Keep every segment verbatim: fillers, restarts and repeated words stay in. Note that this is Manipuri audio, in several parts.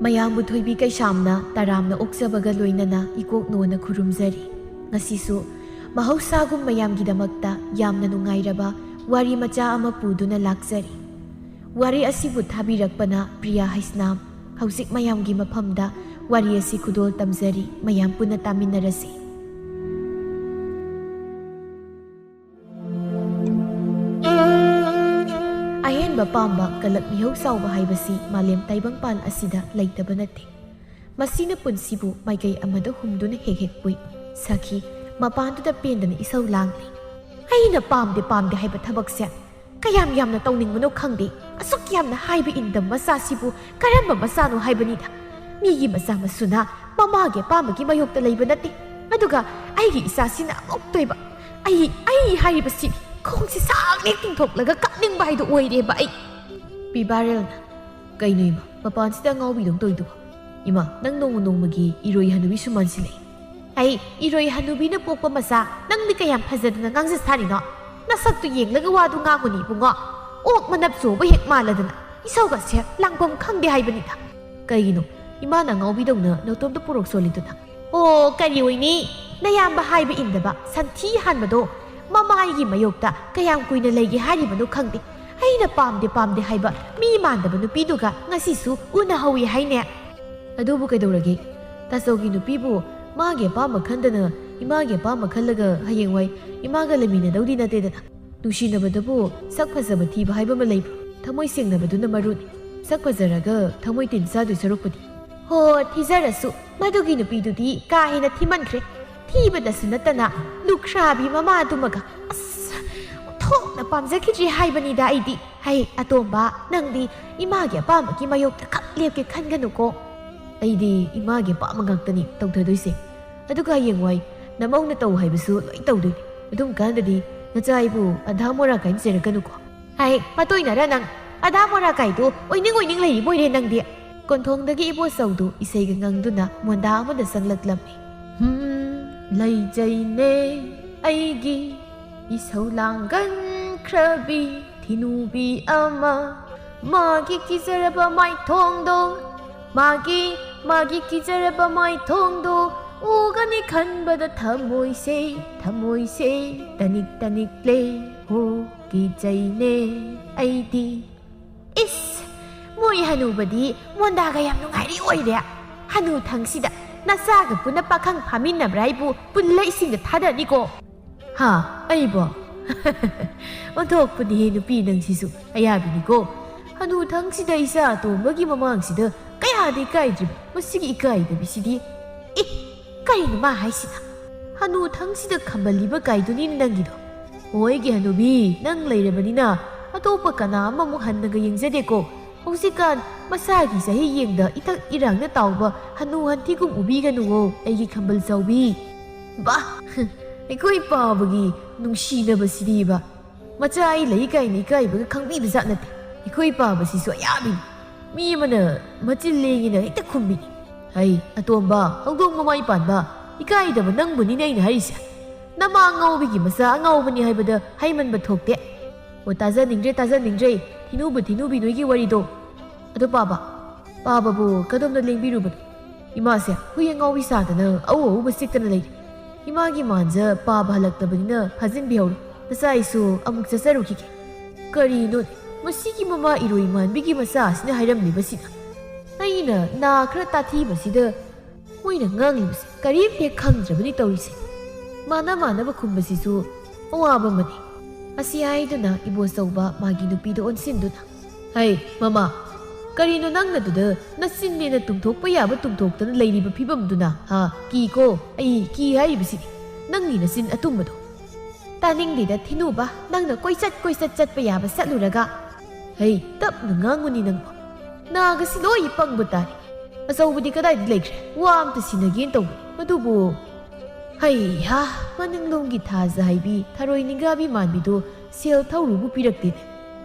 ꯃꯌꯥꯝꯕꯨ ꯊꯣꯏꯕꯤ ꯀꯩꯁꯥꯝꯅ ꯇꯔꯥꯝꯅ ꯑꯣꯛꯆꯕꯒ ꯂꯣꯏꯅꯅ ꯏꯀꯣꯛꯅꯣꯅ ꯈꯨꯔꯨꯝꯖꯔꯤ꯫ ꯉꯁꯤꯁꯨ ꯃꯍꯧꯁꯥꯒꯨꯝ ꯃꯌꯥꯝꯒꯤꯗꯃꯛꯇ ꯌꯥꯝꯅ ꯅꯨꯡꯉꯥꯏꯔꯕ ꯋꯥꯔꯤ ꯃꯆꯥ ꯑꯃ ꯄꯨꯗꯨꯅ ꯂꯥꯛꯆꯔꯤ꯫ ꯋꯥꯔꯤ ꯑꯁꯤꯕꯨ ꯊꯥꯕꯤꯔꯛꯄꯅ ꯄ꯭ꯔꯤꯌꯥ ꯍꯩꯁꯅꯥꯝ꯫ ꯍꯧꯖꯤꯛ ꯃꯌꯥꯝꯒꯤ ꯃꯐꯝꯗ ꯋꯥꯔꯤ ꯑꯁꯤ ꯈꯨꯗꯣꯜ ꯇꯝꯖꯔꯤ, ꯃꯌꯥꯝ ꯄꯨꯟꯅ ꯇꯥꯃꯤꯟꯅꯔꯁꯤ꯫ ꯑꯍꯦꯟꯕ ꯄꯥꯝꯕ ꯀꯂꯛ ꯃꯤꯍꯧ ꯆꯥꯎꯕ ꯍꯥꯏꯕꯁꯤ ꯃꯥꯂꯦꯝ ꯇꯥꯏꯕꯪꯄꯥꯟ ꯑꯁꯤꯗ ꯂꯩꯇꯕ ꯅꯠꯇꯦ꯫ ꯃꯁꯤꯅ ꯄꯨꯟꯁꯤꯕꯨ ꯃꯥꯏꯀꯩ ꯑꯃꯗ ꯍꯨꯝꯗꯨꯅ ꯍꯦꯛ ꯍꯦꯛ ꯄꯨꯏ꯫ ꯁꯈꯤ ꯃꯄꯥꯟꯗꯨꯗ ꯄꯦꯟꯗꯅ ꯏꯁꯧ ꯂꯥꯡꯂꯤ꯫ ꯑꯩꯅ ꯄꯥꯝꯗꯦ ꯄꯥꯝꯗꯦ ꯍꯥꯏꯕ ꯊꯕꯛꯁꯦ ꯀꯌꯥꯝ ꯌꯥꯝꯅ ꯇꯧꯅꯤꯡꯕꯅꯣ ꯈꯪꯗꯦ꯫ ꯑꯁꯨꯛ ꯌꯥꯝꯅ ꯍꯥꯏꯕ ꯏꯟꯗꯕ ꯃꯆꯥꯁꯤꯕꯨ ꯀꯔꯝꯕ ꯃꯆꯥꯅꯣ ꯍꯥꯏꯕꯅꯤꯗ꯫ ꯃꯤꯒꯤ ꯃꯆꯥ ꯃꯁꯨꯅ ꯃꯃꯥꯒꯤ ꯑꯄꯥꯝꯕꯒꯤ ꯃꯥꯌꯣꯛꯇ ꯂꯩꯕ ꯅꯠꯇꯦ꯫ ꯑꯗꯨꯒ ꯑꯩꯒꯤ ꯏꯆꯥꯁꯤꯅ ꯑꯃꯨꯛꯇꯣꯏꯕ꯫ ꯑꯩ, ꯑꯩ ꯍꯥꯏꯔꯤꯕꯁꯤ ꯈꯣꯡꯁꯤ ꯁꯥꯡꯅ ꯇꯤꯡꯊꯣꯛꯂꯒ ꯀꯞꯅꯤꯡꯕ ꯍꯥꯏꯗꯨ ꯑꯣꯏꯔꯦꯕ ꯑꯩ꯫ ꯄꯤꯕꯥꯔꯦꯜꯅ, "ꯀꯩꯅꯣ ꯏꯃꯥ, ꯃꯄꯥꯟꯁꯤꯗ ꯑꯉꯥꯎꯕꯤꯗꯧ ꯇꯧꯔꯤꯗꯨꯕꯣ? ꯏꯃꯥ, ꯅꯪ ꯅꯣꯡꯃ ꯅꯣꯡꯃꯒꯤ ꯏꯔꯣꯏ ꯍꯅꯨꯕꯤꯁꯨ ꯃꯥꯟꯁꯤꯜꯂꯛꯏ꯫" "ꯑꯩ ꯏꯔꯣꯏ ꯍꯅꯨꯕꯤꯅ ꯄꯣꯛꯄ ꯃꯆꯥ ꯅꯪꯗꯤ ꯀꯌꯥꯝ ꯐꯖꯗꯅ ꯉꯥꯡꯖ ꯁꯥꯔꯤꯅꯣ? ꯅꯁꯛꯇꯨ ꯌꯦꯡꯂꯒ ꯋꯥꯗꯨ ꯉꯥꯡꯉꯨꯅꯦ ꯏꯕꯨꯡꯉꯣ꯫ ꯑꯣꯛ ꯃꯅꯞ ꯆꯣꯕ ꯍꯦꯛ ꯃꯥꯜꯂꯗꯅ ꯏꯁꯧꯒꯁꯦ ꯂꯥꯡꯐꯝ ꯈꯪꯗꯦ ꯍꯥꯏꯕꯅꯤꯗ꯫" "ꯀꯩꯒꯤꯅꯣ ꯏꯃꯥꯅ ꯑꯉꯥꯎꯕꯤꯗꯧꯅ ꯅꯇꯣꯝꯇ ꯄꯨꯔꯣꯛ ꯁꯣꯜꯂꯤꯗꯨꯅ?" "ꯑꯣ, ꯀꯔꯤ ꯑꯣꯏꯅꯤ? ꯅꯌꯥꯝꯕ ꯍꯥꯏꯕ ꯏꯟꯗꯕ ꯁꯟꯊꯤ ꯍꯥꯟꯕꯗꯣ ꯃꯃꯥꯏꯒꯤ ꯃꯌꯣꯛꯇ ꯀꯌꯥꯝ ꯀꯨꯏꯅ ꯂꯩꯒꯦ ꯍꯥꯏꯔꯤꯕꯅꯣ ꯈꯪꯗꯦ꯫ ꯑꯩꯅ ꯄꯥꯝꯗꯦ ꯄꯥꯝꯗꯦ ꯍꯥꯏꯕ ꯃꯤ ꯃꯥꯟꯗꯕ ꯅꯨꯄꯤꯗꯨꯒ ꯉꯁꯤꯁꯨ ꯎꯅꯍꯧꯏ ꯍꯥꯏꯅꯦ꯫" "ꯑꯗꯨꯕꯨ ꯀꯩꯗꯧꯔꯒꯦ? ꯇꯥꯆꯧꯒꯤ ꯅꯨꯄꯤꯕꯨ ꯃꯥꯒꯤ ꯑꯄꯥꯝꯕ ꯈꯟꯗꯅ ꯏꯃꯥꯒꯤ ꯑꯄꯥꯝꯕ ꯈꯜꯂꯒ ꯍꯌꯦꯡꯋꯥꯏ ꯏꯃꯥꯒ ꯂꯩꯃꯤꯟꯅꯗꯧꯗꯤ ꯅꯠꯇꯦꯗꯅ꯫ ꯅꯨꯡꯁꯤꯅꯕꯗꯕꯨ ꯁꯛ ꯐꯖꯕ ꯊꯤꯕ ꯍꯥꯏꯕ ꯑꯃ ꯂꯩꯕ꯭ꯔꯣ? ꯊꯃꯣꯏ ꯁꯦꯡꯅꯕꯗꯨꯅ ꯃꯔꯨꯅꯤ꯫ ꯁꯛ ꯐꯖꯔꯒ ꯊꯃꯣꯏ ꯇꯤꯟ ꯆꯥꯗꯣꯏ ꯁꯔꯨꯛꯄꯨꯗꯤ꯫" "ꯍꯣ, ꯊꯤꯖꯔꯁꯨ ꯃꯗꯨꯒꯤ ꯅꯨꯄꯤꯗꯨꯗꯤ ꯀꯥ ꯍꯦꯟꯅ ꯊꯤꯃꯟꯈ꯭ꯔꯦ꯫ ꯊꯤꯕꯗꯁꯨ ꯅꯠꯇꯅ ꯂꯨꯈ꯭ꯔꯥꯕꯤ ꯃꯃꯥꯗꯨꯃꯒ꯫ ꯑꯁ, ꯑꯣꯟꯊꯣꯛꯅ ꯄꯥꯝꯖꯈꯤꯗ꯭ꯔꯦ ꯍꯥꯏꯕꯅꯤꯗ ꯑꯩꯗꯤ꯫ ꯍꯩ, ꯑꯇꯣꯝꯕ, ꯅꯪꯗꯤ ꯏꯃꯥꯒꯤ ꯑꯄꯥꯝꯕꯒꯤ ꯃꯥꯌꯣꯛꯇ ꯈꯛ ꯂꯦꯞꯀꯦ ꯈꯟꯒꯅꯨꯀꯣ꯫" "ꯑꯩꯗꯤ ꯏꯃꯥꯒꯤ ꯑꯄꯥꯝꯕ ꯉꯥꯛꯇꯅꯤ ꯇꯧꯊꯗꯣꯏꯁꯦ꯫ ꯑꯗꯨꯒ ꯍꯌꯦꯡꯋꯥꯏ ꯅꯃꯧꯅ ꯇꯧ ꯍꯥꯏꯕꯁꯨ ꯂꯣꯏ ꯇꯧꯗꯣꯏꯅꯤ꯫ ꯑꯗꯨꯝ ꯀꯥꯟꯗꯗꯤ ꯅꯆꯥ ꯑꯩꯕꯨ ꯑꯙꯥ ꯃꯣꯔꯥ ꯀꯥꯏꯅ ꯆꯩꯔꯛꯀꯅꯨꯀꯣ꯫" "ꯍꯥꯏ, ꯃꯇꯣꯏꯅꯔ ꯅꯪ? ꯑꯙꯥ ꯃꯣꯔꯥ ꯀꯥꯏꯗꯣ ꯑꯣꯏꯅꯤꯡ ꯑꯣꯏꯅꯤꯡ ꯂꯩꯔꯤꯕꯣꯏꯔꯦ ꯅꯪꯗꯤ?" ꯀꯣꯟꯊꯣꯡꯗꯒꯤ ꯏꯕꯣꯆꯧꯗꯨ ꯏꯁꯩꯒ ꯉꯪꯗꯨꯅ ꯃꯣꯟꯗꯥ ꯑꯃꯗ ꯆꯪꯂꯛꯂꯝꯃꯤ꯫ "ꯍꯨꯝ, ꯂꯩꯖꯩꯅꯦ ꯑꯩꯒꯤ ꯏꯁꯧ ꯂꯥꯡꯒꯟꯈ꯭ꯔꯕꯤ ꯊꯤꯅꯨꯕꯤ ꯑꯃ꯫ ꯃꯥꯒꯤ ꯀꯤꯖꯔꯕ ꯃꯥꯏꯊꯣꯡꯗꯣ, ꯃꯥꯒꯤ, ꯃꯥꯒꯤ ꯀꯤꯖꯔꯕ ꯃꯥꯏꯊꯣꯡꯗꯣ ꯎꯒꯅꯤ ꯈꯟꯕꯗ ꯊꯃꯣꯏꯁꯦ, ꯊꯃꯣꯏꯁꯦ ꯇꯅꯤꯛ ꯇꯅꯤꯛ ꯂꯦ꯫ ꯍꯣ, ꯀꯤꯖꯩꯅꯦ ꯑꯩꯗꯤ꯫ ꯏꯁ! ꯃꯣꯏ ꯍꯅꯨꯕꯗꯤ ꯃꯣꯟꯗꯥꯒ ꯌꯥꯝ ꯅꯨꯡꯉꯥꯏꯔꯤ ꯑꯣꯏꯔꯦ꯫ ꯍꯅꯨ ꯊꯪꯁꯤꯗ ꯅꯆꯥꯒ ꯄꯨꯟꯅ ꯄꯥꯈꯪ ꯐꯥꯃꯤꯟꯅꯕ꯭ꯔꯥ ꯍꯥꯏꯕꯨ ꯄꯨꯜꯂ ꯏꯁꯤꯡꯗ ꯊꯥꯗꯅꯤꯀꯣ꯫ ꯍꯥ? ꯑꯩꯕꯣ? ꯑꯣꯟꯊꯣꯛꯄꯅꯤꯍꯦ ꯅꯨꯄꯤ ꯅꯪꯁꯤꯁꯨ꯫ ꯑꯌꯥꯕꯤꯅꯤꯀꯣ꯫ ꯍꯅꯨ ꯊꯪꯁꯤꯗ ꯏꯆꯥ ꯑꯇꯣꯝꯕꯒꯤ ꯃꯃꯥꯡꯁꯤꯗ ꯀꯌꯥꯗ ꯏꯀꯥꯏꯗ꯭ꯔꯤꯕ ꯃꯁꯤꯒꯤ ꯏꯀꯥꯏꯗꯕꯤꯁꯤꯗꯤ꯫ ꯑꯦ, ꯀꯔꯤꯅꯣ ꯃꯥ ꯍꯥꯏꯁꯤꯅ? ꯍꯅꯨ ꯊꯪꯁꯤꯗ ꯈꯝꯕꯜꯂꯤꯕ ꯀꯥꯏꯗꯨꯅꯤꯅꯦ ꯅꯪꯒꯤꯗꯣ꯫ ꯍꯣꯏꯒꯤ ꯍꯅꯨꯕꯤ, ꯅꯪ ꯂꯩꯔꯕꯅꯤꯅ ꯑꯇꯣꯞꯄ ꯀꯅꯥ ꯑꯃꯃꯨꯛ ꯍꯟꯅꯒ ꯌꯦꯡꯖꯗꯦꯀꯣ꯫ ꯍꯧꯖꯤꯛꯀꯥꯟ ꯃꯁꯥꯒꯤ ꯆꯍꯤ ꯌꯦꯡꯗ ꯏꯊꯛ ꯏꯔꯥꯡꯅ ꯇꯥꯎꯕ ꯍꯅꯨ ꯍꯟꯊꯤꯒꯨꯝ ꯎꯕꯤꯒꯅꯨꯋꯣ, ꯑꯩꯒꯤ ꯈꯝꯕꯜ ꯆꯥꯎꯕꯤ꯫ ꯕꯥ! ꯑꯩꯈꯣꯏ ꯄꯥꯕꯒꯤ ꯅꯨꯡꯁꯤꯅꯕꯁꯤꯗꯤꯕ꯫ ꯃꯆꯥ ꯑꯩ ꯂꯩ ꯀꯥꯏꯅ ꯏꯀꯥꯏꯕꯒ ꯈꯪꯕꯤꯕ ꯖꯥꯠ ꯅꯠꯇꯦ꯫ ꯑꯩꯈꯣꯏ ꯄꯥꯕꯁꯤꯁꯨ ꯑꯌꯥꯕꯤꯅꯤ꯫ ꯃꯤ ꯑꯃꯅ ꯃꯆꯤꯟ ꯂꯦꯡꯉꯦꯅ ꯍꯦꯛꯇ ꯈꯨꯝꯕꯤꯅꯤ꯫ ꯍꯩ, ꯑꯇꯣꯝꯕ, ꯍꯧꯗꯣꯡ ꯃꯃꯥꯏ ꯄꯥꯟꯕ, ꯏꯀꯥꯏꯗꯕ ꯅꯪꯕꯨꯅꯤꯅꯦ ꯑꯩꯅ ꯍꯥꯏꯔꯤꯁꯦ꯫ ꯅꯃꯥ ꯉꯥꯎꯕꯤꯒꯤ ꯃꯆꯥ ꯑꯉꯥꯎꯕꯅꯤ ꯍꯥꯏꯕꯗ ꯍꯩꯃꯟꯕ ꯊꯣꯛꯇꯦ꯫ ꯑꯣ, ꯇꯥꯖꯅꯤꯡꯗ꯭ꯔꯦ, ꯇꯥꯖꯅꯤꯡꯗ꯭ꯔꯦ꯫ ꯊꯤꯅꯨꯕ, ꯊꯤꯅꯨꯕꯤ ꯅꯣꯏꯒꯤ ꯋꯥꯔꯤꯗꯣ꯫ ꯑꯗꯣ ꯄꯥꯕ, ꯄꯥꯕꯕꯨ ꯀꯗꯣꯝꯗ ꯂꯦꯡꯕꯤꯔꯨꯕꯅꯣ? ꯏꯃꯥꯁꯦ ꯍꯨꯏ ꯑꯉꯥꯎꯕꯤ ꯁꯥꯗꯅ ꯑꯎ ꯑꯎꯕ ꯆꯤꯛꯇꯅ ꯂꯩꯔꯤ꯫ ꯏꯃꯥꯒꯤ ꯃꯥꯟꯖ ꯄꯥꯕ ꯍꯜꯂꯛꯇꯕꯅꯤꯅ ꯐꯥꯖꯤꯟꯕꯤꯍꯧꯔꯣ꯫ ꯅꯆꯥ ꯑꯩꯁꯨ ꯑꯃꯨꯛ ꯆꯠꯆꯔꯨꯈꯤꯒꯦ꯫ ꯀꯔꯤꯅꯣꯅꯦ, ꯃꯁꯤꯒꯤ ꯃꯃꯥ ꯏꯔꯣꯏ ꯃꯥꯟꯕꯤꯒꯤ ꯃꯆꯥ ꯑꯁꯤꯅ ꯍꯥꯏꯔꯝꯂꯤꯕꯁꯤꯅ? ꯑꯩꯅ ꯅꯥ ꯈꯔ ꯇꯥꯊꯤꯕꯁꯤꯗ ꯃꯣꯏꯅ ꯉꯥꯡꯂꯤꯕꯁꯦ ꯀꯔꯤꯝꯇ ꯍꯦꯛ ꯈꯪꯗ꯭ꯔꯕꯅꯤ ꯇꯧꯔꯤꯁꯦ꯫ ꯃꯥꯅ ꯃꯥꯅꯕ ꯈꯨꯝꯕꯁꯤꯁꯨ ꯑꯋꯥꯕ ꯑꯃꯅꯤ꯫ ꯑꯁꯤ ꯍꯥꯏꯗꯨꯅ ꯏꯕꯣꯆꯧꯕ ꯃꯥꯒꯤ ꯅꯨꯄꯤꯗ ꯑꯣꯟꯁꯤꯟꯗꯨꯅ, "ꯍꯩ, ꯃꯃꯥ, ꯀꯔꯤꯅꯣ ꯅꯪꯅ ꯑꯗꯨꯗ ꯅꯆꯤꯟꯅꯦꯅ ꯇꯨꯝꯊꯣꯛꯄ ꯌꯥꯕ ꯇꯨꯝꯊꯣꯛꯇꯅ ꯂꯩꯔꯤꯕ ꯐꯤꯕꯝꯗꯨꯅ, ꯍꯥ? ꯀꯤꯀꯣ, ꯑꯩ ꯀꯤ ꯍꯥꯏꯔꯤꯕꯁꯤꯅꯤ, ꯅꯪꯒꯤ ꯅꯆꯤꯟ ꯑꯇꯨꯝꯕꯗꯣ꯫ ꯇꯥꯅꯤꯡꯗꯦꯗ ꯊꯤꯅꯨꯕ, ꯅꯪꯅ ꯀꯣꯏꯆꯠ ꯀꯣꯏꯆꯠ ꯆꯠꯄ ꯌꯥꯕ ꯆꯠꯂꯨꯔꯒ꯫ ꯍꯩ, ꯇꯞꯅ ꯉꯥꯡꯉꯨꯅꯤ ꯅꯪꯕꯣ꯫ ꯅꯥꯒꯁꯤ ꯂꯣꯏ ꯄꯪꯕ ꯇꯥꯔꯦ꯫ ꯑꯆꯧꯕꯗꯤ ꯀꯗꯥꯏꯗ ꯂꯩꯈ꯭ꯔꯦ? ꯋꯥ ꯑꯝꯇ ꯁꯤꯟꯅꯒꯦꯅ ꯇꯧꯕꯅꯤ꯫ ꯑꯗꯨꯕꯨ, ꯍꯩꯍꯥ, ꯃꯅꯤꯡꯂꯣꯝꯒꯤ ꯊꯥꯖ ꯍꯥꯏꯕꯤ ꯊꯔꯣꯏ ꯅꯤꯡꯒꯥꯕꯤ ꯃꯥꯟꯕꯤꯗꯣ ꯁꯦꯜ ꯊꯧꯔꯨꯕꯨ ꯄꯤꯔꯛꯇꯦꯅꯦ꯫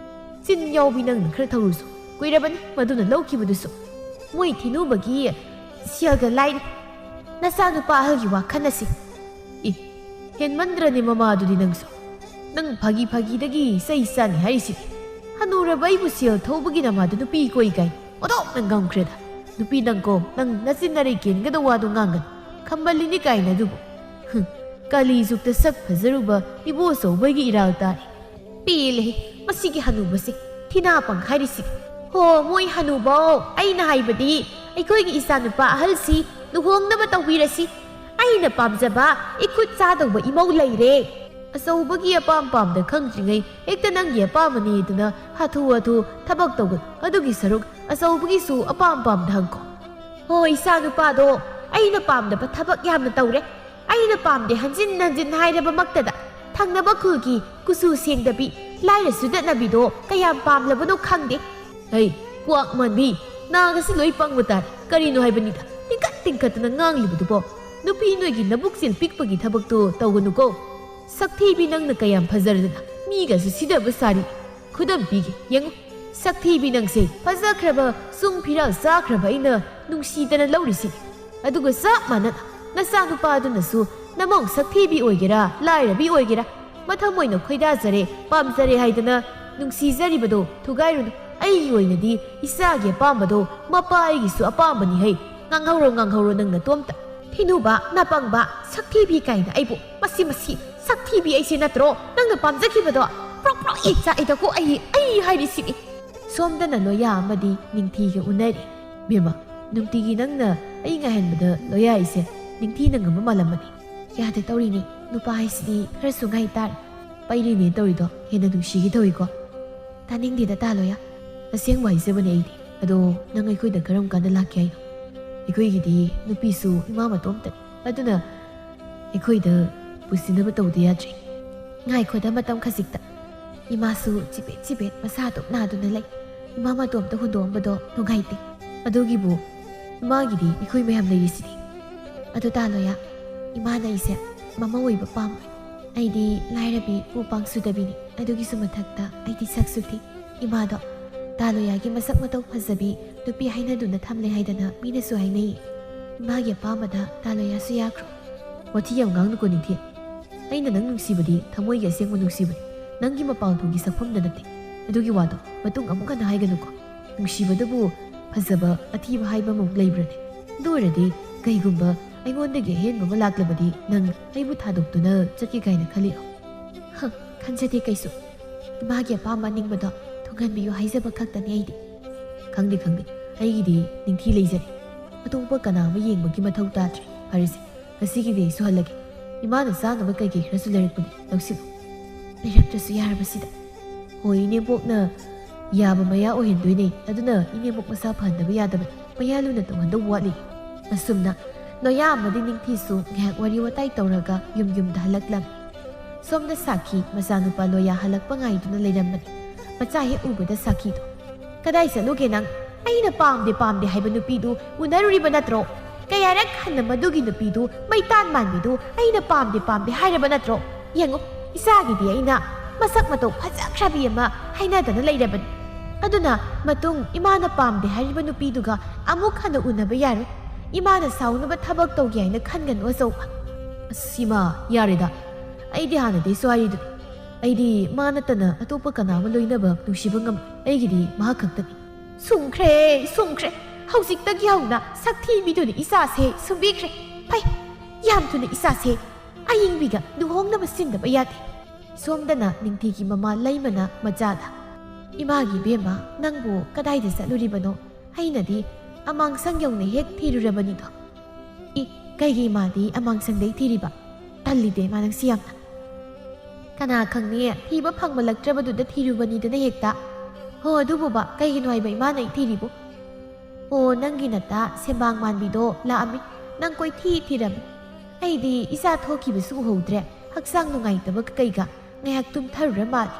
ꯆꯤꯟ ꯌꯥꯎꯕꯤ ꯅꯪꯅ ꯈꯔ ꯊꯧꯔꯨꯁꯨ꯫ ꯀꯨꯏꯔꯕꯅꯤ ꯃꯗꯨꯅ ꯂꯧꯈꯤꯕꯗꯨꯁꯨ꯫ ꯃꯣꯏ ꯊꯤꯅꯨꯕꯒꯤ ꯁꯦꯜꯒ ꯂꯥꯏꯔꯤ꯫ ꯅꯆꯥꯅꯨꯄꯥ ꯑꯍꯜꯒꯤ ꯋꯥꯈꯜ ꯑꯁꯤ ꯑꯦ, ꯍꯦꯟꯃꯟꯗ꯭ꯔꯅꯦ ꯃꯃꯥꯗꯨꯗꯤ ꯅꯪꯁꯨ? ꯅꯪ ꯐꯥꯒꯤ ꯐꯥꯒꯤꯗꯒꯤ ꯆꯩ ꯆꯥꯅꯤ ꯍꯥꯏꯔꯤꯁꯤꯗꯤ꯫ ꯍꯅꯨꯔꯕ ꯑꯩꯕꯨ ꯁꯦꯜ ꯊꯧꯕꯒꯤ ꯅꯃꯥꯗ ꯅꯨꯄꯤ ꯀꯣꯏ ꯀꯥꯏꯅ ꯑꯣꯟꯊꯣꯛꯅ ꯉꯝꯈ꯭ꯔꯦꯗ꯫ ꯅꯨꯄꯤ ꯅꯪꯀꯣ, ꯅꯪ ꯅꯆꯤꯟ ꯅꯔꯩ ꯀꯦꯟꯒꯗꯧ ꯋꯥꯗꯣ ꯉꯥꯡꯒꯅꯨ꯫ ꯈꯝꯕꯜꯂꯤꯅꯤ ꯀꯥꯏꯅ ꯑꯗꯨꯕꯨ꯫ ꯍꯨꯝ, ꯀꯥꯂꯤ ꯖꯨꯛꯇ ꯁꯛ ꯐꯖꯔꯨꯕ ꯏꯕꯣꯆꯧꯕꯒꯤ ꯏꯔꯥꯜ ꯇꯥꯔꯦ꯫ ꯄꯦꯜꯂꯦꯍꯦ, ꯃꯁꯤꯒꯤ ꯍꯅꯨꯕꯁꯦ, ꯊꯤꯅꯥ ꯄꯪ ꯍꯥꯏꯔꯤꯁꯤ꯫ ꯍꯣ, ꯃꯣꯏ ꯍꯅꯨꯕꯧ, ꯑꯩꯅ ꯍꯥꯏꯕꯗꯤ ꯑꯩꯈꯣꯏꯒꯤ ꯏꯆꯥꯅꯨꯄꯥ ꯑꯍꯜꯁꯤ ꯂꯨꯍꯣꯡꯅꯕ ꯇꯧꯕꯤꯔꯁꯤ꯫ ꯑꯩꯅ ꯄꯥꯝꯖꯕ ꯏꯈꯨꯠ ꯆꯥꯗꯧꯕ ꯏꯃꯧ ꯂꯩꯔꯦ꯫ ꯑꯆꯧꯕꯒꯤ ꯑꯄꯥꯝ ꯄꯥꯝꯗ ꯈꯪꯗ꯭ꯔꯤꯉꯩ ꯍꯦꯛꯇ ꯅꯪꯒꯤ ꯑꯄꯥꯝꯕꯅꯦꯗꯅ ꯍꯥꯊꯨ ꯍꯥꯊꯨ ꯊꯕꯛ ꯇꯧꯒꯅꯨ꯫ ꯑꯗꯨꯒꯤ ꯁꯔꯨꯛ ꯑꯆꯧꯕꯒꯤꯁꯨ ꯑꯄꯥꯝ ꯄꯥꯝꯗ ꯍꯪꯈꯣ꯫ ꯍꯣ, ꯏꯆꯥꯅꯨꯄꯥꯗꯣ ꯑꯩꯅ ꯄꯥꯝꯗꯕ ꯊꯕꯛ ꯌꯥꯝꯅ ꯇꯧꯔꯦ꯫ ꯑꯩꯅ ꯄꯥꯝꯗꯦ ꯍꯟꯖꯤꯟ ꯍꯟꯖꯤꯟ ꯍꯥꯏꯔꯕꯃꯛꯇꯗ ꯊꯪꯅꯕ ꯈꯨꯜꯒꯤ ꯀꯨꯆꯨ ꯁꯦꯡꯗꯕꯤ, ꯂꯥꯏꯔ ꯁꯨꯗꯠꯅꯕꯤꯗꯣ ꯀꯌꯥꯝ ꯄꯥꯝꯂꯕꯅꯣ ꯈꯪꯗꯦ꯫ ꯍꯩ, ꯀ꯭ꯋꯥꯛ ꯃꯥꯟꯕꯤ, ꯅꯥꯒꯁꯤ ꯂꯣꯏ ꯄꯪꯕ ꯇꯥꯔꯦ꯫ ꯀꯔꯤꯅꯣ ꯍꯥꯏꯕꯅꯤꯗ ꯇꯤꯡꯈꯠ ꯇꯤꯡꯈꯠꯇꯅ ꯉꯥꯡꯂꯤꯕꯗꯨꯕꯣ? ꯅꯨꯄꯤ ꯅꯣꯏꯒꯤ ꯅꯕꯨꯛ ꯆꯦꯜ ꯄꯤꯛꯄꯒꯤ ꯊꯕꯛꯇꯣ ꯇꯧꯒꯅꯨꯀꯣ꯫ ꯁꯛꯊꯤꯕꯤ ꯅꯪꯅ ꯀꯌꯥꯝ ꯐꯖꯔꯗꯅ ꯃꯤꯒꯁꯨ ꯁꯤꯗꯕ ꯁꯥꯔꯤ꯫ ꯈꯨꯗꯝ ꯄꯤꯒꯦ, ꯌꯦꯡꯉꯨ꯫ ꯁꯛꯊꯤꯕꯤ ꯅꯪꯁꯦ ꯐꯖꯈ꯭ꯔꯕ ꯆꯨꯡ ꯐꯤꯔꯥꯜ ꯆꯥꯈ꯭ꯔꯕ ꯑꯩꯅ ꯅꯨꯡꯁꯤꯗꯅ ꯂꯧꯔꯤꯁꯤ꯫ ꯑꯗꯨꯒ ꯆꯞ ꯃꯥꯟꯅꯅ ꯅꯆꯥꯅꯨꯄꯥꯗꯨꯅꯁꯨ ꯅꯃꯧ ꯁꯛꯊꯤꯕꯤ ꯑꯣꯏꯒꯦꯔꯥ, ꯂꯥꯏꯔꯕꯤ ꯑꯣꯏꯒꯦꯔꯥ, ꯃꯊꯃꯣꯏꯅ ꯈꯣꯏꯗꯥꯖꯔꯦ, ꯄꯥꯝꯖꯔꯦ ꯍꯥꯏꯗꯅ ꯅꯨꯡꯁꯤꯖꯔꯤꯕꯗꯣ ꯊꯨꯒꯥꯏꯔꯨꯅꯨ꯫ ꯑꯩꯒꯤ ꯑꯣꯏꯅꯗꯤ ꯏꯆꯥꯒꯤ ꯑꯄꯥꯝꯕꯗꯣ ꯃꯄꯥ ꯑꯩꯒꯤꯁꯨ ꯑꯄꯥꯝꯕꯅꯤ ꯍꯩ꯫ ꯉꯥꯡꯍꯧꯔꯣ, ꯉꯥꯡꯍꯧꯔꯣ ꯅꯪ ꯅꯇꯣꯝꯇ꯫ ꯊꯤꯅꯨꯕ, ꯅꯥꯄꯪꯕ, ꯁꯛꯊꯤꯕꯤ ꯀꯥꯏꯅ ꯑꯩꯕꯨ꯫ ꯃꯁꯤ, ꯃꯁꯤ, ꯁꯛꯊꯤꯕꯤ ꯑꯩꯁꯦ ꯅꯠꯇ꯭ꯔꯣ ꯅꯪꯅ ꯄꯥꯝꯖꯈꯤꯕꯗꯣ? ꯄ꯭ꯔꯣꯛ ꯄ꯭ꯔꯣꯛ ꯏ ꯆꯥꯛꯏꯗꯀꯣ ꯑꯩ, ꯑꯩ ꯍꯥꯏꯔꯤꯁꯤꯅꯤ꯫ ꯁꯣꯝꯗꯅ ꯂꯣꯌꯥ ꯑꯃꯗꯤ ꯅꯤꯡꯊꯤꯒ ꯎꯅꯔꯤ꯫ ꯕꯦꯝꯃ, ꯅꯨꯡꯇꯤꯒꯤ ꯅꯪꯅ ꯑꯩ ꯉꯥꯏꯍꯟꯕꯗ ꯂꯣꯌꯥ ꯑꯩꯁꯦ ꯅꯤꯡꯊꯤꯅ ꯉꯝꯕ ꯃꯥꯜꯂꯝꯃꯅꯤ꯫ ꯌꯥꯗꯦ ꯇꯧꯔꯤꯅꯤ, ꯅꯨꯄꯥ ꯍꯥꯏꯁꯤꯗꯤ ꯈꯔꯁꯨ ꯉꯥꯏ ꯇꯥꯔꯦ꯫ ꯄꯩꯔꯤꯅꯦ ꯇꯧꯔꯤꯗꯣ ꯍꯦꯟꯅ ꯅꯨꯡꯁꯤꯒꯦ ꯇꯧꯏꯀꯣ꯫ ꯇꯥꯅꯤꯡꯗꯦꯗ ꯇꯥ ꯂꯣꯌꯥ꯫ ꯑꯁꯦꯡꯕ ꯍꯥꯏꯖꯕꯅꯦ ꯑꯩꯗꯤ꯫ ꯑꯗꯣ ꯅꯪ ꯑꯩꯈꯣꯏꯗ ꯀꯔꯝ ꯀꯥꯟꯗ ꯂꯥꯛꯀꯦ ꯍꯥꯏꯅꯣ? ꯑꯩꯈꯣꯏꯒꯤꯗꯤ ꯅꯨꯄꯤꯁꯨ ꯏꯃꯥ ꯃꯇꯣꯝꯇꯅꯤ꯫ ꯑꯗꯨꯅ ꯑꯩꯈꯣꯏꯗ ꯄꯨꯁꯤꯟꯅꯕ ꯇꯧꯗ ꯌꯥꯗ꯭ꯔꯦ꯫ ꯉꯥꯏꯈꯣꯗ ꯃꯇꯝ ꯈꯖꯤꯛꯇ꯫ ꯏꯃꯥꯁꯨ ꯆꯤꯕꯦꯠ ꯆꯤꯕꯦꯠ ꯃꯁꯥ ꯑꯗꯨꯝ ꯅꯥꯗꯨꯅ ꯂꯩ꯫ ꯏꯃꯥ ꯃꯇꯣꯝꯇ ꯍꯨꯟꯗꯣꯛꯑꯝꯕꯗꯣ ꯅꯨꯡꯉꯥꯏꯇꯦ꯫ ꯑꯗꯨꯒꯤꯕꯨ ꯏꯃꯥꯒꯤꯗꯤ ꯑꯩꯈꯣꯏ ꯃꯌꯥꯝ ꯂꯩꯔꯤꯁꯤꯗꯤ꯫ ꯑꯗꯨ ꯇꯥ ꯂꯣꯌꯥ, ꯏꯃꯥꯅ ꯑꯩꯁꯦ ꯃꯃꯧ ꯑꯣꯏꯕ ꯄꯥꯝꯃꯣꯏ꯫ ꯑꯩꯗꯤ ꯂꯥꯏꯔꯕꯤ ꯎ ꯄꯥꯡ ꯁꯨꯗꯕꯤꯅꯤ꯫ ꯑꯗꯨꯒꯤꯁꯨ ꯃꯊꯛꯇ ꯑꯩꯗꯤ ꯁꯛꯁꯨ ꯊꯤ꯫ ꯏꯃꯥꯗꯣ ꯇꯥ ꯂꯣꯌꯥꯒꯤ ꯃꯁꯛ ꯃꯇꯧ ꯐꯖꯕꯤ ꯅꯨꯄꯤ ꯍꯥꯏꯅꯗꯨꯅ ꯊꯝꯂꯦ ꯍꯥꯏꯗꯅ ꯃꯤꯅꯁꯨ ꯍꯥꯏꯅꯩ꯫ ꯏꯃꯥꯒꯤ ꯑꯄꯥꯝꯕꯗ ꯇꯥ ꯂꯣꯌꯥꯁꯨ ꯌꯥꯈ꯭ꯔꯣ꯫ ꯋꯥꯊꯤ ꯌꯥꯝ ꯉꯥꯡꯅꯨꯀꯣ, ꯅꯤꯡꯊꯤ꯫ ꯑꯩꯅ ꯅꯪ ꯅꯨꯡꯁꯤꯕꯗꯤ ꯊꯃꯣꯏꯒꯤ ꯑꯁꯦꯡꯕ ꯅꯨꯡꯁꯤꯕꯅꯤ, ꯅꯪꯒꯤ ꯃꯄꯥꯟꯊꯣꯡꯒꯤ ꯁꯛꯐꯝꯗ ꯅꯠꯇꯦ꯫ ꯑꯗꯨꯒꯤ ꯋꯥꯗꯣ ꯃꯇꯨꯡ ꯑꯃꯨꯛ ꯍꯟꯅ ꯍꯥꯏꯒꯅꯨꯀꯣ꯫ ꯅꯨꯡꯁꯤꯕꯗꯨꯕꯨ ꯐꯖꯕ ꯑꯊꯤꯕ ꯍꯥꯏꯕ ꯑꯃꯨꯛ ꯂꯩꯕ꯭ꯔꯅꯦ? ꯑꯗꯨ ꯑꯣꯏꯔꯗꯤ ꯀꯩꯒꯨꯝꯕ ꯑꯩꯉꯣꯟꯗꯒꯤ ꯑꯍꯦꯟꯕ ꯑꯃ ꯂꯥꯛꯂꯕꯗꯤ ꯅꯪ ꯑꯩꯕꯨ ꯊꯥꯗꯣꯛꯇꯨꯅ ꯆꯠꯀꯦ ꯀꯥꯏꯅ ꯈꯜꯂꯤꯔꯣ? ꯍ, ꯈꯟꯖꯗꯦ ꯀꯩꯁꯨ꯫ ꯏꯃꯥꯒꯤ ꯑꯄꯥꯝꯕ ꯑꯅꯤꯡꯕꯗꯣ ꯊꯨꯡꯍꯟꯕꯤꯌꯨ ꯍꯥꯏꯖꯕ ꯈꯛꯇꯅꯤ ꯑꯩꯗꯤ꯫ ꯈꯪꯗꯦ, ꯈꯪꯗꯦ꯫ ꯑꯩꯒꯤꯗꯤ ꯅꯤꯡꯊꯤ ꯂꯩꯖꯔꯦ꯫ ꯑꯇꯣꯞꯄ ꯀꯅꯥ ꯑꯃ ꯌꯦꯡꯕꯒꯤ ꯃꯊꯧ ꯇꯥꯗ꯭ꯔꯦ꯫ ꯐꯔꯦꯁꯦ, ꯉꯁꯤꯒꯤꯗꯤ ꯑꯩꯁꯨ ꯍꯜꯂꯒꯦ꯫ ꯏꯃꯥꯅ ꯆꯥꯅꯕ ꯀꯩꯀꯩ ꯈꯔꯁꯨ ꯂꯩꯔꯛꯄꯅꯤ, ꯂꯧꯁꯤꯜꯂꯨ꯫ ꯂꯩꯔꯛꯇ꯭ꯔꯁꯨ ꯌꯥꯔꯕꯁꯤꯗ꯫ ꯍꯣꯏ, ꯏꯅꯦꯝꯕꯣꯛꯅ ꯌꯥꯕ ꯃꯌꯥ ꯑꯣꯏꯍꯟꯗꯣꯏꯅꯦ, ꯑꯗꯨꯅ ꯏꯅꯦꯝꯕꯣꯛ ꯃꯁꯥ ꯐꯍꯟꯗꯕ ꯌꯥꯗꯕꯅꯤ꯫ ꯃꯌꯥ ꯂꯨꯅ ꯇꯧꯍꯟꯗꯧꯕ ꯋꯥꯠꯂꯤ꯫ ꯑꯁꯨꯝꯅ ꯂꯣꯌꯥ ꯑꯃꯗꯤ ꯅꯤꯡꯊꯤꯁꯨ ꯉꯥꯏꯍꯥꯛ ꯋꯥꯔꯤ ꯋꯥꯇꯥꯏ ꯇꯧꯔꯒ ꯌꯨꯝ ꯌꯨꯝꯗ ꯍꯜꯂꯛꯂꯝꯃꯤ꯫ ꯁꯣꯝꯗ ꯁꯥꯈꯤ ꯃꯆꯥꯅꯨꯄꯥ ꯂꯣꯌꯥ ꯍꯜꯂꯛꯄ ꯉꯥꯏꯗꯨꯅ ꯂꯩꯔꯝꯕꯅꯤ꯫ ꯃꯆꯥ ꯍꯦꯛ ꯎꯕꯗ ꯁꯥꯈꯤꯗꯣ, "ꯀꯗꯥꯏ ꯆꯠꯂꯨꯒꯦ ꯅꯪ? ꯑꯩꯅ ꯄꯥꯝꯗꯦ ꯄꯥꯝꯗꯦ ꯍꯥꯏꯕ ꯅꯨꯄꯤꯗꯨ ꯎꯅꯔꯨꯔꯤꯕ ꯅꯠꯇ꯭ꯔꯣ? ꯀꯌꯥꯔꯛ ꯍꯟꯅ ꯃꯗꯨꯒꯤ ꯅꯨꯄꯤꯗꯨ, ꯃꯩꯇꯥꯟ ꯃꯥꯟꯕꯤꯗꯨ ꯑꯩꯅ ꯄꯥꯝꯗꯦ ꯄꯥꯝꯗꯦ ꯍꯥꯏꯔꯕ ꯅꯠꯇ꯭ꯔꯣ? ꯌꯦꯡꯉꯨ, ꯏꯆꯥꯒꯤꯗꯤ ꯑꯩꯅ ꯃꯁꯛ ꯃꯇꯧ ꯐꯖꯈ꯭ꯔꯕꯤ ꯑꯃ ꯍꯥꯏꯅꯗꯅ ꯂꯩꯔꯕꯅꯤ꯫ ꯑꯗꯨꯅ ꯃꯇꯨꯡ ꯏꯃꯥꯅ ꯄꯥꯝꯗꯦ ꯍꯥꯏꯔꯤꯕ ꯅꯨꯄꯤꯗꯨꯒ ꯑꯃꯨꯛ ꯍꯟꯅ ꯎꯅꯕ ꯌꯥꯔꯣꯏ꯫ ꯏꯃꯥꯅ ꯁꯥꯎꯅꯕ ꯊꯕꯛ ꯇꯧꯒꯦ ꯍꯥꯏꯅ ꯈꯟꯒꯅꯨ ꯑꯆꯧꯕ꯫" ꯑꯁ ꯏꯃꯥ, ꯌꯥꯔꯦꯗ꯫ ꯑꯩꯗꯤ ꯍꯥꯟꯅꯗꯩꯁꯨ ꯍꯥꯏꯔꯤꯗꯨꯅꯤ꯫ ꯑꯩꯗꯤ ꯃꯥ ꯅꯠꯇꯅ ꯑꯇꯣꯞꯄ ꯀꯅꯥ ꯑꯃ ꯂꯣꯏꯅꯕ ꯅꯨꯡꯁꯤꯕ ꯉꯝꯃꯣꯏ꯫ ꯑꯩꯒꯤꯗꯤ ꯃꯍꯥꯛ ꯈꯛꯇꯅꯤ꯫ ꯁꯨꯝꯈ꯭ꯔꯦ, ꯁꯨꯝꯈ꯭ꯔꯦ꯫ ꯍꯧꯖꯤꯛꯇꯒꯤ ꯍꯧꯅ ꯁꯛꯊꯤꯕꯤꯗꯨꯅ ꯏꯆꯥꯁꯦ ꯁꯨꯝꯕꯤꯈ꯭ꯔꯦ꯫ ꯐꯩ, ꯌꯥꯝ ꯊꯨꯅ ꯏꯆꯥꯁꯦ ꯑꯌꯤꯡꯕꯤꯒ ꯂꯨꯍꯣꯡꯅꯕ ꯁꯤꯟꯗꯕ ꯌꯥꯗꯦ꯫ ꯁꯣꯝꯗꯅ ꯅꯤꯡꯊꯤꯒꯤ ꯃꯃꯥ ꯂꯩꯃꯅ ꯃꯆꯥꯗ, "ꯏꯃꯥꯒꯤ ꯏꯕꯦꯝꯃ, ꯅꯪꯕꯨ ꯀꯗꯥꯏꯗ ꯆꯠꯂꯨꯔꯤꯕꯅꯣ? ꯑꯩꯅꯗꯤ ꯑꯃꯥꯡꯁꯪ ꯌꯧꯅ ꯍꯦꯛ ꯊꯤꯔꯨꯔꯕꯅꯤꯗꯣ꯫" "ꯏ, ꯀꯩꯒꯤ ꯏꯃꯥꯗꯤ ꯑꯃꯥꯡꯁꯪꯗꯩ ꯊꯤꯔꯤꯕ? ꯇꯜꯂꯤꯗꯦ ꯃꯥ ꯅꯪꯁꯤ ꯌꯥꯝꯅ꯫" "ꯀꯅꯥ ꯈꯪꯅꯤ, ꯊꯤꯕ ꯐꯪꯕꯂꯛꯇ꯭ꯔꯕꯗꯨꯗ ꯊꯤꯔꯨꯕꯅꯤꯗꯅ ꯍꯦꯛꯇ꯫" "ꯍꯣ, ꯑꯗꯨꯕꯨꯕ ꯀꯩꯒꯤꯅꯣ ꯍꯥꯏꯕ ꯏꯃꯥꯅ ꯑꯩ ꯊꯤꯔꯤꯕꯨ?" "ꯑꯣ, ꯅꯪꯒꯤ ꯅꯇꯥ ꯁꯦꯝꯕꯥꯡ ꯃꯥꯟꯕꯤꯗꯣ ꯂꯥꯛꯑꯝꯃꯤ, ꯅꯪ ꯀꯣꯏꯊꯤ ꯊꯤꯔꯝꯃꯤ꯫ ꯑꯩꯗꯤ ꯏꯆꯥ ꯊꯣꯛꯈꯤꯕꯁꯨ ꯎꯍꯧꯗ꯭ꯔꯦ, ꯍꯛꯆꯥꯡ ꯅꯨꯡꯉꯥꯏꯇꯕ ꯀꯩꯒ ꯉꯥꯏꯍꯥꯛ ꯇꯨꯝꯊꯔꯨꯔ ꯃꯥꯜꯂꯦ꯫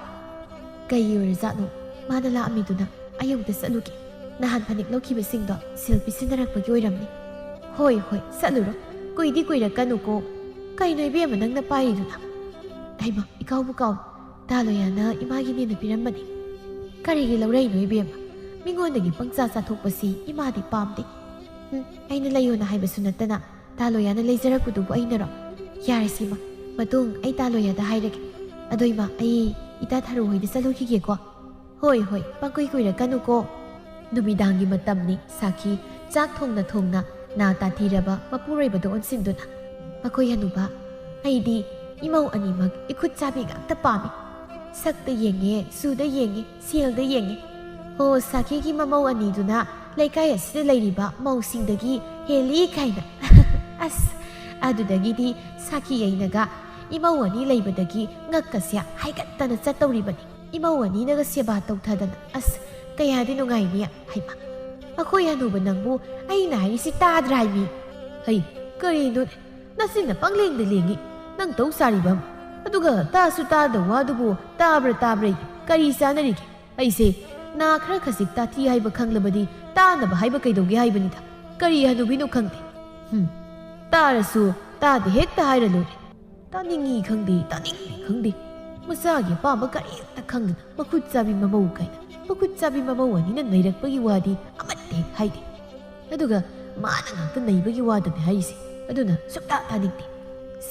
ꯀꯩ ꯑꯣꯏꯔꯖꯥꯠꯅꯣ ꯃꯥꯅ ꯂꯥꯛꯑꯝꯃꯤꯗꯨꯅ? ꯑꯩ ꯑꯃꯨꯛꯇ ꯆꯠꯂꯨꯒꯦ꯫ ꯅꯍꯥꯟ ꯐꯅꯦꯛ ꯂꯧꯈꯤꯕꯁꯤꯡꯗꯣ ꯁꯤꯜ ꯄꯤꯁꯤꯟꯅꯔꯛꯄꯒꯤ ꯑꯣꯏꯔꯝꯅꯤ꯫" "ꯍꯣꯏ, ꯍꯣꯏ, ꯆꯠꯂꯨꯔꯣ꯫ ꯀꯨꯏꯗꯤ ꯀꯨꯏꯔꯛꯀꯅꯨꯀꯣ꯫ ꯀꯩꯅꯣ ꯏꯕꯦꯝꯃ ꯅꯪꯅ ꯄꯥꯏꯔꯤꯗꯨꯅ?" "ꯍꯩꯃ, ꯏꯀꯥꯎꯕꯨ ꯀꯥꯎ꯫ ꯇꯥ ꯂꯣꯌꯥꯅ ꯏꯃꯥꯒꯤꯅꯦꯅ ꯄꯤꯔꯝꯕꯅꯤ꯫" "ꯀꯔꯤꯒꯤ ꯂꯧꯔꯛꯏꯅꯣ ꯏꯕꯦꯝꯃ? ꯃꯤꯉꯣꯟꯗꯒꯤ ꯄꯪꯆꯥ ꯆꯥꯊꯣꯛꯄꯁꯤ ꯏꯃꯥꯗꯤ ꯄꯥꯝꯗꯦ꯫" "ꯎꯝ, ꯑꯩꯅ ꯂꯩꯌꯣꯅ ꯍꯥꯏꯕꯁꯨ ꯅꯠꯇꯅ ꯇꯥ ꯂꯣꯌꯥꯅ ꯂꯩꯖꯔꯛꯄꯗꯨꯕꯨ ꯑꯩꯅꯔꯣ? ꯌꯥꯔꯦ ꯁꯤꯃ, ꯃꯇꯨꯡ ꯑꯩ ꯇꯥ ꯂꯣꯌꯥꯗ ꯍꯥꯏꯔꯒꯦ꯫ ꯑꯗꯣ ꯏꯃꯥ, ꯑꯩ ꯏꯇꯥ ꯊꯔꯣ ꯍꯣꯏꯗ ꯆꯠꯂꯨꯈꯤꯒꯦꯀꯣ꯫ ꯍꯣꯏ, ꯍꯣꯏ, ꯄꯪꯀꯨꯏ ꯀꯨꯏꯔꯛꯀꯅꯨꯀꯣ꯫ ꯅꯨꯃꯤꯗꯥꯡꯒꯤ ꯃꯇꯝꯅꯤ꯫ ꯁꯥꯈꯤ ꯆꯥꯛ ꯊꯣꯡꯅ ꯊꯣꯡꯅ ꯅꯥ ꯇꯥꯊꯤꯔꯕ ꯃꯄꯨꯔꯣꯏꯕꯗ ꯑꯣꯟꯁꯤꯟꯗꯨꯅ, "ꯃꯈꯣꯏ ꯍꯅꯨꯕ, ꯑꯩꯗꯤ ꯏꯃꯧ ꯑꯅꯤꯃꯛ ꯏꯈꯨꯠ ꯆꯥꯕꯤ ꯉꯥꯛꯇ ꯄꯥꯝꯃꯤ꯫ ꯁꯛꯇ ꯌꯦꯡꯉꯦ, ꯆꯨꯗ ꯌꯦꯡꯉꯦ, ꯁꯦꯜꯗ ꯌꯦꯡꯉꯦ꯫ ꯍꯣ, ꯁꯥꯈꯤꯒꯤ ꯃꯃꯧ ꯑꯅꯤꯗꯨꯅ ꯂꯩꯀꯥꯏ ꯑꯁꯤꯗ ꯂꯩꯔꯤꯕ ꯃꯧꯁꯤꯡꯗꯒꯤ ꯍꯦꯜꯂꯤ ꯀꯥꯏꯅ꯫ ꯑꯁ, ꯑꯗꯨꯗꯒꯤꯗꯤ ꯁꯥꯈꯤ ꯑꯩꯅꯒ ꯏꯃꯧ ꯑꯅꯤ ꯂꯩꯕꯗꯒꯤ ꯉꯛꯀꯁꯦ ꯍꯥꯏꯒꯠꯇꯅ ꯆꯠꯇꯧꯔꯤꯕꯅꯤ꯫ ꯏꯃꯧ ꯑꯅꯤꯅꯒ ꯁꯦꯕꯥ ꯇꯧꯊꯗꯅ꯫ ꯑꯁ, ꯀꯌꯥꯗꯤ ꯅꯨꯡꯉꯥꯏꯅꯤ꯫ ꯍꯩꯃꯥ, ꯃꯈꯣꯏ ꯍꯅꯨꯕ ꯅꯪꯕꯨ ꯑꯩꯅ ꯍꯥꯏꯔꯤꯁꯤ ꯇꯥꯗ꯭ꯔꯥ ꯍꯥꯏꯃꯤ?" "ꯍꯩ, ꯀꯔꯤꯅꯣꯅꯦ? ꯅꯆꯤꯟꯅ ꯄꯪꯂꯦꯡꯗ ꯂꯦꯡꯉꯤ꯫ ꯅꯪ ꯇꯧ ꯁꯥꯔꯤꯕ ꯑꯃ꯫ ꯑꯗꯨꯒ ꯇꯥꯁꯨ ꯇꯥꯗ ꯋꯥꯗꯨꯕꯨ ꯇꯥꯕ꯭ꯔꯥ ꯇꯥꯕ꯭ꯔꯥ? ꯀꯔꯤ ꯆꯥꯅꯔꯤꯒꯦ? ꯑꯩꯁꯦ ꯅꯥ ꯈꯔ ꯈꯖꯤꯛ ꯇꯥꯊꯤ ꯍꯥꯏꯕ ꯈꯪꯂꯕꯗꯤ ꯇꯥꯅꯕ ꯍꯥꯏꯕ ꯀꯩꯗꯧꯒꯦ ꯍꯥꯏꯕꯅꯤꯗ꯫ ꯀꯔꯤ ꯍꯅꯨꯕꯤꯅꯣ ꯈꯪꯗꯦ꯫ ꯍꯨꯝ, ꯇꯥꯔꯁꯨ ꯇꯥꯗꯦ ꯍꯦꯛꯇ ꯍꯥꯏꯔ ꯂꯣꯏꯔꯦ꯫ ꯇꯥꯅꯤꯡꯉꯤ ꯈꯪꯗꯦ, ꯇꯥꯅꯤꯡꯗꯦ ꯈꯪꯗꯦ꯫ ꯃꯆꯥꯒꯤ ꯑꯄꯥꯝꯕ ꯀꯔꯤꯝꯇ ꯈꯪꯗꯅ ꯃꯈꯨꯠ ꯆꯥꯕꯤ ꯃꯃꯧ ꯀꯥꯏꯅ꯫ ꯃꯈꯨꯠ ꯆꯥꯕꯤ ꯃꯃꯧ ꯑꯅꯤꯅ ꯅꯩꯔꯛꯄꯒꯤ ꯋꯥꯗꯤ ꯑꯃꯠꯇ ꯍꯦꯛ ꯍꯥꯏꯗꯦ꯫ ꯑꯗꯨꯒ ꯃꯥꯅ ꯉꯥꯛꯇ ꯅꯩꯕꯒꯤ ꯋꯥꯗꯅꯦ ꯍꯥꯏꯔꯤꯁꯦ꯫ ꯑꯗꯨꯅ ꯁꯨꯛꯇꯥ ꯇꯥꯅꯤꯡꯗꯦ꯫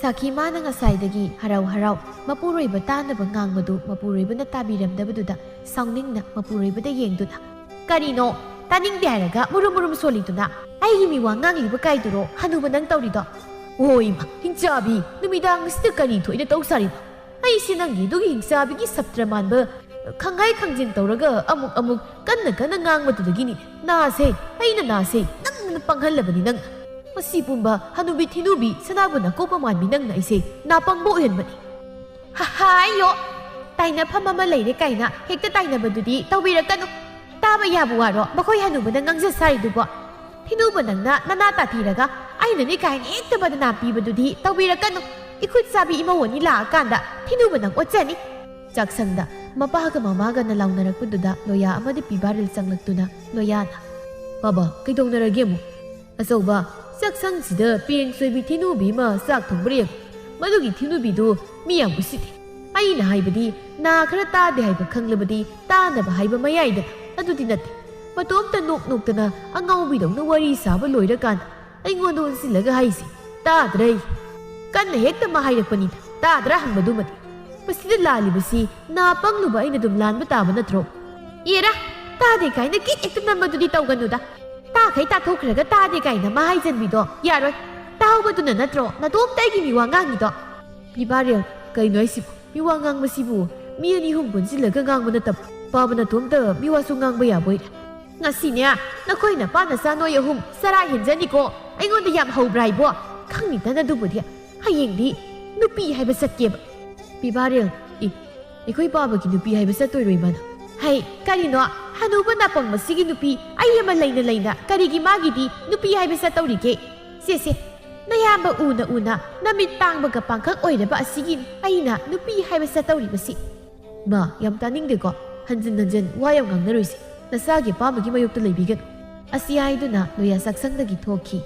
ꯁꯥꯈꯤ ꯃꯥꯅ ꯉꯁꯥꯏꯗꯒꯤ ꯍꯔꯥꯎ ꯍꯔꯥꯎ ꯃꯄꯨꯔꯣꯏꯕ ꯇꯥꯅꯕ ꯉꯥꯡꯕꯗꯨ ꯃꯄꯨꯔꯣꯏꯕꯅ ꯇꯥꯕꯤꯔꯝꯗꯕꯗꯨꯗ ꯁꯥꯎꯅꯤꯡꯅ ꯃꯄꯨꯔꯣꯏꯕꯗ ꯌꯦꯡꯗꯨꯅ, "ꯀꯔꯤꯅꯣ? ꯇꯥꯅꯤꯡꯗꯦ ꯍꯥꯏꯔꯒ ꯃꯨꯔꯨꯝ ꯃꯨꯔꯨꯝ ꯁꯣꯜꯂꯤꯗꯨꯅ? ꯑꯩꯒꯤ ꯃꯤꯋꯥ ꯉꯥꯡꯂꯤꯕ ꯀꯥꯏꯗꯨꯔꯣ ꯍꯅꯨꯕ ꯅꯪ ꯇꯧꯔꯤꯗꯣ?" "ꯑꯣ ꯏꯃꯥ, ꯍꯤꯡꯆꯥꯕꯤ, ꯅꯨꯃꯤꯗꯥꯡ ꯑꯁꯤꯗ ꯀꯔꯤ ꯊꯣꯛꯏꯅ ꯇꯧ ꯁꯥꯔꯤꯕ? ꯑꯩꯁꯤ ꯅꯪꯒꯤ ꯑꯗꯨꯒꯤ ꯍꯤꯡꯆꯥꯕꯤꯒꯤ ꯁꯞꯇ꯭ꯔ ꯃꯥꯟꯕ ꯈꯪꯒꯥꯏ ꯈꯪꯖꯤꯟ ꯇꯧꯔꯒ ꯑꯃꯨꯛ ꯑꯃꯨꯛ ꯀꯟꯅ ꯀꯟꯅ ꯉꯥꯡꯕꯗꯨꯗꯒꯤꯅꯤ ꯅꯥꯁꯦ, ꯑꯩꯅ ꯅꯥꯁꯦ ꯅꯪꯅ ꯄꯪꯍꯜꯂꯕꯅꯤ ꯅꯪꯅ꯫ ꯃꯁꯤ ꯄꯨꯝꯕ ꯍꯅꯨꯕꯤ ꯊꯤꯅꯨꯕꯤ ꯁꯅꯥꯕꯨ ꯅꯥꯀꯣꯛꯄ ꯃꯥꯟꯕꯤ ꯅꯪꯅ ꯑꯩꯁꯦ ꯅꯥꯄꯪꯕ ꯑꯣꯏꯍꯟꯕꯅꯤ꯫" "ꯍꯥꯏꯌꯣ, ꯇꯥꯏꯅꯐꯝ ꯑꯃ ꯂꯩꯔꯦ ꯀꯥꯏꯅ ꯍꯦꯛꯇ ꯇꯥꯏꯅꯕꯗꯨꯗꯤ ꯇꯧꯕꯤꯔꯛꯀꯅꯨ꯫ ꯇꯥꯕ ꯌꯥꯕ ꯋꯥꯔꯣ ꯃꯈꯣꯏ ꯍꯅꯨꯕꯅ ꯉꯥꯡꯖ ꯁꯥꯔꯤꯗꯨꯕꯣ? ꯊꯤꯅꯨꯕ ꯅꯪꯅ ꯅꯅꯥ ꯇꯥꯊꯤꯔꯒ ꯑꯩꯅꯅꯤ ꯀꯥꯏꯅ ꯍꯦꯛꯇ ꯕꯗꯅꯥꯝ ꯄꯤꯕꯗꯨꯗꯤ ꯇꯧꯕꯤꯔꯛꯀꯅꯨ꯫ ꯏꯈꯨꯠ ꯆꯥꯕꯤ ꯏꯃꯧ ꯑꯅꯤ ꯂꯥꯛꯑꯀꯥꯟꯗ ꯊꯤꯅꯨꯕ ꯅꯪ ꯑꯣꯠꯆꯅꯤ꯫" ꯆꯥꯛꯁꯪꯗ ꯃꯄꯥꯒ ꯃꯃꯥꯒꯅ ꯂꯥꯎꯅꯔꯛꯄꯗꯨꯗ ꯂꯣꯌꯥ ꯑꯃꯗꯤ ꯄꯤꯕꯥꯔꯤꯜ ꯆꯪꯂꯛꯇꯨꯅ ꯂꯣꯌꯥꯅ, "ꯕꯥꯕꯥ, ꯀꯩꯗꯧꯅꯔꯒꯦ ꯑꯃꯨꯛ?" "ꯑꯆꯧꯕ, ꯆꯥꯛꯁꯪꯁꯤꯗ ꯄꯦꯡ ꯁꯣꯏꯕꯤ ꯊꯤꯅꯨꯕꯤ ꯑꯃ ꯆꯥꯛ ꯊꯣꯡꯕ ꯂꯩꯌꯦ꯫ ꯃꯗꯨꯒꯤ ꯊꯤꯅꯨꯕꯤꯗꯨ ꯃꯤ ꯌꯥꯝ ꯎꯁꯤꯠꯇꯦ꯫ ꯑꯩꯅ ꯍꯥꯏꯕꯗꯤ ꯅꯥ ꯈꯔ ꯇꯥꯗꯦ ꯍꯥꯏꯕ ꯈꯪꯂꯕꯗꯤ ꯇꯥꯅꯕ ꯍꯥꯏꯕ ꯃꯌꯥꯏꯗ ꯑꯗꯨꯗꯤ ꯅꯠꯇꯦ꯫ ꯃꯇꯣꯝꯇ ꯅꯣꯛ ꯅꯣꯛꯇꯅ ꯑꯉꯥꯎꯕꯤꯗꯧꯅ ꯋꯥꯔꯤ ꯁꯥꯕ ꯂꯣꯏꯔꯀꯥꯟꯗ ꯑꯩꯉꯣꯟꯗ ꯑꯣꯟꯁꯤꯜꯂꯒ ꯍꯥꯏꯁꯤ ꯇꯥꯗ꯭ꯔꯦ? ꯀꯟꯅ ꯍꯦꯛꯇ ꯃꯥ ꯍꯥꯏꯔꯛꯄꯅꯤꯗ, ꯇꯥꯗ꯭ꯔꯥ ꯍꯪꯕꯗꯨꯃꯗꯤ꯫ ꯃꯁꯤꯗ ꯂꯥꯜꯂꯤꯕꯁꯤ ꯅꯥ ꯄꯪꯂꯨꯕ ꯑꯩꯅ ꯑꯗꯨꯝ ꯂꯥꯟꯕ ꯇꯥꯕ ꯅꯠꯇ꯭ꯔꯣ? ꯑꯦꯔꯥ, ꯇꯥꯗꯦ ꯀꯥꯏꯅ ꯀꯤꯠ ꯍꯦꯛꯇ ꯅꯝꯕꯗꯨꯗꯤ ꯇꯧꯒꯅꯨꯗ꯫ ꯇꯥꯈꯩ ꯇꯥꯊꯣꯛꯈ꯭ꯔꯒ ꯇꯥꯗꯦ ꯀꯥꯏꯅ ꯃꯥ ꯍꯥꯏꯖꯟꯕꯤꯗꯣ ꯌꯥꯔꯣꯏ꯫ ꯇꯥꯍꯧꯕꯗꯨꯅ ꯅꯠꯇ꯭ꯔꯣ ꯅꯇꯣꯝꯇ ꯑꯩꯒꯤ ꯃꯤꯋꯥ ꯉꯥꯡꯉꯤꯗꯣ? ꯕꯤꯕꯥꯔꯦꯜ, ꯀꯩꯅꯣ ꯍꯥꯏꯁꯤꯕꯨ? ꯃꯤꯋꯥ ꯉꯥꯡꯕꯁꯤꯕꯨ ꯃꯤ ꯑꯅꯤ ꯑꯍꯨꯝ ꯄꯨꯟꯁꯤꯜꯂꯒ ꯉꯥꯡꯕ ꯅꯠꯇꯕ, ꯄꯥꯕ ꯅꯇꯣꯝꯇ ꯃꯤꯋꯥꯁꯨ ꯉꯥꯡꯕ ꯌꯥꯕ ꯑꯣꯏꯔꯦ꯫ ꯉꯁꯤꯅꯦ, ꯅꯈꯣꯏ ꯅꯄꯥ ꯅꯆꯥ ꯅꯣꯏ ꯑꯍꯨꯝ ꯆꯔꯥ ꯍꯦꯟꯖꯅꯤꯀꯣ꯫ ꯑꯩꯉꯣꯟꯗ ꯌꯥꯝ ꯍꯧꯕ꯭ꯔꯥ ꯍꯥꯏꯕꯣ? ꯈꯪꯅꯤꯗꯅ ꯑꯗꯨꯕꯨꯗꯤ꯫ ꯍꯌꯦꯡꯗꯤ ꯅꯨꯄꯤ ꯍꯥꯏꯕ ꯆꯠꯀꯦꯕ꯫ ꯕꯤꯕꯥꯔꯦꯜ, ꯏ, ꯑꯩꯈꯣꯏ ꯄꯥꯕꯒꯤ ꯅꯨꯄꯤ ꯍꯥꯏꯕ ꯆꯠꯇꯣꯏꯔꯣ ꯏꯃꯥꯅ? ꯍꯩ, ꯀꯔꯤꯅꯣ? ꯍꯅꯨꯕ ꯅꯥꯄꯪꯕꯁꯤꯒꯤ ꯅꯨꯄꯤ ꯑꯩ ꯑꯃ ꯂꯩꯅ ꯂꯩꯅ ꯀꯔꯤꯒꯤ ꯃꯥꯒꯤꯗꯤ ꯅꯨꯄꯤ ꯍꯥꯏꯕ ꯆꯠꯇꯧꯔꯤꯒꯦ? ꯁꯦ, ꯁꯦ, ꯅꯌꯥꯝꯕ ꯎꯅ ꯎꯅ ꯅꯃꯤꯠ ꯇꯥꯡꯕꯒ ꯄꯥꯡꯈꯛ ꯑꯣꯏꯔꯕ ꯑꯁꯤꯒꯤ ꯑꯩꯅ ꯅꯨꯄꯤ ꯍꯥꯏꯕ ꯆꯠꯇꯧꯔꯤꯕꯁꯤ꯫ ꯃꯥ, ꯌꯥꯝ ꯇꯥꯅꯤꯡꯗꯦꯀꯣ꯫ ꯍꯟꯖꯤꯟ ꯍꯟꯖꯤꯟ ꯋꯥ ꯌꯥꯝ ꯉꯥꯡꯅꯔꯣꯏꯁꯤ꯫ ꯅꯆꯥꯒꯤ ꯑꯄꯥꯝꯕꯒꯤ ꯃꯥꯌꯣꯛꯇ ꯂꯩꯕꯤꯒꯅꯨ꯫ ꯑꯁꯤ ꯍꯥꯏꯗꯨꯅ ꯂꯣꯌꯥ ꯆꯥꯛꯁꯪꯗꯒꯤ ꯊꯣꯛꯈꯤ꯫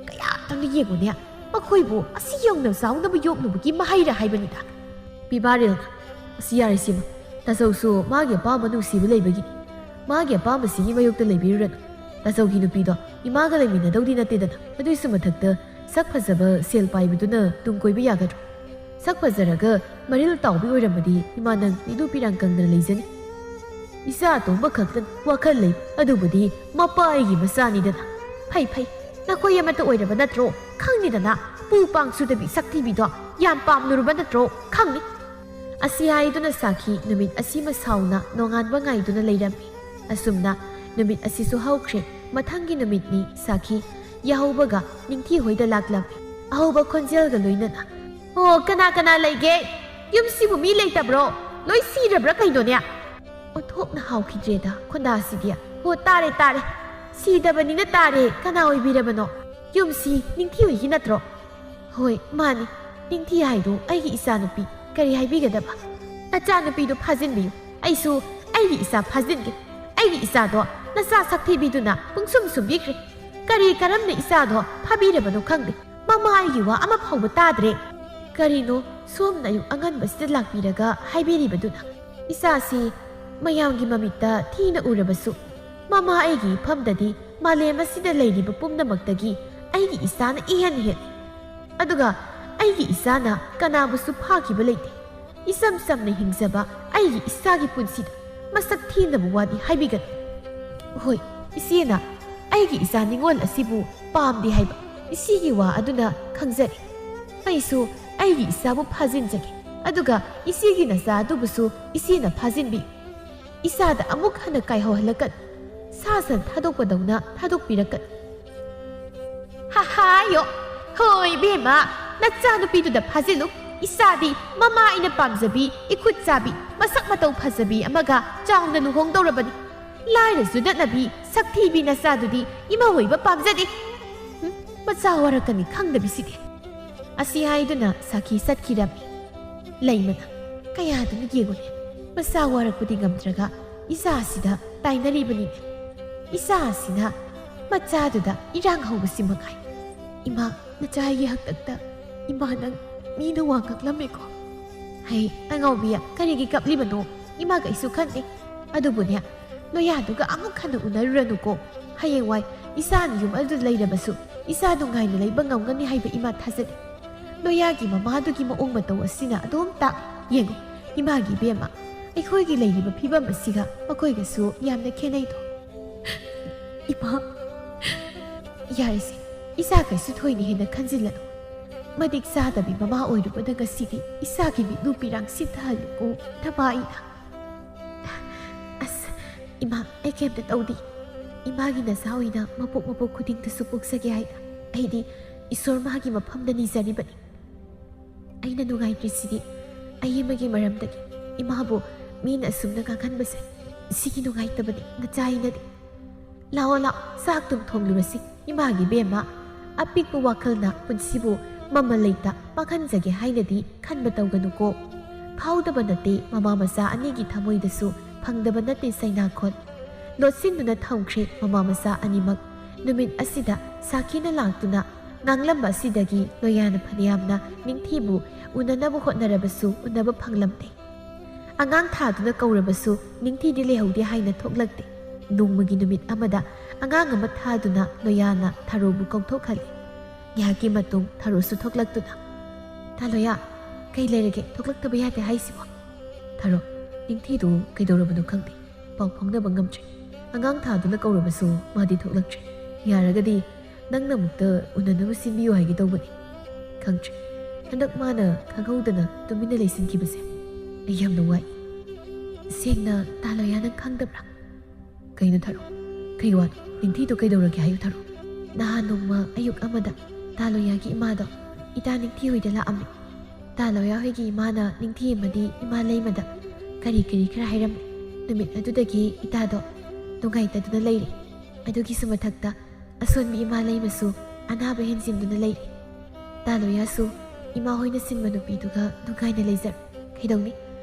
ꯀꯌꯥꯇꯪ ꯌꯦꯡꯉꯨꯅꯦ, ꯃꯈꯣꯏꯕꯨ ꯑꯁꯤ ꯌꯧꯅ ꯆꯥꯎꯅꯕ ꯌꯣꯛꯂꯨꯕꯒꯤ ꯃꯍꯩꯔ ꯍꯥꯏꯕꯅꯤꯗ꯫ ꯕꯤꯕꯥꯔꯦꯜꯅ, ꯑꯁꯤ ꯌꯥꯔꯦ ꯁꯤꯃ꯫ ꯇꯥꯆꯧꯁꯨ ꯃꯥꯒꯤ ꯑꯄꯥꯝꯕ ꯅꯨꯡꯁꯤꯕ ꯂꯩꯕꯒꯤꯅꯤ꯫ ꯃꯥꯒꯤ ꯑꯄꯥꯝꯕꯁꯤꯒꯤ ꯃꯥꯌꯣꯛꯇ ꯂꯩꯕꯤꯔꯨꯔꯅꯨ꯫ ꯇꯥꯆꯧꯒꯤ ꯅꯨꯄꯤꯗꯣ ꯏꯃꯥꯒ ꯂꯩꯃꯤꯟꯅꯗꯧꯗꯤ ꯅꯠꯇꯦꯗꯅ꯫ ꯑꯗꯨꯏꯁꯨ ꯃꯊꯛꯇ ꯁꯛ ꯐꯖꯕ ꯁꯦꯜ ꯄꯥꯏꯕꯗꯨꯅ ꯇꯨꯡ ꯀꯣꯏꯕ ꯌꯥꯒꯗ꯭ꯔꯣ? ꯁꯛ ꯐꯖꯔꯒ ꯃꯔꯤꯜ ꯇꯥꯎꯕꯤ ꯑꯣꯏꯔꯝꯃꯗꯤ ꯏꯃꯥ ꯅꯪ ꯅꯤꯗꯨ ꯄꯤꯔꯥꯡ ꯀꯪꯗꯅ ꯂꯩꯖꯅꯤ꯫ ꯏꯆꯥ ꯑꯇꯣꯝꯕ ꯈꯛꯇꯅ ꯋꯥꯈꯜ ꯂꯩ, ꯑꯗꯨꯕꯨꯗꯤ ꯃꯄꯥ ꯑꯩꯒꯤ ꯃꯆꯥꯅꯤꯗꯅ꯫ ꯐꯩ, ꯐꯩ, ꯅꯈꯣꯏ ꯑꯃꯠꯇ ꯑꯣꯏꯔꯕ ꯅꯠꯇ꯭ꯔꯣ? ꯈꯪꯅꯤꯗꯅ, ꯄꯨ ꯄꯥꯡ ꯁꯨꯗꯕꯤ ꯁꯛꯊꯤꯕꯤꯗꯣ ꯌꯥꯝ ꯄꯥꯝꯂꯨꯔꯕ ꯅꯠꯇ꯭ꯔꯣ? ꯈꯪꯅꯤ꯫ ꯑꯁꯤ ꯍꯥꯏꯗꯨꯅ ꯁꯥꯈꯤ ꯅꯨꯃꯤꯠ ꯑꯁꯤꯃ ꯁꯥꯎꯅ ꯅꯣꯡꯉꯥꯟꯕ ꯉꯥꯏꯗꯨꯅ ꯂꯩꯔꯝꯃꯤ꯫ ꯑꯁꯨꯝꯅ ꯅꯨꯃꯤꯠ ꯑꯁꯤꯁꯨ ꯍꯧꯈ꯭ꯔꯦ꯫ ꯃꯊꯪꯒꯤ ꯅꯨꯃꯤꯠꯅꯤ ꯁꯥꯈꯤ ꯌꯥꯍꯧꯕꯒ ꯅꯤꯡꯊꯤ ꯍꯣꯏꯗ ꯂꯥꯛꯂꯝꯃꯤ꯫ ꯑꯍꯧꯕ ꯈꯣꯟꯖꯦꯜꯒ ꯂꯣꯏꯅꯅ, "ꯑꯣ, ꯀꯅꯥ ꯀꯅꯥ ꯂꯩꯒꯦ? ꯌꯨꯝꯁꯤꯕꯨ ꯃꯤ ꯂꯩꯇꯕ꯭ꯔꯣ? ꯂꯣꯏ ꯁꯤꯔꯕ꯭ꯔꯥ ꯀꯩꯅꯣꯅꯦ?" ꯑꯣꯟꯊꯣꯛꯅ ꯍꯥꯎꯈꯤꯗ꯭ꯔꯦꯗ ꯈꯣꯟꯗꯥꯁꯤꯗꯤ꯫ "ꯑꯣ, ꯇꯥꯔꯦ, ꯇꯥꯔꯦ꯫ ꯁꯤꯗꯕꯅꯤꯅ ꯇꯥꯔꯦ꯫ ꯀꯅꯥ ꯑꯣꯏꯕꯤꯔꯕꯅꯣ? ꯌꯨꯝꯁꯤ ꯅꯤꯡꯊꯤ ꯍꯣꯏꯒꯤ ꯅꯠꯇ꯭ꯔꯣ?" "ꯍꯣꯏ, ꯃꯥꯅꯤ꯫ ꯅꯤꯡꯊꯤ ꯍꯥꯏꯗꯣ ꯑꯩꯒꯤ ꯏꯆꯥꯅꯨꯄꯤ꯫ ꯀꯔꯤ ꯍꯥꯏꯕꯤꯒꯗꯕ?" "ꯅꯆꯥꯅꯨꯄꯤꯗꯣ ꯐꯥꯖꯤꯟꯕꯤꯌꯨ꯫ ꯑꯩꯁꯨ ꯑꯩꯒꯤ ꯏꯆꯥ ꯐꯥꯖꯤꯟꯒꯦ꯫ ꯑꯩꯒꯤ ꯏꯆꯥꯗꯣ ꯅꯆꯥ ꯁꯛꯊꯤꯕꯤꯗꯨꯅ ꯄꯨꯡꯁꯨꯝ ꯁꯨꯝꯕꯤꯈ꯭ꯔꯦ꯫ ꯀꯔꯤ ꯀꯔꯝꯅ ꯏꯆꯥꯗꯣ ꯐꯥꯕꯤꯔꯕꯅꯣ ꯈꯪꯗꯦ꯫ ꯃꯃꯥ ꯑꯩꯒꯤ ꯋꯥ ꯑꯃ ꯐꯥꯎꯕ ꯇꯥꯗ꯭ꯔꯦ꯫ ꯀꯔꯤꯅꯣ ꯁꯣꯝꯅ ꯑꯌꯨꯛ ꯑꯉꯟꯕꯁꯤꯗ ꯂꯥꯛꯄꯤꯔꯒ ꯍꯥꯏꯕꯤꯔꯤꯕꯗꯨꯅ? ꯏꯆꯥꯁꯤ ꯃꯌꯥꯝꯒꯤ ꯃꯃꯤꯠꯇ ꯊꯤꯅ ꯎꯔꯕꯁꯨ, ꯃꯃꯥ ꯑꯩꯒꯤ ꯏꯐꯝꯗꯗꯤ ꯃꯥꯂꯦꯝ ꯑꯁꯤꯗ ꯂꯩꯔꯤꯕ ꯄꯨꯝꯅꯃꯛꯇꯒꯤ ꯑꯩꯒꯤ ꯏꯆꯥꯅ ꯏꯍꯦꯟ ꯍꯦꯜꯂꯤ꯫ ꯑꯗꯨꯒ ꯑꯩꯒꯤ ꯏꯆꯥꯅ ꯀꯅꯥꯕꯨꯁꯨ ꯐꯥꯈꯤꯕ ꯂꯩꯇꯦ꯫ ꯏꯆꯝ ꯆꯝꯅ ꯍꯤꯡꯖꯕ ꯑꯩꯒꯤ ꯏꯆꯥꯒꯤ ꯄꯨꯟꯁꯤꯗ ꯃꯁꯛ ꯊꯤꯅꯕ ꯋꯥꯗꯤ ꯍꯥꯏꯕꯤꯒꯅꯨ꯫ ꯍꯣꯏ, ꯏꯆꯦꯅ ꯑꯩꯒꯤ ꯏꯆꯥ ꯅꯤꯉꯣꯜ ꯑꯁꯤꯕꯨ ꯄꯥꯝꯗꯦ ꯍꯥꯏꯕ ꯏꯆꯦꯒꯤ ꯋꯥ ꯑꯗꯨꯅ ꯈꯪꯖꯔꯦ꯫ ꯑꯩꯁꯨ ꯑꯩꯒꯤ ꯏꯆꯥꯕꯨ ꯐꯥꯖꯤꯟꯖꯒꯦ, ꯑꯗꯨꯒ ꯏꯆꯦꯒꯤ ꯅꯆꯥ ꯑꯗꯨꯕꯨꯁꯨ ꯏꯆꯦꯅ ꯐꯥꯖꯤꯟꯕꯤ꯫ ꯏꯆꯥꯗ ꯑꯃꯨꯛ ꯍꯟꯅ ꯀꯥꯏꯍꯧꯍꯜꯂꯛꯀꯅꯨ꯫ ꯁꯥ ꯁꯟ ꯊꯥꯗꯣꯛꯄꯗꯧꯅ ꯊꯥꯗꯣꯛꯄꯤꯔꯛꯀꯅꯨ꯫ ꯍꯥꯍꯥꯌꯣ! ꯍꯣꯏ, ꯏꯕꯦꯝꯃ, ꯅꯆꯥꯅꯨꯄꯤꯗꯨꯗ ꯐꯥꯖꯤꯜꯂꯨ꯫ ꯏꯆꯥꯗꯤ ꯃꯃꯥ ꯑꯩꯅ ꯄꯥꯝꯖꯕꯤ, ꯏꯈꯨꯠ ꯆꯥꯕꯤ, ꯃꯁꯛ ꯃꯇꯧ ꯐꯖꯕꯤ ꯑꯃꯒ ꯆꯥꯎꯅ ꯂꯨꯍꯣꯡꯗꯧꯔꯕꯅꯤ꯫ ꯂꯥꯏꯔ ꯆꯨꯗꯠꯅꯕꯤ, ꯁꯛꯊꯤꯕꯤ ꯅꯆꯥꯗꯨꯗꯤ ꯏꯃꯥ ꯑꯣꯏꯕ ꯄꯥꯝꯖꯗꯦ꯫ ꯍꯨꯝ, ꯃꯆꯥ ꯋꯥꯔꯛꯀꯅꯤ ꯈꯪꯗꯕꯤꯁꯤꯗꯤ꯫ ꯑꯁꯤ ꯍꯥꯏꯗꯨꯅ ꯁꯥꯈꯤ ꯆꯠꯈꯤꯔꯝꯃꯤ꯫ ꯂꯩꯃꯅ, "ꯀꯌꯥꯗꯅ ꯌꯦꯡꯉꯨꯅꯦ, ꯃꯆꯥ ꯋꯥꯔꯛꯄꯗꯤ ꯉꯝꯗ꯭ꯔꯒ ꯏꯆꯥꯁꯤꯗ ꯇꯥꯏꯅꯔꯤꯕꯅꯤꯅꯦ꯫ ꯏꯆꯥꯁꯤꯅ ꯃꯆꯥꯗꯨꯗ ꯏꯔꯥꯡ ꯍꯧꯕꯁꯤ ꯃꯉꯥꯏ꯫ ꯏꯃꯥ, ꯅꯆꯥꯒꯤ ꯍꯥꯛꯇꯛꯇ ꯏꯃꯥ ꯅꯪ ꯃꯤꯅ ꯋꯥ ꯉꯛꯂꯝꯃꯦꯀꯣ?" "ꯍꯩ, ꯑꯉꯥꯎꯕꯤ, ꯀꯔꯤꯒꯤ ꯀꯞꯂꯤꯕꯅꯣ? ꯏꯃꯥ ꯀꯩꯁꯨ ꯈꯟꯗꯦ꯫ ꯑꯗꯨꯕꯨꯅꯦ, ꯂꯣꯌꯥꯗꯨꯒ ꯑꯃꯨꯛ ꯍꯟꯅ ꯎꯅꯔꯨꯔꯅꯨꯀꯣ꯫ ꯍꯌꯦꯡꯋꯥꯏ ꯏꯆꯥꯅ ꯌꯨꯝ ꯑꯗꯨꯗ ꯂꯩꯔꯕꯁꯨ ꯏꯆꯥ ꯅꯨꯡꯉꯥꯏꯅ ꯂꯩꯕ ꯉꯝꯒꯅꯤ ꯍꯥꯏꯕ ꯏꯃꯥ ꯊꯥꯖꯗꯦ꯫ ꯂꯣꯌꯥꯒꯤ ꯃꯃꯥꯗꯨꯒꯤ ꯃꯑꯣꯡ ꯃꯇꯧ ꯑꯁꯤꯅ ꯑꯗꯨꯝ ꯇꯥꯛ꯫ ꯌꯦꯡꯉꯨ, ꯏꯃꯥꯒꯤ ꯏꯕꯦꯝꯃ, ꯑꯩꯈꯣꯏꯒꯤ ꯂꯩꯔꯤꯕ ꯐꯤꯕꯝ ꯑꯁꯤꯒ ꯃꯈꯣꯏꯒꯁꯨ ꯌꯥꯝꯅ ꯈꯦꯠꯅꯩꯗꯣ꯫" "ꯏꯃꯥ, ꯌꯥꯔꯦꯁꯦ, ꯏꯆꯥ ꯀꯩꯁꯨ ꯊꯣꯏꯅ ꯍꯦꯟꯅ ꯈꯟꯖꯤꯜꯂꯅꯨ꯫ ꯃꯇꯤꯛ ꯆꯥꯗꯕꯤ ꯃꯃꯥ ꯑꯣꯏꯔꯨꯕꯅ ꯉꯁꯤꯗꯤ ꯏꯆꯥꯒꯤ ꯃꯤꯠꯂꯨ ꯄꯤꯔꯥꯡ ꯁꯤꯊꯍꯜꯂꯤꯀꯣ ꯅꯃꯥ ꯑꯩꯅ꯫" "ꯑꯁ, ꯏꯃꯥ, ꯑꯩ ꯀꯩꯝꯇ ꯇꯧꯗꯦ꯫ ꯏꯃꯥꯒꯤ ꯅꯆꯥ ꯑꯣꯏꯅ ꯃꯄꯣꯛ ꯃꯄꯣꯛ ꯈꯨꯗꯤꯡꯗꯁꯨ ꯄꯣꯛꯆꯒꯦ ꯍꯥꯏꯅ ꯑꯩꯗꯤ ꯏꯁꯣꯔ ꯃꯥꯒꯤ ꯃꯐꯝꯗ ꯅꯤꯖꯔꯤꯕꯅꯤ꯫ ꯑꯩꯅ ꯅꯨꯡꯉꯥꯏꯇ꯭ꯔꯤꯁꯤꯗꯤ ꯑꯩ ꯑꯃꯒꯤ ꯃꯔꯝꯗꯒꯤ꯫ ꯏꯃꯥꯕꯨ ꯃꯤꯅ ꯑꯁꯨꯝꯅ ꯉꯥꯡꯍꯟꯕꯁꯦ, ꯁꯤꯒꯤ ꯅꯨꯡꯉꯥꯏꯇꯕꯅꯤ ꯅꯆꯥ ꯑꯩꯅꯗꯤ꯫ ꯂꯥꯛꯑꯣ, ꯂꯥꯛꯑꯣ, ꯆꯥꯛ ꯇꯨꯝ ꯊꯣꯡꯂꯨꯔꯁꯤ꯫ ꯏꯃꯥꯒꯤ ꯏꯕꯦꯝꯃ, ꯑꯄꯤꯛꯄ ꯋꯥꯈꯜꯅ ꯄꯨꯟꯁꯤꯕꯨ ꯃꯃꯜ ꯂꯩꯇ ꯃꯥꯡꯍꯟꯖꯒꯦ ꯍꯥꯏꯅꯗꯤ ꯈꯟꯕ ꯇꯧꯒꯅꯨꯀꯣ꯫ ꯐꯥꯎꯗꯕ ꯅꯠꯇꯦ ꯃꯃꯥ ꯃꯆꯥ ꯑꯅꯤꯒꯤ ꯊꯃꯣꯏꯗꯁꯨ, ꯐꯪꯗꯕ ꯅꯠꯇꯦ ꯆꯩꯅꯥꯈꯣꯠ꯫ ꯂꯣꯠꯁꯤꯟꯗꯨꯅ ꯊꯝꯈ꯭ꯔꯦ ꯃꯃꯥ ꯃꯆꯥ ꯑꯅꯤꯃꯛ꯫ ꯅꯨꯃꯤꯠ ꯑꯁꯤꯗ ꯁꯥꯈꯤꯅ ꯂꯥꯛꯇꯨꯅ ꯉꯥꯡꯂꯝꯕ ꯑꯁꯤꯗꯒꯤ ꯂꯣꯌꯥꯅ ꯐꯅꯌꯥꯝꯅ ꯅꯤꯡꯊꯤꯕꯨ ꯎꯅꯅꯕ ꯍꯣꯠꯅꯔꯕꯁꯨ ꯎꯅꯕ ꯐꯪꯂꯝꯗꯦ꯫ ꯑꯉꯥꯡ ꯊꯥꯗꯨꯅ ꯀꯧꯔꯕꯁꯨ ꯅꯤꯡꯊꯤꯗꯤ ꯂꯩꯍꯧꯗꯦ ꯍꯥꯏꯅ ꯊꯣꯛꯂꯛꯇꯦ꯫ ꯅꯣꯡꯃꯒꯤ ꯅꯨꯃꯤꯠ ꯑꯃꯗ ꯑꯉꯥꯡ ꯑꯃ ꯊꯥꯗꯨꯅ ꯂꯣꯌꯥꯅ ꯊꯔꯣꯕꯨ ꯀꯧꯊꯣꯛꯍꯜꯂꯤ꯫ ꯉꯥꯏꯍꯥꯛꯀꯤ ꯃꯇꯨꯡ ꯊꯔꯣꯁꯨ ꯊꯣꯛꯂꯛꯇꯨꯅ, "ꯇꯥ ꯂꯣꯌꯥ, ꯀꯩ ꯂꯩꯔꯒꯦ? ꯊꯣꯛꯂꯛꯇꯕ ꯌꯥꯗꯦ ꯍꯥꯏꯁꯤꯕꯣ?" "ꯊꯔꯣ, ꯅꯤꯡꯊꯤꯗꯨ ꯀꯩꯗꯧꯔꯕꯅꯣ ꯈꯪꯗꯦ, ꯄꯥꯎ ꯐꯥꯎꯅꯕ ꯉꯝꯗ꯭ꯔꯦ꯫ ꯑꯉꯥꯡ ꯊꯥꯗꯨꯅ ꯀꯧꯔꯕꯁꯨ ꯃꯥꯗꯤ ꯊꯣꯛꯂꯛꯇ꯭ꯔꯦ꯫ ꯌꯥꯔꯒꯗꯤ ꯅꯪꯅ ꯑꯃꯨꯛꯇ ꯎꯅꯅꯕ ꯁꯤꯟꯕꯤꯌꯨ ꯍꯥꯏꯒꯦ ꯇꯧꯕꯅꯤ꯫ ꯈꯪꯗ꯭ꯔꯦ, ꯍꯟꯗꯛ ꯃꯥꯅ ꯈꯪꯍꯧꯗꯅ ꯇꯨꯃꯤꯟꯅ ꯂꯩꯁꯤꯟꯈꯤꯕꯁꯦ ꯑꯩ ꯌꯥꯝꯅ ꯋꯥꯏ꯫ ꯁꯦꯡꯅ ꯇꯥ ꯂꯣꯌꯥ, ꯅꯪ ꯈꯪꯗꯕ꯭ꯔꯥ?" "ꯀꯩꯅꯣ ꯊꯔꯣ? ꯀꯩ ꯋꯥꯅꯣ? ꯅꯤꯡꯊꯤꯗꯣ ꯀꯩꯗꯧꯔꯒꯦ ꯍꯥꯏꯌꯨ ꯊꯔꯣ?" "ꯅꯍꯥꯟ ꯅꯣꯡꯃ ꯑꯌꯨꯛ ꯑꯃꯗ ꯇꯥ ꯂꯣꯌꯥꯒꯤ ꯏꯃꯥꯗꯣ ꯏꯇꯥ ꯅꯤꯡꯊꯤ ꯍꯣꯏꯗ ꯂꯥꯛꯑꯝꯃꯤ꯫ ꯇꯥ ꯂꯣꯌꯥ ꯍꯣꯏꯒꯤ ꯏꯃꯥꯅ ꯅꯤꯡꯊꯤ ꯑꯃꯗꯤ ꯏꯃꯥ ꯂꯩꯃꯗ ꯀꯔꯤ ꯀꯔꯤ ꯈꯔ ꯍꯥꯏꯔꯝꯃꯤ꯫ ꯅꯨꯃꯤꯠ ꯑꯗꯨꯗꯒꯤ ꯏꯇꯥꯗꯣ ꯅꯨꯡꯉꯥꯏꯇꯗꯨꯅ ꯂꯩꯔꯦ꯫ ꯑꯗꯨꯒꯤꯁꯨ ꯃꯊꯛꯇ ꯑꯁꯣꯟꯕꯤ ꯏꯃꯥ ꯂꯩꯃꯁꯨ ꯑꯅꯥꯕ ꯍꯦꯟꯖꯤꯟꯗꯨꯅ ꯂꯩꯔꯦ꯫ ꯇꯥ ꯂꯣꯌꯥꯁꯨ ꯏꯃꯥ ꯍꯣꯏꯅ ꯁꯤꯟꯕ ꯅꯨꯄꯤꯗꯨꯒ ꯅꯨꯡꯉꯥꯏꯅ ꯂꯩꯖꯔꯣ꯫ ꯀꯩꯗꯧꯅꯤ?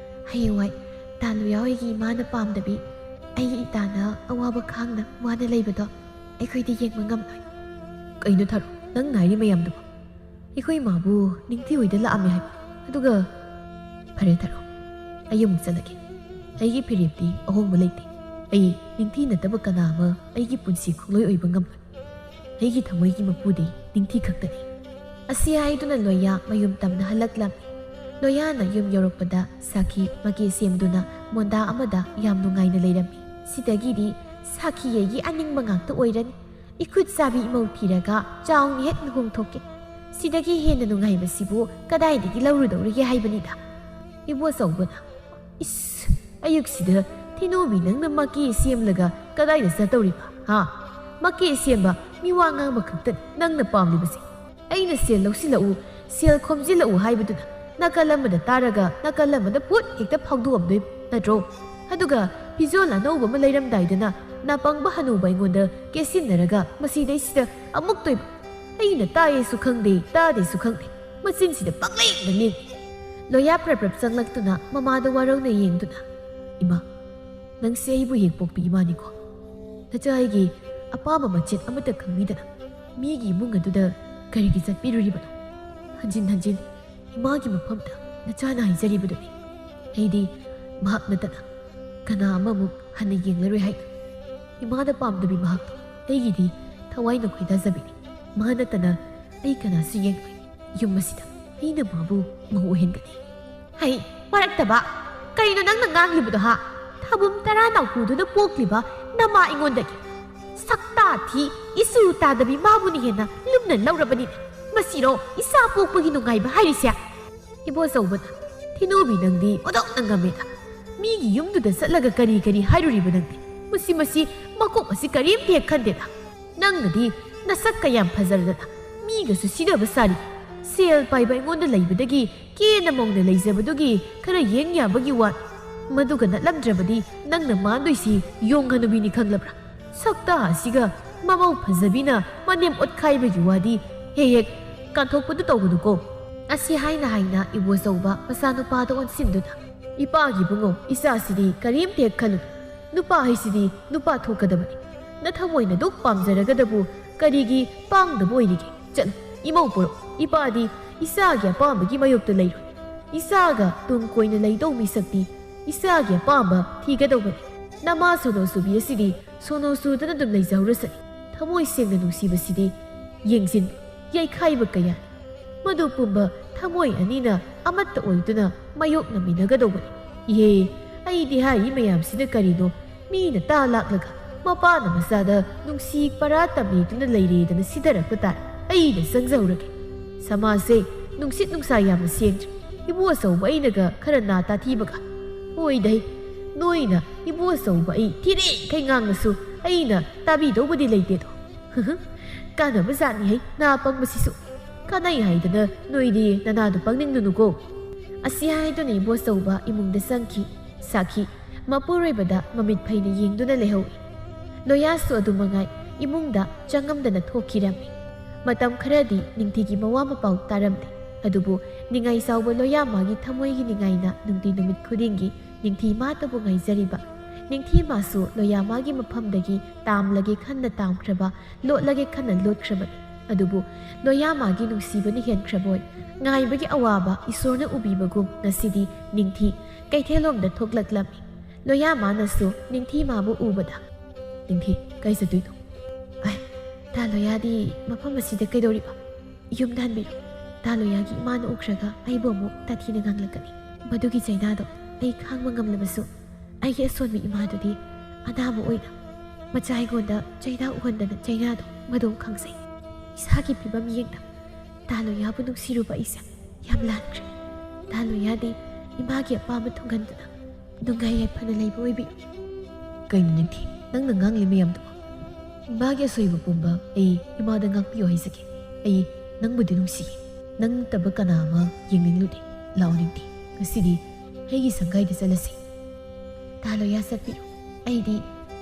ꯍꯌꯦꯡꯋꯥꯏ ꯇꯥ ꯂꯣꯌꯥ ꯍꯣꯏꯒꯤ ꯏꯃꯥꯅ ꯄꯥꯝꯗꯕꯤ ꯑꯩꯒꯤ ꯏꯇꯥꯅ ꯑꯋꯥꯕ ꯈꯥꯡꯅ ꯋꯥꯅ ꯂꯩꯕꯗꯣ ꯑꯩꯈꯣꯏꯗꯤ ꯌꯦꯡꯕ ꯉꯝꯂꯣꯏ꯫" "ꯀꯩꯅꯣ ꯊꯔꯣ, ꯅꯪ ꯍꯥꯏꯔꯤ ꯃꯌꯥꯝꯗꯨꯕꯣ? ꯑꯩꯈꯣꯏ ꯏꯃꯥꯕꯨ ꯅꯤꯡꯊꯤ ꯍꯣꯏꯗ ꯂꯥꯛꯑꯝꯃꯦ ꯍꯥꯏꯕ? ꯑꯗꯨꯒ..." "ꯐꯔꯦ ꯊꯔꯣ, ꯑꯩ ꯑꯃꯨꯛ ꯆꯠꯂꯒꯦ꯫ ꯑꯩꯒꯤ ꯐꯤꯔꯦꯞꯇꯤ ꯑꯍꯣꯡꯕ ꯂꯩꯇꯦ꯫ ꯑꯩ ꯅꯤꯡꯊꯤ ꯅꯠꯇꯕ ꯀꯅꯥ ꯑꯃ ꯑꯩꯒꯤ ꯄꯨꯟꯁꯤ ꯈꯣꯡꯂꯣꯏ ꯑꯣꯏꯕ ꯉꯝꯂꯣꯏ꯫ ꯑꯩꯒꯤ ꯊꯃꯣꯏꯒꯤ ꯃꯄꯨꯗꯤ ꯅꯤꯡꯊꯤ ꯈꯛꯇꯅꯤ꯫" ꯑꯁꯤ ꯍꯥꯏꯗꯨꯅ ꯂꯣꯌꯥ ꯃꯌꯨꯝ ꯇꯝꯅ ꯍꯜꯂꯛꯂꯝꯃꯤ꯫ ꯂꯣꯌꯥꯅ ꯌꯨꯝ ꯌꯧꯔꯛꯄꯗ ꯁꯥꯈꯤ ꯃꯀꯦ ꯁꯦꯝꯗꯨꯅ ꯃꯣꯟꯗꯥ ꯑꯃꯗ ꯌꯥꯝ ꯅꯨꯡꯉꯥꯏꯅ ꯂꯩꯔꯝꯃꯤ꯫ "ꯁꯤꯗꯒꯤꯗꯤ ꯁꯥꯈꯤ ꯑꯩꯒꯤ ꯑꯅꯤꯡꯕ ꯉꯥꯛꯇ ꯑꯣꯏꯔꯅꯤ꯫ ꯏꯈꯨꯠ ꯆꯥꯕꯤ ꯏꯃꯧ ꯊꯤꯔꯒ ꯆꯥꯎꯅ ꯍꯦꯛ ꯂꯨꯍꯣꯡꯊꯣꯛꯀꯦ꯫ ꯁꯤꯗꯒꯤ ꯍꯦꯟꯅ ꯅꯨꯡꯉꯥꯏꯕꯁꯤꯕꯨ ꯀꯗꯥꯏꯗꯒꯤ ꯂꯧꯔꯨꯗꯧꯔꯤꯒꯦ ꯍꯥꯏꯕꯅꯤꯗ꯫" ꯏꯕꯣꯆꯧꯕꯅ, "ꯏꯁ, ꯑꯌꯨꯛꯁꯤꯗ ꯊꯤꯅꯨꯕꯤ ꯅꯪꯅ ꯃꯀꯦ ꯁꯦꯝꯂꯒ ꯀꯗꯥꯏꯗ ꯆꯠꯇꯧꯔꯤꯕ? ꯍꯥ? ꯃꯀꯦ ꯁꯦꯝꯕ, ꯃꯤ ꯋꯥ ꯉꯥꯡꯕ ꯈꯛꯇꯅꯤ ꯅꯪꯅ ꯄꯥꯝꯂꯤꯕꯁꯦ꯫ ꯑꯩꯅ ꯁꯦꯜ ꯂꯧꯁꯤꯜꯂꯛꯎ, ꯁꯦꯜ ꯈꯣꯝꯖꯤꯜꯂꯛꯎ ꯍꯥꯏꯕꯗꯨꯅ ꯅꯥꯀꯜ ꯑꯃꯗ ꯇꯥꯔꯒ ꯅꯥꯀꯜ ꯑꯃꯗ ꯐꯨꯠ ꯍꯦꯛꯇ ꯐꯥꯎꯗꯣꯛꯑꯝꯗꯣꯏꯕ ꯅꯠꯇ꯭ꯔꯣ? ꯑꯗꯨꯒ ꯐꯤꯖꯣꯜ ꯑꯅꯧꯕ ꯑꯃ ꯂꯩꯔꯝꯗꯥꯏꯗꯅ ꯅꯥꯄꯪꯕ ꯍꯅꯨꯕ ꯑꯩꯉꯣꯟꯗ ꯀꯦꯠꯁꯤꯟꯅꯔꯒ ꯃꯁꯤꯗꯩꯁꯤꯗ ꯑꯃꯨꯛꯇꯣꯏꯕ꯫ ꯑꯩꯅ ꯇꯥꯏꯌꯦꯁꯨ ꯈꯪꯗꯦ, ꯇꯥꯗꯦꯁꯨ ꯈꯪꯗꯦ, ꯃꯆꯤꯟꯁꯤꯗ ꯄꯪꯂꯦꯡꯗ ꯂꯦꯡꯉꯤ꯫" ꯂꯣꯌꯥ ꯄ꯭ꯔꯞ ꯄ꯭ꯔꯞ ꯆꯪꯂꯛꯇꯨꯅ ꯃꯃꯥꯗ ꯋꯥꯔꯧꯅ ꯌꯦꯡꯗꯨꯅ, "ꯏꯃꯥ, ꯅꯪꯁꯦ ꯑꯩꯕꯨ ꯍꯦꯛ ꯄꯣꯛꯄꯤ ꯏꯃꯥꯅꯤꯀꯣ꯫ ꯅꯆꯥ ꯑꯩꯒꯤ ꯑꯄꯥꯝꯕ ꯃꯆꯦꯠ ꯑꯃꯠꯇ ꯈꯪꯕꯤꯗꯅ ꯃꯤꯒꯤ ꯏꯃꯨꯡ ꯑꯗꯨꯗ ꯀꯔꯤꯒꯤ ꯆꯠꯄꯤꯔꯨꯔꯤꯕꯅꯣ? ꯍꯟꯖꯤꯟ ꯍꯟꯖꯤꯟ ꯏꯃꯥꯒꯤ ꯃꯐꯝꯗ ꯅꯆꯥꯅ ꯍꯥꯏꯖꯔꯤꯕꯗꯨꯅꯤ꯫ ꯑꯩꯗꯤ ꯃꯍꯥꯛ ꯅꯠꯇꯅ ꯀꯅꯥ ꯑꯃꯃꯨꯛ ꯍꯟꯅ ꯌꯦꯡꯂꯔꯣꯏ ꯍꯥꯏꯅ ꯏꯃꯥꯅ ꯄꯥꯝꯗꯕꯤ ꯃꯍꯥꯛꯇꯣ ꯑꯩꯒꯤꯗꯤ ꯊꯋꯥꯏꯅ ꯈꯣꯏꯗꯥꯖꯕꯤꯅꯤ꯫ ꯃꯥ ꯅꯠꯇꯅ ꯑꯩ ꯀꯅꯥꯁꯨ ꯌꯦꯡꯂꯣꯏ꯫ ꯌꯨꯝ ꯑꯁꯤꯗ ꯑꯩꯅ ꯃꯥꯕꯨ ꯃꯧ ꯑꯣꯏꯍꯟꯒꯅꯤ꯫ ꯍꯩ, ꯋꯥꯔꯛꯇꯕ! ꯀꯔꯤꯅꯣ ꯅꯪꯅ ꯉꯥꯡꯂꯤꯕꯗꯣ, ꯍꯥ? ꯊꯥꯕꯨꯝ ꯇꯔꯥ ꯅꯥꯎꯇꯨꯗꯨꯅ ꯄꯣꯛꯂꯤꯕ ꯅꯃꯥ ꯑꯩꯉꯣꯟꯗꯒꯤ ꯁꯛꯇꯥ ꯊꯤ, ꯏꯁꯨ ꯇꯥꯗꯕꯤ ꯃꯥꯕꯨꯅ ꯍꯦꯟꯅ ꯂꯨꯝꯅ ꯂꯧꯔꯕꯅꯤꯅꯦ꯫ ꯃꯁꯤꯔꯣ ꯏꯆꯥ ꯄꯣꯛꯄꯒꯤ ꯅꯨꯡꯉꯥꯏꯕ ꯍꯥꯏꯔꯤꯁꯦ? ꯏꯕꯣꯆꯧꯕꯅ, "ꯊꯤꯅꯨꯕꯤ, ꯅꯪꯗꯤ ꯑꯣꯟꯊꯣꯛꯅ ꯉꯝꯃꯦꯗ꯫ ꯃꯤꯒꯤ ꯌꯨꯝꯗꯨꯗ ꯆꯠꯂꯒ ꯀꯔꯤ ꯀꯔꯤ ꯍꯥꯏꯔꯨꯔꯤꯕ ꯅꯪꯗꯤ? ꯃꯁꯤ, ꯃꯁꯤ ꯃꯀꯣꯛ ꯑꯁꯤ ꯀꯔꯤꯝꯇ ꯍꯦꯛ ꯈꯟꯗꯦꯗ꯫ ꯅꯪꯅꯗꯤ ꯅꯁꯛ ꯀꯌꯥꯝ ꯐꯖꯔꯗꯅ ꯃꯤꯒꯁꯨ ꯁꯤꯗꯕ ꯁꯥꯔꯤ꯫ ꯁꯦꯜ ꯄꯥꯏꯕ ꯑꯩꯉꯣꯟꯗ ꯂꯩꯕꯗꯒꯤ ꯀꯦꯅ ꯃꯧꯅ ꯂꯩꯖꯕꯗꯨꯒꯤ ꯈꯔ ꯌꯦꯡ ꯌꯥꯕꯒꯤ ꯋꯥꯅꯤ꯫ ꯃꯗꯨꯒ ꯅꯠꯂꯝꯗ꯭ꯔꯕꯗꯤ ꯅꯪꯅ ꯃꯥꯟꯗꯣꯏꯁꯤ ꯌꯣꯡ ꯍꯅꯨꯕꯤꯅꯤ, ꯈꯪꯂꯕ꯭ꯔꯥ? ꯁꯛꯇꯥ ꯑꯁꯤꯒ ꯃꯃꯧ ꯐꯖꯕꯤꯅ ꯃꯅꯦꯝ ꯑꯣꯠꯈꯥꯏꯕꯒꯤ ꯋꯥꯗꯤ ꯍꯦꯛ ꯍꯦꯛ ꯀꯥꯟꯊꯣꯛꯄꯗꯨ ꯇꯧꯒꯅꯨꯀꯣ꯫" ꯑꯁꯤ ꯍꯥꯏꯅ ꯍꯥꯏꯅ ꯏꯕꯣꯆꯧꯕ ꯃꯆꯥꯅꯨꯄꯥꯗ ꯑꯣꯟꯁꯤꯟꯗꯨꯅ, "ꯏꯄꯥꯒꯤ ꯏꯕꯨꯡꯉꯣ, ꯏꯆꯥꯁꯤꯗꯤ ꯀꯔꯤꯝꯇ ꯍꯦꯛ ꯈꯜꯂꯨ꯫ ꯅꯨꯄꯥ ꯍꯥꯏꯁꯤꯗꯤ ꯅꯨꯄꯥ ꯊꯣꯛꯀꯗꯕꯅꯤ꯫ ꯅꯊꯃꯣꯏꯅ ꯑꯗꯨꯛ ꯄꯥꯝꯖꯔꯒꯗꯕꯨ ꯀꯔꯤꯒꯤ ꯄꯥꯡꯗꯕ ꯑꯣꯏꯔꯤꯒꯦ? ꯆꯠꯂꯨ, ꯏꯃꯧ ꯄꯨꯔꯛꯎ꯫ ꯏꯄꯥꯗꯤ ꯏꯆꯥꯒꯤ ꯑꯄꯥꯝꯕꯒꯤ ꯃꯥꯌꯣꯛꯇ ꯂꯩꯔꯣꯏ꯫ ꯏꯆꯥꯒ ꯇꯨꯡ ꯀꯣꯏꯅ ꯂꯩꯗꯧ ꯃꯤꯁꯛꯇꯤ ꯏꯆꯥꯒꯤ ꯑꯄꯥꯝꯕ ꯊꯤꯒꯗꯧꯕꯅꯤ꯫ ꯅꯃꯥ ꯁꯣꯅꯣ ꯆꯨꯕꯤ ꯑꯁꯤꯗꯤ ꯁꯣꯅꯣ ꯆꯨꯗꯅ ꯑꯗꯨꯝ ꯂꯩꯖꯍꯧꯔꯁꯅꯤ꯫ ꯊꯃꯣꯏ ꯁꯦꯡꯅ ꯅꯨꯡꯁꯤꯕꯁꯤꯗꯤ ꯌꯦꯡꯁꯤꯟ ꯌꯩꯈꯥꯏꯕ ꯀꯌꯥꯅꯤ꯫ ꯃꯗꯨ ꯄꯨꯝꯕ ꯊꯃꯣꯏ ꯑꯅꯤꯅ ꯑꯃꯠꯇ ꯑꯣꯏꯗꯨꯅ ꯃꯥꯌꯣꯛꯅꯃꯤꯟꯅꯒꯗꯧꯕꯅꯤ꯫ ꯏꯍꯦ, ꯑꯩꯗꯤ ꯍꯥꯏꯔꯤ ꯃꯌꯥꯝꯁꯤꯅ ꯀꯔꯤꯅꯣ? ꯃꯤꯅ ꯇꯥ ꯂꯥꯛꯂꯒ ꯃꯄꯥꯅ ꯃꯆꯥꯗ ꯅꯨꯡꯁꯤ ꯄꯔꯥ ꯇꯝꯕꯤꯗꯨꯅ ꯂꯩꯔꯦꯗꯅ ꯁꯤꯗꯔꯛꯄ ꯇꯥꯔꯦ꯫ ꯑꯩꯅ ꯆꯪꯖꯍꯧꯔꯒꯦ꯫ ꯁꯃꯥꯖꯁꯦ ꯅꯨꯡꯁꯤꯠ ꯅꯨꯡꯁꯥ ꯌꯥꯝꯅ ꯁꯦꯡꯗ꯭ꯔꯦ꯫ ꯏꯕꯣꯆꯧꯕ ꯑꯩꯅꯒ ꯈꯔ ꯅꯥ ꯇꯥꯊꯤꯕꯒ꯫ ꯑꯣꯏꯗꯩ, ꯅꯣꯏꯅ ꯏꯕꯣꯆꯧꯕ ꯑꯩ ꯊꯤꯔꯦꯡꯈꯩ ꯉꯥꯡꯂꯁꯨ ꯑꯩꯅ ꯇꯥꯕꯤꯗꯧꯕꯗꯤ ꯂꯩꯇꯦꯗꯣ꯫ ꯀꯥꯟꯅꯕ ꯖꯥꯠꯅꯤꯍꯩ ꯅꯥ ꯄꯪꯕꯁꯤꯁꯨ꯫ ꯀꯥꯟꯅꯩ ꯍꯥꯏꯗꯅ ꯅꯣꯏꯗꯤ ꯅꯅꯥꯗꯨ ꯄꯪꯅꯤꯡꯗꯨꯅꯨꯀꯣ꯫ ꯑꯁꯤ ꯍꯥꯏꯗꯨꯅ ꯏꯕꯣꯆꯧꯕ ꯏꯃꯨꯡꯗ ꯆꯪꯈꯤ꯫ ꯁꯥꯈꯤ, ꯃꯄꯨꯔꯣꯏꯕꯗ ꯃꯃꯤꯠ ꯐꯩꯅ ꯌꯦꯡꯗꯨꯅ ꯂꯩꯍꯧꯏ꯫ ꯂꯣꯌꯥꯁꯨ ꯑꯗꯨ ꯃꯉꯥꯏ ꯏꯃꯨꯡꯗ ꯆꯪꯉꯝꯗꯅ ꯊꯣꯛꯈꯤꯔꯝꯃꯤ꯫ ꯃꯇꯝ ꯈꯔꯗꯤ ꯅꯤꯡꯊꯤꯒꯤ ꯃꯋꯥ ꯃꯄꯥꯎ ꯇꯥꯔꯝꯗꯦ꯫ ꯑꯗꯨꯕꯨ ꯅꯤꯡꯉꯥꯏ ꯆꯥꯎꯕ ꯂꯣꯌꯥꯃꯥꯒꯤ ꯊꯃꯣꯏꯒꯤ ꯅꯤꯡꯉꯥꯏꯅ ꯅꯨꯡꯇꯤ ꯅꯨꯃꯤꯠ ꯈꯨꯗꯤꯡꯒꯤ ꯅꯤꯡꯊꯤ ꯃꯥꯇꯕꯨ ꯉꯥꯏꯖꯔꯤꯕ꯫ ꯅꯤꯡꯊꯤ ꯃꯥꯁꯨ ꯂꯣꯌꯥꯃꯥꯒꯤ ꯃꯐꯝꯗꯒꯤ ꯇꯥꯝꯂꯒꯦ ꯈꯟꯅ ꯇꯥꯝꯈ꯭ꯔꯕ, ꯂꯣꯠꯂꯒꯦ ꯈꯟꯅ ꯂꯣꯠꯈ꯭ꯔꯕꯅꯤ꯫ ꯑꯗꯨꯕꯨ ꯂꯣꯌꯥꯃꯥꯒꯤ ꯅꯨꯡꯁꯤꯕꯅ ꯍꯦꯟꯈ꯭ꯔꯕꯣꯏ꯫ ꯉꯥꯏꯕꯒꯤ ꯑꯋꯥꯕ ꯏꯁꯣꯔꯅ ꯎꯕꯤꯕꯒꯨꯝ ꯉꯁꯤꯗꯤ ꯅꯤꯡꯊꯤ ꯀꯩꯊꯦꯜꯂꯣꯝꯗ ꯊꯣꯛꯂꯛꯂꯝꯃꯤ꯫ ꯂꯣꯌꯥꯃꯥꯅꯁꯨ ꯅꯤꯡꯊꯤ ꯃꯥꯕꯨ ꯎꯕꯗ, "ꯅꯤꯡꯊꯤ, ꯀꯥꯏ ꯆꯠꯇꯣꯏꯅꯣ?" ꯇꯥꯂꯣꯌꯥꯗꯤ ꯃꯐꯝ ꯑꯁꯤꯗ ꯀꯩꯗꯧꯔꯤꯕ? ꯌꯨꯝꯗ ꯍꯟꯕꯤꯔꯣ꯫ ꯇꯥꯂꯣꯌꯥꯒꯤ ꯏꯃꯥꯅ ꯎꯈ꯭ꯔꯒ ꯑꯩꯕꯨ ꯑꯃꯨꯛ ꯇꯥꯊꯤꯅ ꯉꯥꯡꯂꯛꯀꯅꯤ꯫ ꯃꯗꯨꯒꯤ ꯆꯩꯅꯥꯗꯣ ꯑꯩ ꯈꯥꯡꯕ ꯉꯝꯂꯕꯁꯨ, ꯑꯩꯒꯤ ꯑꯁꯣꯟꯕ ꯏꯃꯥꯗꯨꯗꯤ ꯑꯅꯥꯕ ꯑꯣꯏꯅ ꯃꯆꯥ ꯑꯩꯉꯣꯟꯗ ꯆꯩꯅꯥ ꯎꯍꯟꯗꯅ ꯆꯩꯅꯥꯗꯣ ꯃꯗꯨ ꯈꯪꯖꯩ꯫ ꯏꯁꯥꯒꯤ ꯐꯤꯕꯝ ꯌꯦꯡꯗ ꯇꯥꯂꯣꯌꯥꯕꯨ ꯅꯨꯡꯁꯤꯔꯨꯕ ꯑꯩꯁꯦ ꯌꯥꯝ ꯂꯥꯟꯈ꯭ꯔꯦ꯫ ꯇꯥꯂꯣꯌꯥꯗꯤ ꯏꯃꯥꯒꯤ ꯑꯄꯥꯝꯕ ꯊꯨꯡꯍꯟꯗꯨꯅ ꯅꯨꯡꯉꯥꯏ ꯌꯥꯏꯐꯅ ꯂꯩꯕ ꯑꯣꯏꯕꯤꯌꯨ꯫ ꯀꯩꯅꯣ ꯅꯤꯡꯊꯤ, ꯅꯪꯅ ꯉꯥꯡꯂꯤ ꯃꯌꯥꯝꯗꯨꯕꯣ? ꯏꯃꯥꯒꯤ ꯑꯁꯣꯏꯕ ꯄꯨꯝꯕ ꯑꯩ ꯏꯃꯥꯗ ꯉꯥꯛꯄꯤꯌꯨ ꯍꯥꯏꯖꯒꯦ꯫ ꯑꯩ ꯅꯪꯕꯨꯗꯤ ꯅꯨꯡꯁꯤꯌꯦ꯫ ꯅꯪ ꯅꯠꯇꯕ ꯀꯅꯥ ꯑꯃ ꯌꯦꯡꯅꯤꯡꯂꯨꯗꯦ꯫ ꯂꯥꯛꯑꯣ ꯅꯤꯡꯊꯤ, ꯉꯁꯤꯗꯤ ꯑꯩꯒꯤ ꯁꯪꯒꯥꯏꯗ ꯆꯠꯂꯁꯤ꯫ ꯇꯥꯂꯣꯌꯥ ꯆꯠꯄꯤꯔꯣ꯫ ꯑꯩꯗꯤ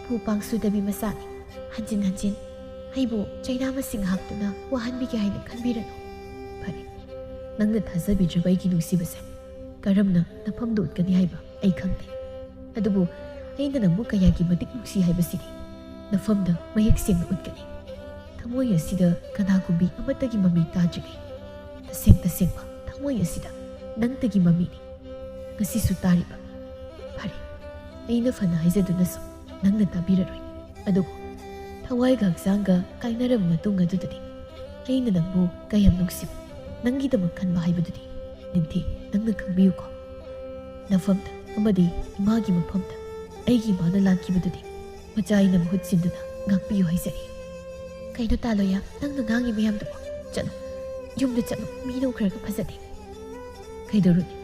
ꯐꯨ ꯄꯥꯡ ꯁꯨꯗꯕꯤ ꯃꯆꯥꯅꯤ꯫ ꯍꯟꯖꯤꯟ ꯍꯟꯖꯤꯟ ꯑꯩꯕꯨ ꯆꯩꯅꯥ ꯃꯁꯤꯡ ꯍꯥꯞꯇꯨꯅ ꯋꯥꯍꯟꯕꯤꯒꯦ ꯍꯥꯏꯅ ꯈꯟꯕꯤꯔꯅꯨ꯫ ꯐꯔꯦ, ꯅꯪꯅ ꯊꯥꯖꯕꯤꯗ꯭ꯔꯕ ꯑꯩꯒꯤ ꯅꯨꯡꯁꯤꯕꯁꯦ ꯀꯔꯝꯅ ꯅꯐꯝꯗ ꯎꯠꯀꯅꯤ ꯍꯥꯏꯕ ꯑꯩ ꯈꯪꯗꯦ꯫ ꯑꯗꯨꯕꯨ ꯑꯩꯅ ꯅꯪꯕꯨ ꯀꯌꯥꯒꯤ ꯃꯇꯤꯛ ꯅꯨꯡꯁꯤ ꯍꯥꯏꯕꯁꯤꯗꯤ ꯅꯐꯝꯗ ꯃꯌꯦꯛ ꯁꯦꯡꯅ ꯎꯠꯀꯅꯤ꯫ ꯊꯃꯣꯏ ꯑꯁꯤꯗ ꯀꯅꯥꯒꯨꯝꯕꯤ ꯑꯃꯠꯇꯒꯤ ꯃꯃꯤ ꯇꯥꯗ꯭ꯔꯤꯉꯩ, ꯇꯁꯦꯡ ꯇꯁꯦꯡꯕ ꯊꯃꯣꯏ ꯑꯁꯤꯗ ꯅꯪꯇꯒꯤ ꯃꯃꯤꯅꯤ ꯉꯁꯤꯁꯨ ꯇꯥꯔꯤꯕ꯫ ꯐꯔꯦ, ꯑꯩꯅ ꯐꯅ ꯍꯥꯏꯖꯗꯨꯅꯁꯨ ꯅꯪꯅ ꯇꯥꯕꯤꯔꯔꯣꯏ꯫ ꯑꯗꯨꯕꯨ ꯊꯋꯥꯏꯒ ꯍꯛꯆꯥꯡꯒ ꯀꯥꯏꯅꯔꯕ ꯃꯇꯨꯡ ꯑꯗꯨꯗꯗꯤ ꯑꯩꯅ ꯅꯪꯕꯨ ꯀꯌꯥꯝ ꯅꯨꯡꯁꯤꯕ, ꯅꯪꯒꯤꯗꯃꯛ ꯈꯟꯕ ꯍꯥꯏꯕꯗꯨꯗꯤ ꯅꯤꯡꯊꯤ ꯅꯪꯅ ꯈꯪꯕꯤꯌꯨꯀꯣ꯫ ꯅꯐꯝꯗ ꯑꯃꯗꯤ ꯏꯃꯥꯒꯤ ꯃꯐꯝꯗ ꯑꯩꯒꯤ ꯏꯃꯥꯅ ꯂꯥꯛꯈꯤꯕꯗꯨꯗꯤ ꯃꯆꯥ ꯑꯩꯅ ꯃꯍꯨꯠ ꯁꯤꯟꯗꯨꯅ ꯉꯥꯛꯄꯤꯌꯨ ꯍꯥꯏꯖꯔꯤ꯫ ꯀꯩꯅꯣ ꯇꯥꯂꯣꯌꯥ, ꯅꯪꯅ ꯉꯥꯡꯉꯤ ꯃꯌꯥꯝꯗꯨꯕꯣ? ꯆꯠꯂꯣ, ꯌꯨꯝꯗ ꯆꯠꯂꯣ, ꯃꯤꯅ ꯎꯈ꯭ꯔꯒ ꯐꯖꯗꯦ꯫ ꯀꯩꯗꯧꯔꯨꯅꯤ?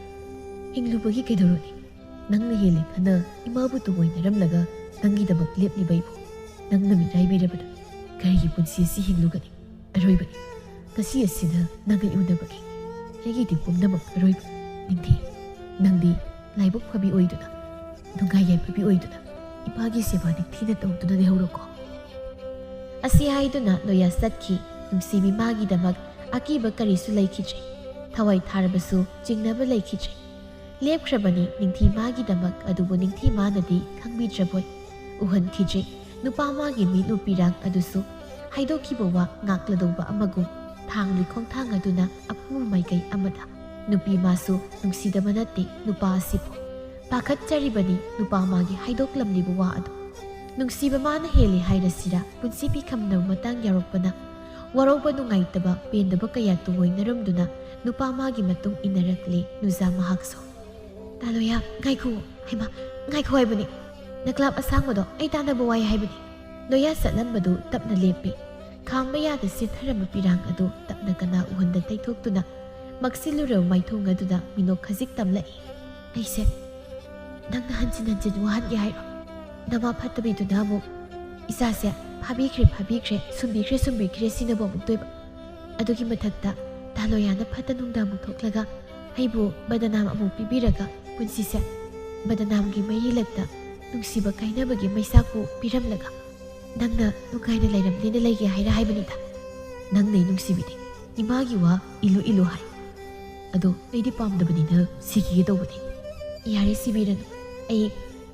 ꯍꯤꯡꯂꯨꯕꯒꯤ ꯀꯩꯗꯧꯔꯨꯅꯤ? ꯅꯪꯅ ꯍꯦꯜꯂꯦ ꯈꯟꯅ ꯏꯃꯥꯕꯨ ꯇꯨꯡꯑꯣꯏꯅꯔꯝꯂꯒ ꯅꯪꯒꯤꯗꯃꯛ ꯂꯦꯞꯂꯤꯕ ꯑꯩꯕꯨ ꯅꯪꯅ ꯃꯤꯔꯥꯏꯕꯤꯔꯕꯗꯨ ꯀꯔꯤꯒꯤ ꯄꯨꯟꯁꯤ ꯑꯁꯤ ꯍꯤꯡꯂꯨꯒꯅꯤ? ꯑꯔꯣꯏꯕꯅꯤ꯫ ꯉꯁꯤ ꯑꯁꯤꯗ ꯅꯪ ꯑꯩ ꯎꯅꯕꯒꯤ ꯑꯩꯒꯤꯗꯤ ꯄꯨꯝꯅꯃꯛ ꯑꯔꯣꯏꯕ꯫ ꯅꯤꯡꯊꯤ, ꯅꯪꯗꯤ ꯂꯥꯏꯕꯛ ꯐꯕꯤ ꯑꯣꯏꯗꯨꯅ, ꯅꯨꯡꯉꯥꯏ ꯌꯥꯏꯐꯕꯤ ꯑꯣꯏꯗꯨꯅ ꯏꯄꯥꯒꯤ ꯁꯦꯕꯥ ꯅꯤꯡꯊꯤꯅ ꯇꯧꯗꯨꯅ ꯂꯩꯍꯧꯔꯣꯀꯣ꯫ ꯑꯁꯤ ꯍꯥꯏꯗꯨꯅ ꯂꯣꯌꯥ ꯆꯠꯈꯤ꯫ ꯅꯨꯡꯁꯤꯕꯤ ꯃꯥꯒꯤꯗꯃꯛ ꯑꯀꯤꯕ ꯀꯔꯤꯁꯨ ꯂꯩꯈꯤꯗ꯭ꯔꯦ꯫ ꯊꯋꯥꯏ ꯊꯥꯔꯕꯁꯨ ꯆꯤꯡꯅꯕ ꯂꯩꯈꯤꯗ꯭ꯔꯦ꯫ ꯂꯦꯞꯈ꯭ꯔꯕꯅꯤ ꯅꯤꯡꯊꯤ ꯃꯥꯒꯤꯗꯃꯛ, ꯑꯗꯨꯕꯨ ꯅꯤꯡꯊꯤ ꯃꯥꯅꯗꯤ ꯈꯪꯕꯤꯗ꯭ꯔꯕꯣꯏ꯫ ꯎꯍꯟꯈꯤꯗ꯭ꯔꯦ ꯅꯨꯄꯥ ꯃꯥꯒꯤ ꯃꯤꯠꯂꯨ ꯄꯤꯔꯥꯡ ꯑꯗꯨꯁꯨ꯫ ꯍꯥꯏꯗꯣꯛꯈꯤꯕ ꯋꯥ ꯉꯥꯛꯂꯗꯧꯕ ꯑꯃꯒꯨꯝ ꯊꯥꯡꯂꯤ ꯈꯣꯡꯊꯥꯡ ꯑꯗꯨꯅ ꯑꯄꯨꯕ ꯃꯥꯏꯀꯩ ꯑꯃꯗ꯫ ꯅꯨꯄꯤ ꯃꯥꯁꯨ ꯅꯨꯡꯁꯤꯗꯕ ꯅꯠꯇꯦ ꯅꯨꯄꯥ ꯑꯁꯤꯕꯨ꯫ ꯄꯥꯈꯠꯆꯔꯤꯕꯅꯤ ꯅꯨꯄꯥ ꯃꯥꯒꯤ ꯍꯥꯏꯗꯣꯛꯂꯝꯂꯤꯕ ꯋꯥ ꯑꯗꯨ꯫ ꯅꯨꯡꯁꯤꯕ ꯃꯥꯅ ꯍꯦꯜꯂꯤ ꯍꯥꯏꯔꯁꯤꯔꯥ, ꯄꯨꯟꯁꯤ ꯄꯤꯈꯝꯅꯕ ꯃꯇꯥꯡ ꯌꯥꯎꯔꯛꯄꯅ ꯋꯥꯔꯧꯕ, ꯅꯨꯡꯉꯥꯏꯇꯕ, ꯄꯦꯟꯗꯕ ꯀꯌꯥ ꯇꯨꯡꯑꯣꯏꯅꯔꯝꯗꯨꯅ ꯅꯨꯄꯥ ꯃꯥꯒꯤ ꯃꯇꯨꯡ ꯏꯟꯅꯔꯛꯂꯦ ꯅꯨꯖꯥ ꯃꯍꯥꯛꯁꯨ꯫ "ꯇꯥ ꯂꯣꯌꯥ, ꯉꯥꯏꯈꯣ, ꯍꯩꯃꯥ, ꯉꯥꯏꯈꯣ ꯍꯥꯏꯕꯅꯤ꯫ ꯅꯀ꯭ꯂꯥꯞ ꯑꯁꯥꯡꯕꯗꯣ ꯑꯩ ꯇꯥꯟꯅꯕ ꯋꯥꯏ ꯍꯥꯏꯕꯅꯤ꯫" ꯂꯣꯌꯥ ꯆꯠꯂꯝꯕꯗꯨ ꯇꯞꯅ ꯂꯦꯞꯄꯤ꯫ ꯈꯥꯝꯕ ꯌꯥꯗ ꯆꯦꯟꯊꯔꯝꯕ ꯄꯤꯔꯥꯡ ꯑꯗꯨ ꯇꯞꯅ ꯀꯅꯥ ꯎꯍꯟꯗ ꯇꯩꯊꯣꯛꯇꯨꯅ ꯃꯛꯁꯤꯜꯂꯨꯔꯕ ꯃꯥꯏꯊꯣꯡ ꯑꯗꯨꯗ ꯃꯤꯅꯣꯛ ꯈꯖꯤꯛ ꯇꯝꯂꯛꯏ꯫ "ꯑꯩꯁꯦ ꯅꯪꯅ ꯍꯟꯖꯤꯟ ꯍꯟꯖꯤꯟ ꯋꯥꯍꯟꯒꯦ ꯍꯥꯏꯔꯣ? ꯅꯃꯥ ꯐꯠꯇꯕꯤꯗꯨꯅ ꯑꯃꯨꯛ ꯏꯆꯥꯁꯦ ꯐꯥꯕꯤꯈ꯭ꯔꯦ, ꯐꯥꯕꯤꯈ꯭ꯔꯦ, ꯁꯨꯝꯕꯤꯈ꯭ꯔꯦ, ꯁꯨꯝꯕꯤꯈ꯭ꯔꯦ ꯁꯤꯅꯕꯨ ꯑꯃꯨꯛꯇꯣꯏꯕ꯫ ꯑꯗꯨꯒꯤ ꯃꯊꯛꯇ ꯇꯥ ꯂꯣꯌꯥꯅ ꯐꯠꯇ ꯅꯨꯡꯗ ꯑꯃꯨꯛ ꯊꯣꯛꯂꯒ ꯑꯩꯕꯨ ꯕꯗꯅꯥꯝ ꯑꯃꯨꯛ ꯄꯤꯕꯤꯔꯒ ꯄꯨꯟꯁꯤꯁꯦ ꯕꯗꯅꯥꯝꯒꯤ ꯃꯩꯔꯤꯂꯛꯇ ꯅꯨꯡꯁꯤꯕ ꯀꯥꯏꯅꯕꯒꯤ ꯃꯩꯁꯥꯛꯄꯨ ꯄꯤꯔꯝꯂꯒ ꯅꯪꯅ ꯅꯨꯡꯉꯥꯏꯅ ꯂꯩꯔꯝꯂꯦꯅ ꯂꯩꯒꯦ ꯍꯥꯏꯔ ꯍꯥꯏꯕꯅꯤꯗ꯫ ꯅꯪꯅꯦ ꯅꯨꯡꯁꯤꯕꯤꯗꯤ ꯏꯃꯥꯒꯤ ꯋꯥ ꯏꯜꯂꯨ ꯏꯜꯂꯨ ꯍꯥꯏ꯫ ꯑꯗꯣ ꯑꯩꯗꯤ ꯄꯥꯝꯗꯕꯅꯤꯅ ꯁꯤꯈꯤꯒꯦ ꯇꯧꯕꯅꯤ꯫" "ꯌꯥꯔꯦ, ꯁꯤꯕꯤꯔꯅꯨ꯫ ꯑꯩ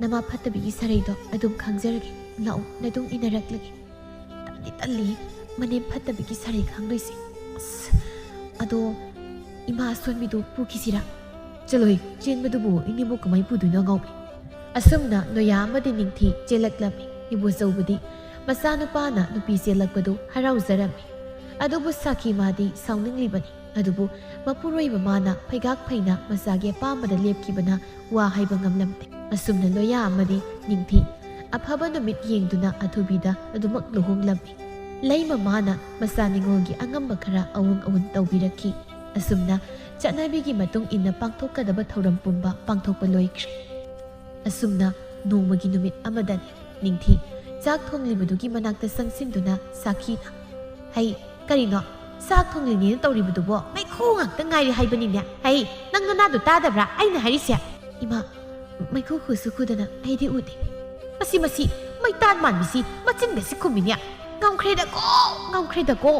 ꯅꯃꯥ ꯐꯠꯇꯕꯤꯒꯤ ꯁꯔꯩꯗꯣ ꯑꯗꯨꯝ ꯈꯪꯖꯔꯒꯦ꯫ ꯂꯥꯛꯑꯣ, ꯅꯇꯨꯡ ꯏꯟꯅꯔꯛꯂꯒꯦ꯫" "ꯇꯟꯗꯤ ꯇꯜꯂꯤ ꯃꯅꯦꯝ ꯐꯠꯇꯕꯤꯒꯤ ꯁꯔꯩ ꯈꯪꯗꯣꯏꯁꯦ꯫ ꯑꯁ, ꯑꯗꯣ ꯏꯃꯥ ꯑꯁꯣꯟꯕꯤꯗꯨ ꯄꯨꯈꯤꯁꯤꯔꯥ?" "ꯆꯠꯂꯣꯍꯦ, ꯆꯦꯟꯕꯗꯨꯕꯨ ꯏꯅꯦꯕꯨ ꯀꯃꯥꯏ ꯄꯨꯗꯣꯏꯅꯣ ꯑꯉꯥꯎꯕꯤ?" ꯑꯁꯨꯝꯅ ꯂꯣꯌꯥ ꯑꯃꯗꯤ ꯅꯤꯡꯊꯤ ꯆꯦꯜꯂꯛꯂꯝꯃꯤ꯫ ꯏꯕꯣꯆꯧꯕꯗꯤ ꯃꯆꯥꯅꯨꯄꯥꯅ ꯅꯨꯄꯤ ꯆꯦꯜꯂꯛꯄꯗꯨ ꯍꯔꯥꯎꯖꯔꯝꯃꯤ꯫ ꯑꯗꯨꯕꯨ ꯁꯥꯈꯤ ꯃꯥꯗꯤ ꯁꯥꯎꯅꯤꯡꯂꯤꯕꯅꯤ꯫ ꯑꯗꯨꯕꯨ ꯃꯄꯨꯔꯣꯏꯕ ꯃꯥꯅ ꯐꯩꯒꯥꯛ ꯐꯩꯅ ꯃꯆꯥꯒꯤ ꯑꯄꯥꯝꯕꯗ ꯂꯦꯞꯈꯤꯕꯅ ꯋꯥ ꯍꯥꯏꯕ ꯉꯝꯂꯝꯗꯦ꯫ ꯑꯁꯨꯝꯅ ꯂꯣꯌꯥ ꯑꯃꯗꯤ ꯅꯤꯡꯊꯤ ꯑꯐꯕ ꯅꯨꯃꯤꯠ ꯌꯦꯡꯗꯨꯅ ꯑꯊꯨꯕꯤꯗ ꯑꯗꯨꯃꯛ ꯂꯨꯍꯣꯡꯂꯝꯃꯤ꯫ ꯂꯩꯃ ꯃꯥꯅ ꯃꯆꯥ ꯅꯤꯉꯣꯜꯒꯤ ꯑꯉꯝꯕ ꯈꯔ ꯑꯋꯨꯡ ꯑꯋꯨꯟ ꯇꯧꯕꯤꯔꯛꯈꯤ꯫ ꯑꯁꯨꯝꯅ ꯆꯠꯅꯕꯤꯒꯤ ꯃꯇꯨꯡ ꯏꯟꯅ ꯄꯥꯡꯊꯣꯛꯀꯗꯕ ꯊꯧꯔꯝ ꯄꯨꯝꯕ ꯄꯥꯡꯊꯣꯛꯄ ꯂꯣꯏꯈ꯭ꯔꯦ꯫ ꯑꯁꯨꯝꯅ ꯅꯣꯡꯃꯒꯤ ꯅꯨꯃꯤꯠ ꯑꯃꯗꯅꯤ ꯅꯤꯡꯊꯤ ꯆꯥꯛ ꯊꯣꯡꯂꯤꯕꯗꯨꯒꯤ ꯃꯅꯥꯛꯇ ꯆꯪꯁꯤꯟꯗꯨꯅ ꯁꯥꯈꯤꯅ, "ꯍꯩ, ꯀꯔꯤꯅꯣ? ꯆꯥꯛ ꯊꯣꯡꯂꯤꯅꯦꯅ ꯇꯧꯔꯤꯕꯗꯨꯕꯣ? ꯃꯩꯈꯨ ꯉꯥꯛꯇ ꯉꯥꯏꯔꯦ ꯍꯥꯏꯕꯅꯤꯅꯦ꯫ ꯍꯩ, ꯅꯪ ꯅꯅꯥꯗꯣ ꯇꯥꯗꯕ꯭ꯔꯥ ꯑꯩꯅ ꯍꯥꯏꯔꯤꯁꯦ?" "ꯏꯃꯥ, ꯃꯩꯈꯨ ꯈꯨꯁꯨ ꯈꯨꯗꯅ ꯑꯩꯗꯤ ꯎꯗꯦ꯫" "ꯃꯁꯤ, ꯃꯁꯤ, ꯃꯩꯇꯥꯟ ꯃꯥꯟꯕꯤꯁꯤ ꯃꯆꯤꯟꯒꯁꯤ ꯈꯨꯝꯃꯤꯅꯦ꯫ ꯉꯝꯈ꯭ꯔꯦꯗꯀꯣ, ꯉꯝꯈ꯭ꯔꯦꯗꯀꯣ꯫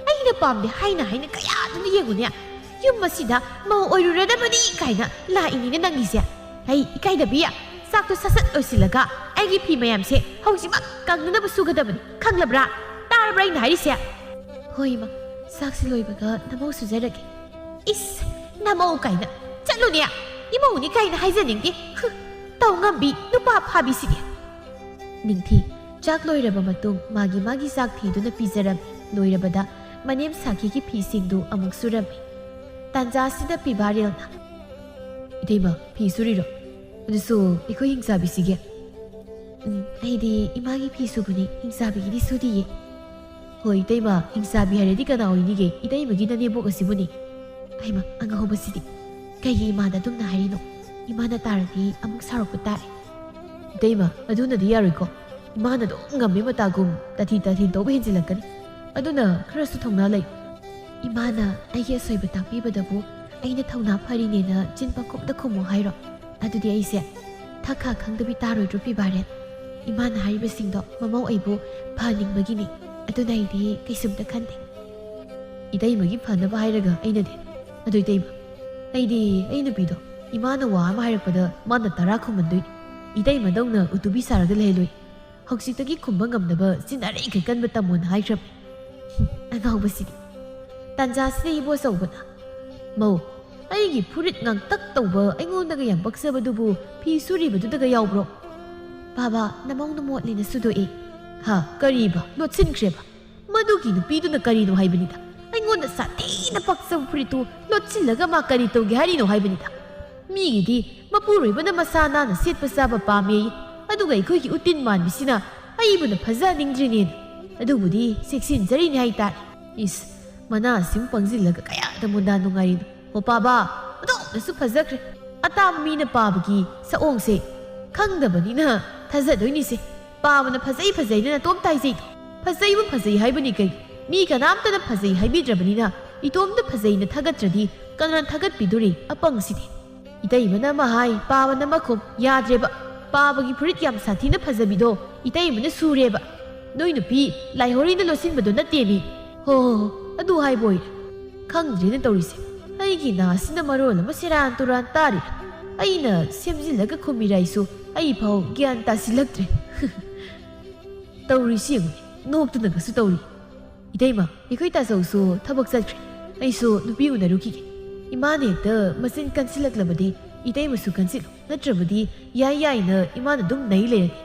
ꯑꯩꯅ ꯄꯥꯝꯗꯦ ꯍꯥꯏꯅ ꯍꯥꯏꯅ ꯀꯌꯥꯗꯨꯅ ꯌꯦꯡꯉꯨꯅꯦ꯫ ꯌꯨꯝ ꯑꯁꯤꯗ ꯃꯧ ꯑꯣꯏꯔꯨꯔꯗꯕꯅꯤ ꯀꯥꯏꯅ ꯂꯥꯛꯏꯅꯤꯅꯦ ꯅꯪꯒꯤꯁꯦ꯫ ꯍꯩ, ꯏꯀꯥꯏꯗꯕꯤ, ꯆꯥꯛꯇꯣ ꯁꯠ ꯁꯠ ꯂꯣꯏꯁꯤꯜꯂꯒ ꯑꯩꯒꯤ ꯐꯤ ꯃꯌꯥꯝꯁꯦ ꯍꯧꯖꯤꯛꯃꯛ ꯀꯪꯅꯅꯕ ꯁꯨꯒꯗꯕꯅꯤ꯫ ꯈꯪꯂꯕ꯭ꯔꯥ? ꯇꯥꯔꯕ꯭ꯔꯥ ꯑꯩꯅ ꯍꯥꯏꯔꯤꯁꯦ?" "ꯍꯣꯏ, ꯏꯃꯥ, ꯆꯥꯛꯁꯤ ꯂꯣꯏꯕꯒ ꯅꯃꯧ ꯁꯨꯖꯔꯒꯦ꯫" "ꯏꯁ, ꯅꯃꯧ ꯀꯥꯏꯅ꯫ ꯆꯠꯂꯨꯅꯦ, ꯏꯃꯧꯅꯤ ꯀꯥꯏꯅ ꯍꯥꯏꯖꯅꯤꯡꯗꯦ꯫ ꯍꯨ, ꯇꯧ ꯉꯝꯕꯤ ꯅꯨꯄꯥ ꯐꯥꯕꯤꯁꯤꯗꯤ꯫" ꯅꯤꯡꯊꯤ꯫ ꯆꯥꯛ ꯂꯣꯏꯔꯕ ꯃꯇꯨꯡ ꯃꯥꯒꯤ ꯃꯥꯒꯤ ꯆꯥꯛ ꯊꯤꯗꯨꯅ ꯄꯤꯖꯔꯝꯃꯤ꯫ ꯂꯣꯏꯔꯕꯗ ꯃꯅꯦꯝ ꯁꯥꯈꯤꯒꯤ ꯐꯤꯁꯤꯡꯗꯨ ꯑꯃꯨꯛ ꯁꯨꯔꯝꯃꯤ꯫ ꯇꯥꯟꯖꯥ ꯑꯁꯤꯗ ꯄꯤꯕꯥꯔꯦꯜꯅ, "ꯏꯇꯩꯃ, ꯐꯤ ꯁꯨꯔꯤꯔꯣ? ꯑꯗꯨꯁꯨ ꯑꯩꯈꯣꯏ ꯍꯤꯡꯆꯥꯕꯤꯁꯤꯒꯤ?" "ꯎꯝ, ꯑꯩꯗꯤ ꯏꯃꯥꯒꯤ ꯐꯤ ꯁꯨꯕꯅꯤ, ꯍꯤꯡꯆꯥꯕꯤꯒꯤꯗꯤ ꯁꯨꯗꯤꯌꯦ꯫" "ꯍꯣꯏ ꯏꯇꯩꯃ, ꯍꯤꯡꯆꯥꯕꯤ ꯍꯥꯏꯔꯗꯤ ꯀꯅꯥ ꯑꯣꯏꯅꯤꯒꯦ? ꯏꯇꯩꯃꯒꯤ ꯅꯅꯦꯝꯕꯣꯛ ꯑꯁꯤꯕꯨꯅꯤ꯫" "ꯑꯩꯃ, ꯑꯉꯥꯎꯕꯁꯤꯗꯤ! ꯀꯩꯒꯤ ꯏꯃꯥꯗ ꯑꯗꯨꯝꯅ ꯍꯥꯏꯔꯤꯅꯣ? ꯏꯃꯥꯅ ꯇꯥꯔꯗꯤ ꯑꯃꯨꯛ ꯁꯥꯎꯔꯛꯄ ꯇꯥꯔꯦ꯫" "ꯏꯇꯩꯃ, ꯑꯗꯨꯅꯗꯤ ꯌꯥꯔꯣꯏꯀꯣ꯫ ꯏꯃꯥꯅ ꯑꯗꯨꯝ ꯉꯝꯃꯤ ꯃꯇꯥꯒꯨꯝ ꯇꯥꯊꯤ ꯇꯥꯊꯤꯟ ꯇꯧꯕ ꯍꯦꯟꯖꯤꯜꯂꯛꯀꯅꯤ꯫ ꯑꯗꯨꯅ ꯈꯔꯁꯨ ꯊꯧꯅꯥ ꯂꯩ꯫" "ꯏꯃꯥꯅ ꯑꯩꯒꯤ ꯑꯁꯣꯏꯕ ꯇꯥꯛꯄꯤꯕꯗꯕꯨ ꯑꯩꯅ ꯊꯧꯅꯥ ꯐꯔꯤꯅꯦꯅ ꯆꯤꯟ ꯄꯪꯈꯨꯝꯗ ꯈꯨꯝꯃꯣ ꯍꯥꯏꯔꯣ? ꯑꯗꯨꯗꯤ ꯑꯩꯁꯦ ꯊꯛ ꯈꯥ ꯈꯪꯗꯕꯤ ꯇꯥꯔꯣꯏꯗ꯭ꯔꯣ, ꯄꯤꯕꯥꯔꯦꯟ? ꯏꯃꯥꯅ ꯍꯥꯏꯔꯤꯕꯁꯤꯡꯗꯣ ꯃꯃꯧ ꯑꯩꯕꯨ ꯐꯍꯟꯅꯤꯡꯕꯒꯤꯅꯤ꯫ ꯑꯗꯨꯅ ꯑꯩꯗꯤ ꯀꯩꯁꯨꯝꯇ ꯈꯟꯗꯦ꯫" "ꯏꯇꯩꯃꯒꯤ ꯐꯅꯕ ꯍꯥꯏꯔꯒ ꯑꯩꯅꯗꯤ?" "ꯑꯗꯨ ꯏꯇꯩꯃ, ꯑꯩꯗꯤ ꯑꯩ ꯅꯨꯄꯤꯗꯣ ꯏꯃꯥꯅ ꯋꯥ ꯑꯃ ꯍꯥꯏꯔꯛꯄꯗ ꯃꯥꯅ ꯇꯔꯥ ꯈꯨꯝꯃꯟꯗꯣꯏꯅꯤ꯫ ꯏꯇꯩꯃꯗꯧꯅ ꯎꯇꯨꯕꯤ ꯁꯥꯔꯒ ꯂꯩꯍꯜꯂꯣꯏ꯫ ꯍꯧꯖꯤꯛꯇꯒꯤ ꯈꯨꯝꯕ ꯉꯝꯅꯕ ꯆꯤꯟ ꯑꯔꯤꯡꯈꯩ ꯀꯟꯕ ꯇꯝꯃꯣꯅ ꯍꯥꯏꯈ꯭ꯔꯕꯅꯤ꯫" "ꯍꯨꯝ, ꯑꯉꯥꯎꯕꯁꯤꯗꯤ!" ꯇꯥꯟꯖꯥꯁꯤꯗ ꯏꯕꯣꯆꯧꯕꯅ, "ꯃꯧ, ꯑꯩꯒꯤ ꯐꯨꯔꯤꯠ ꯉꯥꯡꯇꯛ ꯇꯧꯕ ꯑꯩꯉꯣꯟꯗꯒ ꯌꯥꯝ ꯄꯛꯆꯕꯗꯨꯕꯨ ꯐꯤ ꯁꯨꯔꯤꯕꯗꯨꯗꯒ ꯌꯥꯎꯕ꯭ꯔꯣ?" "ꯕꯥꯕꯥ, ꯅꯃꯧꯅ ꯃꯣꯠꯂꯦꯅ ꯁꯨꯗꯣꯛꯑꯦ꯫" "ꯍꯥ, ꯀꯔꯤꯕ? ꯂꯣꯠꯁꯤꯟꯈ꯭ꯔꯦꯕ? ꯃꯗꯨꯒꯤ ꯅꯨꯄꯤꯗꯨꯅ ꯀꯔꯤꯅꯣ ꯍꯥꯏꯕꯅꯤꯗ? ꯑꯩꯉꯣꯟꯗ ꯁꯥꯊꯤꯅ ꯄꯛꯆꯕ ꯐꯨꯔꯤꯠꯇꯨ ꯂꯣꯠꯁꯤꯜꯂꯒ ꯃꯥ ꯀꯔꯤ ꯇꯧꯒꯦ ꯍꯥꯏꯔꯤꯅꯣ ꯍꯥꯏꯕꯅꯤꯗ? ꯃꯤꯒꯤꯗꯤ ꯃꯄꯨꯔꯣꯏꯕꯅ ꯃꯁꯥ ꯅꯥꯟꯅ ꯁꯦꯠꯄ ꯆꯥꯕ ꯄꯥꯝꯃꯦ, ꯑꯗꯨꯒ ꯑꯩꯈꯣꯏꯒꯤ ꯎꯇꯤꯟ ꯃꯥꯟꯕꯤꯁꯤꯅ ꯑꯩꯕꯨꯅ ꯐꯖꯍꯟꯅꯤꯡꯗ꯭ꯔꯤꯅꯦꯅ꯫ ꯑꯗꯨꯕꯨꯗꯤ ꯆꯦꯛꯁꯤꯟꯖꯔꯤꯅꯦ ꯍꯥꯏꯇꯥꯔꯦ꯫" ꯏꯁ, ꯃꯅꯥꯁꯤꯃꯨꯛ ꯄꯪꯁꯤꯜꯂꯒ ꯀꯌꯥꯗ ꯃꯨꯟꯗꯥ ꯅꯨꯡꯉꯥꯏꯔꯤꯅꯣ? ꯍꯣ ꯄꯥꯕ, ꯑꯗꯨꯝꯅꯁꯨ ꯐꯖꯈ꯭ꯔꯦ꯫ ꯑꯇꯥꯕ ꯃꯤꯅ ꯄꯥꯕꯒꯤ ꯁꯛꯑꯣꯡꯁꯦ ꯈꯪꯗꯕꯅꯤꯅ ꯊꯥꯖꯗꯣꯏꯅꯤꯁꯦ꯫ ꯄꯥꯕꯅ ꯐꯖꯩ ꯐꯖꯩꯅ ꯅꯇꯣꯝꯇ ꯍꯥꯏꯖꯩꯗꯣ꯫ ꯐꯖꯩꯕꯨ ꯐꯖꯩ ꯍꯥꯏꯕꯅꯤ ꯀꯩ? ꯃꯤ ꯀꯅꯥꯝꯇꯅ ꯐꯖꯩ ꯍꯥꯏꯕꯤꯗ꯭ꯔꯕꯅꯤꯅ ꯏꯇꯣꯝꯇ ꯐꯖꯩꯅ ꯊꯥꯒꯠꯇ꯭ꯔꯗꯤ ꯀꯅꯥꯅ ꯊꯥꯒꯠꯄꯤꯗꯣꯔꯤ? ꯑꯄꯪꯁꯤꯗꯤ꯫ ꯏꯇꯩꯃꯅ ꯑꯃ ꯍꯥꯏ, ꯄꯥꯕꯅ ꯑꯃ ꯈꯨꯝ꯫ ꯌꯥꯗ꯭ꯔꯦꯕ꯫ ꯄꯥꯕꯒꯤ ꯐꯨꯔꯤꯠ ꯌꯥꯝ ꯁꯥꯊꯤꯅ ꯐꯖꯕꯤꯗꯣ ꯏꯇꯩꯃꯅ ꯁꯨꯔꯦꯕ꯫ ꯅꯣꯏ ꯅꯨꯄꯤ ꯂꯥꯏꯍꯣꯔꯤꯅ ꯂꯣꯠꯁꯤꯟꯕꯗꯣ ꯅꯠꯇꯦꯃꯤ꯫ ꯍꯣ, ꯍꯣ, ꯍꯣ, ꯑꯗꯨ ꯍꯥꯏꯕ ꯑꯣꯏꯔꯦ꯫ ꯈꯪꯗ꯭ꯔꯦꯅ ꯇꯧꯔꯤꯁꯦ꯫ ꯑꯩꯒꯤ ꯅꯥꯁꯤꯅ ꯃꯔꯣꯜ ꯑꯃ ꯁꯦꯔꯥꯟ ꯇꯨꯔꯥꯟ ꯇꯥꯔꯤ꯫ ꯑꯩꯅ ꯁꯦꯝꯖꯤꯜꯂꯒ ꯈꯨꯝꯃꯤꯔꯥꯏꯁꯨ ꯑꯩ ꯐꯥꯎ ꯒ꯭ꯌꯥꯟ ꯇꯥꯁꯤꯜꯂꯛꯇ꯭ꯔꯦ꯫ ꯇꯧꯔꯤꯁꯤ ꯌꯦꯡꯉꯨꯅꯦ, ꯅꯣꯛꯇꯨꯅꯒꯁꯨ ꯇꯧꯔꯤ꯫ ꯏꯇꯩꯃ, ꯑꯩꯈꯣꯏ ꯇꯥꯆꯧꯁꯨ ꯊꯕꯛ ꯆꯠꯈ꯭ꯔꯦ꯫ ꯑꯩꯁꯨ ꯅꯨꯄꯤ ꯎꯅꯔꯨꯈꯤꯒꯦ꯫ ꯏꯃꯥꯅ ꯍꯦꯛꯇ ꯃꯆꯤꯟ ꯀꯟꯁꯤꯜꯂꯛꯂꯕꯗꯤ ꯏꯇꯩꯃꯁꯨ ꯀꯟꯁꯤꯜꯂꯨ꯫ ꯅꯠꯇ꯭ꯔꯕꯗꯤ ꯌꯥꯏ ꯌꯥꯏꯅ ꯏꯃꯥꯅ ꯑꯗꯨꯝ ꯅꯩ ꯂꯩꯔꯅꯤ꯫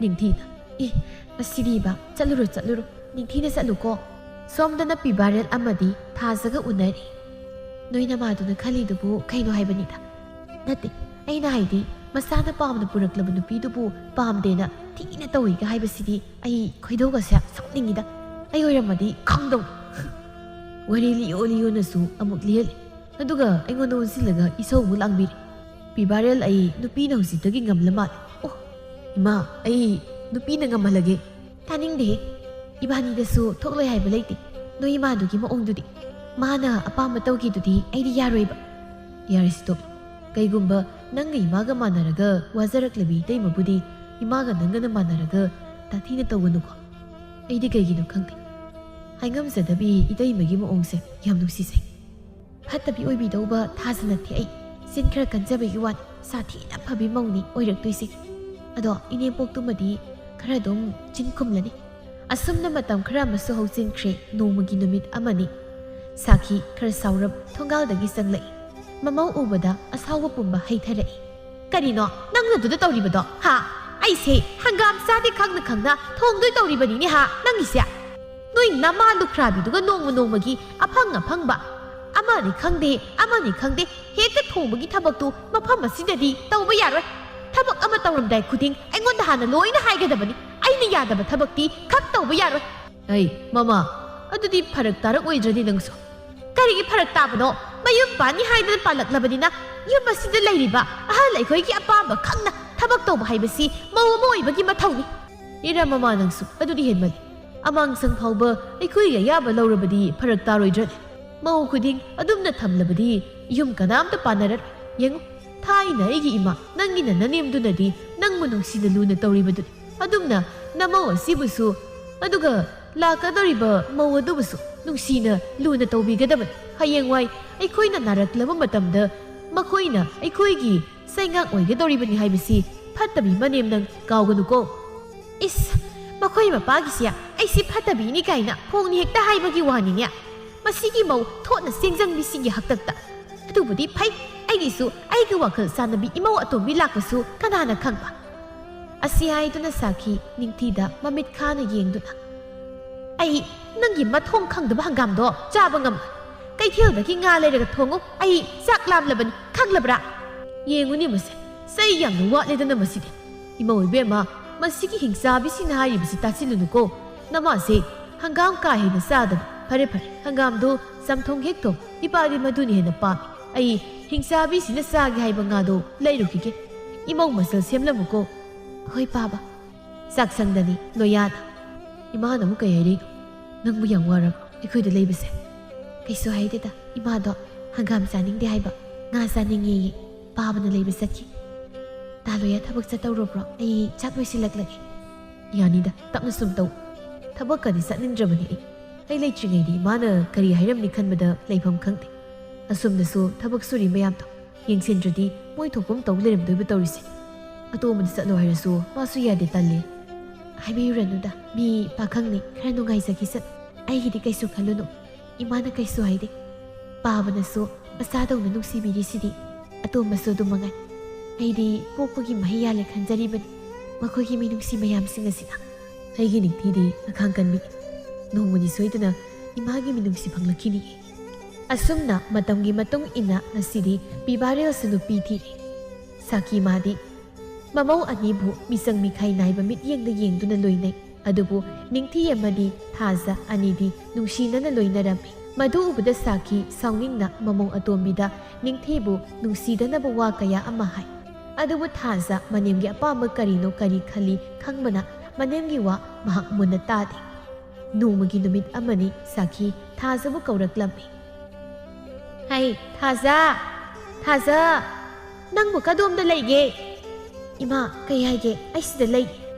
ꯅꯤꯡꯊꯤꯅ, "ꯑꯦ, ꯉꯁꯤꯗꯤꯕ, ꯆꯠꯂꯨꯔꯣ, ꯆꯠꯂꯨꯔꯣ, ꯅꯤꯡꯊꯤꯅ ꯆꯠꯂꯨꯀꯣ꯫ ꯁꯣꯝꯗꯅ ꯄꯤꯕꯥꯔꯦꯜ ꯑꯃꯗꯤ ꯊꯥꯖꯒ ꯎꯅꯔꯤ꯫ ꯅꯣꯏ ꯅꯃꯥꯗꯨꯅ ꯈꯜꯂꯤꯗꯨꯕꯨ ꯀꯩꯅꯣ ꯍꯥꯏꯕꯅꯤꯗ꯫ ꯅꯠꯇꯦ, ꯑꯩꯅ ꯍꯥꯏꯗꯤ, ꯃꯁꯥꯅ ꯄꯥꯝꯅ ꯄꯨꯔꯛꯂꯕ ꯅꯨꯄꯤꯗꯨꯕꯨ ꯄꯥꯝꯗꯦꯅ ꯊꯤꯅ ꯇꯧꯏꯒ ꯍꯥꯏꯕꯁꯤꯗꯤ ꯑꯩ ꯈꯣꯏꯗꯧꯒꯁꯦ ꯁꯥꯎꯅꯤꯡꯉꯤꯗ꯫ ꯑꯩ ꯑꯣꯏꯔꯝꯃꯗꯤ ꯈꯪꯗꯧꯅꯤ꯫" ꯋꯥꯔꯤ ꯂꯤꯌꯣ ꯂꯤꯌꯣꯅꯁꯨ ꯑꯃꯨꯛ ꯂꯤꯍꯜꯂꯤ꯫ ꯑꯗꯨꯒ ꯑꯩꯉꯣꯟꯗ ꯑꯣꯟꯁꯤꯜꯂꯒ ꯏꯁꯧ ꯑꯃꯨꯛ ꯂꯥꯡꯕꯤꯔꯦ꯫ "ꯄꯤꯕꯥꯔꯦꯜ, ꯑꯩ ꯅꯨꯄꯤꯅ ꯍꯧꯖꯤꯛꯇꯒꯤ ꯉꯝꯂ ꯃꯥꯜꯂꯦ꯫ ꯑꯣ, ꯏꯃꯥ, ꯑꯩ ꯅꯨꯄꯤꯅ ꯉꯝꯍꯜꯂꯒꯦ꯫" "ꯇꯥꯅꯤꯡꯗꯦꯍꯦ꯫ ꯏꯕꯥꯅꯤꯗꯁꯨ ꯊꯣꯛꯂꯣꯏ ꯍꯥꯏꯕ ꯂꯩꯇꯦ꯫ ꯅꯣꯏ ꯏꯃꯥꯗꯨꯒꯤ ꯃꯑꯣꯡꯗꯨꯗꯤ꯫ ꯃꯥꯅ ꯑꯄꯥꯝꯕ ꯇꯧꯈꯤꯗꯨꯗꯤ ꯑꯩꯗꯤ ꯌꯥꯔꯣꯏꯕ꯫" "ꯌꯥꯔꯦꯁꯦ ꯇꯣꯛ꯫ ꯀꯩꯒꯨꯝꯕ ꯅꯪꯒ ꯏꯃꯥꯒ ꯃꯥꯟꯅꯔꯒ ꯋꯥꯖꯔꯛꯂꯕꯤ ꯏꯇꯩꯃꯕꯨꯗꯤ ꯏꯃꯥꯒ ꯅꯪꯒꯅ ꯃꯥꯟꯅꯔꯒ ꯇꯥꯊꯤꯅ ꯇꯧꯒꯅꯨꯀꯣ꯫ ꯑꯩꯗꯤ ꯀꯩꯒꯤꯅꯣ ꯈꯪꯗꯦ, ꯍꯥꯏꯉꯝꯖꯗꯕꯤ ꯏꯇꯩꯃꯒꯤ ꯃꯑꯣꯡꯁꯦ ꯌꯥꯝ ꯅꯨꯡꯁꯤꯖꯩ꯫" ꯐꯠꯇꯕꯤ ꯑꯣꯏꯕꯤꯗꯧꯕ ꯊꯥꯖꯅꯗꯦ ꯑꯩ꯫ ꯆꯤꯟ ꯈꯔ ꯀꯟꯖꯕꯒꯤ ꯋꯥꯅꯤ, ꯁꯥꯊꯤꯅ ꯐꯕꯤ ꯃꯧꯅꯤ ꯑꯣꯏꯔꯛꯇꯣꯏꯁꯦ꯫ ꯑꯗꯣ ꯏꯅꯦꯝꯄꯣꯛꯇꯨꯃꯗꯤ ꯈꯔ ꯑꯗꯨꯝ ꯆꯤꯟ ꯈꯨꯝꯂꯅꯤ꯫ ꯑꯁꯨꯝꯅ ꯃꯇꯝ ꯈꯔ ꯑꯃꯁꯨ ꯍꯧꯖꯤꯟꯈ꯭ꯔꯦ꯫ ꯅꯣꯡꯃꯒꯤ ꯅꯨꯃꯤꯠ ꯑꯃꯅꯤ꯫ ꯁꯥꯈꯤ ꯈꯔ ꯁꯥꯎꯔꯞ ꯊꯣꯡꯒꯥꯜꯗꯒꯤ ꯆꯪꯂꯛꯏ꯫ ꯃꯃꯧ ꯎꯕꯗ ꯑꯁꯥꯎꯕ ꯄꯨꯝꯕ ꯍꯩꯊꯔꯛꯏ꯫ "ꯀꯔꯤꯅꯣ ꯅꯪꯅ ꯑꯗꯨꯗ ꯇꯧꯔꯤꯕꯗꯣ, ꯍꯥ? ꯑꯩꯁꯦ ꯍꯪꯒꯥꯝ ꯆꯥꯗꯦ ꯈꯪꯅ ꯈꯪꯅ ꯊꯣꯡꯗꯣꯏ ꯇꯧꯔꯤꯕꯅꯤꯅꯦ, ꯍꯥ, ꯅꯪꯒꯤꯁꯦ? ꯅꯣꯏ ꯅꯃꯥ ꯂꯨꯈ꯭ꯔꯥꯕꯤꯗꯨꯒ ꯅꯣꯡꯃ ꯅꯣꯡꯃꯒꯤ ꯑꯐꯪ ꯑꯐꯪꯕ ꯑꯃꯅꯤ ꯈꯪꯗꯦ, ꯑꯃꯅꯤ ꯈꯪꯗꯦ, ꯍꯦꯛꯇ ꯊꯣꯡꯕꯒꯤ ꯊꯕꯛꯇꯨ ꯃꯐꯝ ꯑꯁꯤꯗꯗꯤ ꯇꯧꯕ ꯌꯥꯔꯣꯏ꯫ ꯊꯕꯛ ꯑꯃ ꯇꯧꯔꯝꯗꯥꯏ ꯈꯨꯗꯤꯡ ꯑꯩꯉꯣꯟꯗ ꯍꯥꯟꯅ ꯂꯣꯏꯅ ꯍꯥꯏꯒꯗꯕꯅꯤ꯫ ꯑꯩꯅ ꯌꯥꯗꯕ ꯊꯕꯛꯇꯤ ꯈꯛ ꯇꯧꯕ ꯌꯥꯔꯣꯏ꯫" "ꯑꯩ, ꯃꯃꯥ, ꯑꯗꯨꯗꯤ ꯐꯔꯛ ꯇꯥꯔꯛꯑꯣꯏꯗ꯭ꯔꯅꯤ ꯅꯪꯁꯨ?" "ꯀꯔꯤꯒꯤ ꯐꯔꯛ ꯇꯥꯕꯅꯣ? ꯃꯌꯨꯝ ꯄꯥꯟꯅꯤ ꯍꯥꯏꯗꯅ ꯄꯥꯜꯂꯛꯂꯕꯅꯤꯅ ꯌꯨꯝ ꯑꯁꯤꯗ ꯂꯩꯔꯤꯕ ꯑꯍꯜ ꯑꯩꯈꯣꯏꯒꯤ ꯑꯄꯥꯝꯕ ꯈꯪꯅ ꯊꯕꯛ ꯇꯧꯕ ꯍꯥꯏꯕꯁꯤ ꯃꯧ ꯑꯃ ꯑꯣꯏꯕꯒꯤ ꯃꯊꯧꯅꯤ꯫" "ꯏꯔꯥ ꯃꯃꯥ, ꯅꯪꯁꯨ ꯑꯗꯨꯗꯤ ꯍꯦꯟꯃꯜꯂꯤ꯫ ꯑꯃꯥꯡꯁꯪ ꯐꯥꯎꯕ ꯑꯩꯈꯣꯏꯒꯤ ꯑꯌꯥꯕ ꯂꯧꯔꯕꯗꯤ ꯐꯔꯛ ꯇꯥꯔꯣꯏꯗ꯭ꯔꯅꯦ? ꯃꯧ ꯈꯨꯗꯤꯡ ꯑꯗꯨꯝꯅ ꯊꯝꯂꯕꯗꯤ ꯌꯨꯝ ꯀꯅꯥꯝꯇ ꯄꯥꯟꯅꯔꯔꯣꯏ꯫ ꯌꯦꯡꯉꯨ, ꯊꯥꯏꯅ ꯑꯩꯒꯤ ꯏꯃꯥ, ꯅꯪꯒꯤꯅ ꯅꯅꯦꯝꯗꯨꯅꯗꯤ ꯅꯪꯕꯨ ꯅꯨꯡꯁꯤꯅ ꯂꯨꯅ ꯇꯧꯔꯤꯕꯗꯨꯅꯤ꯫ ꯑꯗꯨꯝꯅ ꯅꯃꯧ ꯑꯁꯤꯕꯨꯁꯨ, ꯑꯗꯨꯒ ꯂꯥꯛꯀꯗꯧꯔꯤꯕ ꯃꯧ ꯑꯗꯨꯕꯨꯁꯨ ꯅꯨꯡꯁꯤꯅ ꯂꯨꯅ ꯇꯧꯕꯤꯒꯗꯕꯅꯤ꯫ ꯍꯌꯦꯡꯋꯥꯏ ꯑꯩꯈꯣꯏꯅ ꯅꯥꯔꯛꯂꯕ ꯃꯇꯝꯗ ꯃꯈꯣꯏꯅ ꯑꯩꯈꯣꯏꯒꯤ ꯁꯩꯉꯥꯛ ꯑꯣꯏꯒꯗꯧꯔꯤꯕꯅꯤ ꯍꯥꯏꯕꯁꯤ ꯐꯠꯇꯕꯤ ꯃꯅꯦꯝ ꯅꯪ ꯀꯥꯎꯒꯅꯨꯀꯣ꯫" "ꯏꯁ, ꯃꯈꯣꯏ ꯃꯄꯥꯒꯤꯁꯦ ꯑꯩꯁꯤ ꯐꯠꯇꯕꯤꯅꯤ ꯀꯥꯏꯅ ꯐꯣꯡꯅ ꯍꯦꯛꯇ ꯍꯥꯏꯕꯒꯤ ꯋꯥꯅꯤꯅꯦ꯫ ꯃꯁꯤꯒꯤ ꯃꯧ ꯊꯣꯠꯅ ꯁꯦꯡꯖꯪꯕꯤꯁꯤꯒꯤ ꯍꯥꯛꯇꯛꯇ꯫ ꯑꯗꯨꯕꯨꯗꯤ ꯐꯩ, ꯑꯩꯒꯤꯁꯨ ꯑꯩꯒ ꯋꯥꯈꯜ ꯆꯥꯟꯅꯕꯤ ꯏꯃꯧ ꯑꯇꯣꯝꯕꯤ ꯂꯥꯛꯄꯁꯨ ꯀꯅꯥꯅ ꯈꯪꯕ?" ꯑꯁꯤ ꯍꯥꯏꯗꯨꯅ ꯁꯥꯈꯤ ꯅꯤꯡꯊꯤꯗ ꯃꯃꯤꯠ ꯈꯥꯅ ꯌꯦꯡꯗꯨꯅ, "ꯑꯩ ꯅꯪꯒꯤ ꯃꯊꯣꯡ ꯈꯪꯗꯕ ꯍꯪꯒꯥꯝꯗꯣ ꯆꯥꯕ ꯉꯝꯃꯣꯏ꯫ ꯀꯩꯊꯦꯜꯗꯒꯤ ꯉꯥ ꯂꯩꯔꯒ ꯊꯣꯡꯉꯨ, ꯑꯩ ꯆꯥꯛ ꯂꯥꯝꯂꯕꯅꯤ, ꯈꯪꯂꯕ꯭ꯔꯥ?" "ꯌꯦꯡꯉꯨꯅꯦ ꯃꯁꯦ, ꯆꯩ ꯌꯥꯝꯅ ꯋꯥꯠꯂꯦꯗꯅ ꯃꯁꯤꯗꯤ꯫ ꯏꯃꯧ ꯏꯕꯦꯝꯃ, ꯃꯁꯤꯒꯤ ꯍꯤꯡꯆꯥꯕꯤꯁꯤꯅ ꯍꯥꯏꯔꯤꯕꯁꯤ ꯇꯥꯁꯤꯜꯂꯨꯅꯨꯀꯣ꯫ ꯅꯃꯥꯁꯦ ꯍꯪꯒꯥꯝ ꯀꯥ ꯍꯦꯟꯅ ꯆꯥꯗꯕ꯫ ꯐꯔꯦ ꯐꯔꯦ, ꯍꯪꯒꯥꯝꯗꯣ ꯆꯝꯊꯣꯡ ꯍꯦꯛ ꯊꯣꯡ, ꯏꯄꯥꯗꯤ ꯃꯗꯨꯅ ꯍꯦꯟꯅ ꯄꯥꯝꯃꯤ꯫ ꯑꯩ ꯍꯤꯡꯆꯥꯕꯤꯁꯤꯅ ꯆꯥꯒꯦ ꯍꯥꯏꯕ ꯉꯥꯗꯣ ꯂꯩꯔꯨꯈꯤꯒꯦ꯫ ꯏꯃꯧ ꯃꯆꯜ ꯁꯦꯝꯂꯝꯃꯨꯀꯣ꯫" "ꯍꯣꯏ ꯄꯥꯕ꯫" ꯆꯥꯛꯁꯪꯗꯅꯤ ꯂꯣꯌꯥꯅ꯫ "ꯏꯃꯥꯅ ꯑꯃꯨꯛ ꯀꯩ ꯍꯥꯏꯔꯛꯏꯅꯣ? ꯅꯪꯕꯨ ꯌꯥꯝ ꯋꯥꯔꯕ꯭ꯔꯣ ꯑꯩꯈꯣꯏꯗ ꯂꯩꯕꯁꯦ?" "ꯀꯩꯁꯨ ꯍꯥꯏꯗꯦꯗ, ꯏꯃꯥꯗꯣ ꯍꯪꯒꯥꯝ ꯆꯥꯅꯤꯡꯗꯦ ꯍꯥꯏꯕ, ꯉꯥ ꯆꯥꯅꯤꯡꯉꯦꯌꯦ꯫ ꯄꯥꯕꯅ ꯂꯩꯕ ꯆꯠꯈꯤ꯫ ꯗꯥ ꯂꯣꯌꯥ ꯊꯕꯛ ꯆꯠꯇꯧꯔꯕ꯭ꯔꯣ? ꯑꯩ ꯆꯥꯛ ꯂꯣꯏꯁꯤꯜꯂꯛꯂꯒꯦ꯫" "ꯌꯥꯅꯤꯗ, ꯇꯞꯅ ꯁꯨꯝ ꯇꯧ꯫ ꯊꯕꯛꯀꯗꯤ ꯆꯠꯅꯤꯡꯗ꯭ꯔꯕꯅꯤ ꯑꯩ꯫ ꯑꯩ ꯂꯩꯇ꯭ꯔꯤꯉꯩꯗꯤ ꯏꯃꯥꯅ ꯀꯔꯤ ꯍꯥꯏꯔꯝꯅꯤ ꯈꯟꯕꯗ ꯂꯩꯐꯝ ꯈꯪꯗꯦ꯫ ꯑꯁꯣꯝꯗꯁꯨ ꯊꯕꯛ ꯁꯨꯔꯤ ꯃꯌꯥꯝꯗꯣ ꯌꯦꯡꯁꯤꯟꯗ꯭ꯔꯗꯤ ꯃꯣꯏ ꯊꯣꯛꯄ ꯑꯃ ꯇꯧ ꯂꯩꯔꯝꯗꯣꯏꯕ ꯇꯧꯔꯤꯁꯦ꯫ ꯑꯇꯣꯝꯕꯗ ꯆꯠꯂꯣ ꯍꯥꯏꯔꯁꯨ ꯃꯥꯁꯨ ꯌꯥꯗꯦ, ꯇꯜꯂꯦ꯫" "ꯍꯥꯏꯕꯤꯔꯨꯔꯅꯨꯗ, ꯃꯤ ꯄꯥꯈꯪꯅꯤ, ꯈꯔ ꯅꯨꯡꯉꯥꯏꯖꯈꯤꯁꯅꯨ꯫ ꯑꯩꯒꯤꯗꯤ ꯀꯩꯁꯨ ꯈꯜꯂꯨꯅꯨ, ꯏꯃꯥꯅ ꯀꯩꯁꯨ ꯍꯥꯏꯗꯦ꯫ ꯄꯥꯕꯅꯁꯨ ꯃꯆꯥꯗꯧꯅ ꯅꯨꯡꯁꯤꯕꯤꯔꯤꯁꯤꯗꯤ꯫ ꯑꯇꯣꯝꯕꯁꯨ ꯑꯗꯨ ꯃꯉꯥꯏ꯫ ꯑꯩꯗꯤ ꯄꯣꯛꯄꯒꯤ ꯃꯍꯩ ꯌꯥꯜꯂꯦ ꯈꯟꯖꯔꯤꯕꯅꯤ ꯃꯈꯣꯏꯒꯤ ꯃꯤꯅꯨꯡꯁꯤ ꯃꯌꯥꯝꯁꯤꯡ ꯑꯁꯤꯅ꯫" ꯑꯩꯒꯤ ꯅꯤꯡꯊꯤꯗꯤ ꯑꯈꯥꯡ ꯀꯟꯕꯤ꯫ ꯅꯣꯡꯃꯗꯤ ꯁꯣꯏꯗꯅ ꯏꯃꯥꯒꯤ ꯃꯤꯅꯨꯡꯁꯤ ꯐꯪꯂꯛꯈꯤꯅꯤ꯫ ꯑꯁꯨꯝꯅ ꯃꯇꯝꯒꯤ ꯃꯇꯨꯡ ꯏꯟꯅ ꯉꯁꯤꯗꯤ ꯄꯤꯕꯥꯔꯦꯜꯁꯨ ꯅꯨꯄꯤ ꯊꯤꯔꯦ꯫ ꯁꯥꯈꯤ ꯃꯥꯗꯤ ꯃꯃꯧ ꯑꯅꯤꯕꯨ ꯃꯤꯆꯪ ꯃꯤꯈꯥꯏ ꯅꯥꯏꯕ ꯃꯤꯠꯌꯦꯡꯗ ꯌꯦꯡꯗꯨꯅ ꯂꯣꯏꯅꯩ꯫ ꯑꯗꯨꯕꯨ ꯅꯤꯡꯊꯤ ꯑꯃꯗꯤ ꯊꯥꯖ ꯑꯅꯤꯗꯤ ꯅꯨꯡꯁꯤꯅꯅ ꯂꯣꯏꯅꯔꯝꯃꯤ꯫ ꯃꯗꯨ ꯎꯕꯗ ꯁꯥꯈꯤ ꯁꯥꯎꯅꯤꯡꯅ ꯃꯃꯧ ꯑꯇꯣꯝꯕꯤꯗ ꯅꯤꯡꯊꯤꯕꯨ ꯅꯨꯡꯁꯤꯗꯅꯕ ꯋꯥ ꯀꯌꯥ ꯑꯃ ꯍꯥꯏ꯫ ꯑꯗꯨꯕꯨ ꯊꯥꯖ ꯃꯅꯦꯝꯒꯤ ꯑꯄꯥꯝꯕ ꯀꯔꯤꯅꯣ ꯀꯔꯤ ꯈꯜꯂꯤ ꯈꯪꯕꯅ ꯃꯅꯦꯝꯒꯤ ꯋꯥ ꯃꯍꯥꯛ ꯃꯨꯟꯅ ꯇꯥꯗꯦ꯫ ꯅꯣꯡꯃꯒꯤ ꯅꯨꯃꯤꯠ ꯑꯃꯅꯤ ꯁꯥꯈꯤ ꯊꯥꯖꯕꯨ ꯀꯧꯔꯛꯂꯝꯃꯤ꯫ "ꯍꯩ, ꯊꯥꯖ! ꯊꯥꯖ! ꯅꯪꯕꯨ ꯀꯗꯣꯝꯗ ꯂꯩꯒꯦ?" "ꯏꯃꯥ, ꯀꯩ ꯍꯥꯏꯒꯦ? ꯑꯩ ꯁꯤꯗ ꯂꯩ꯫"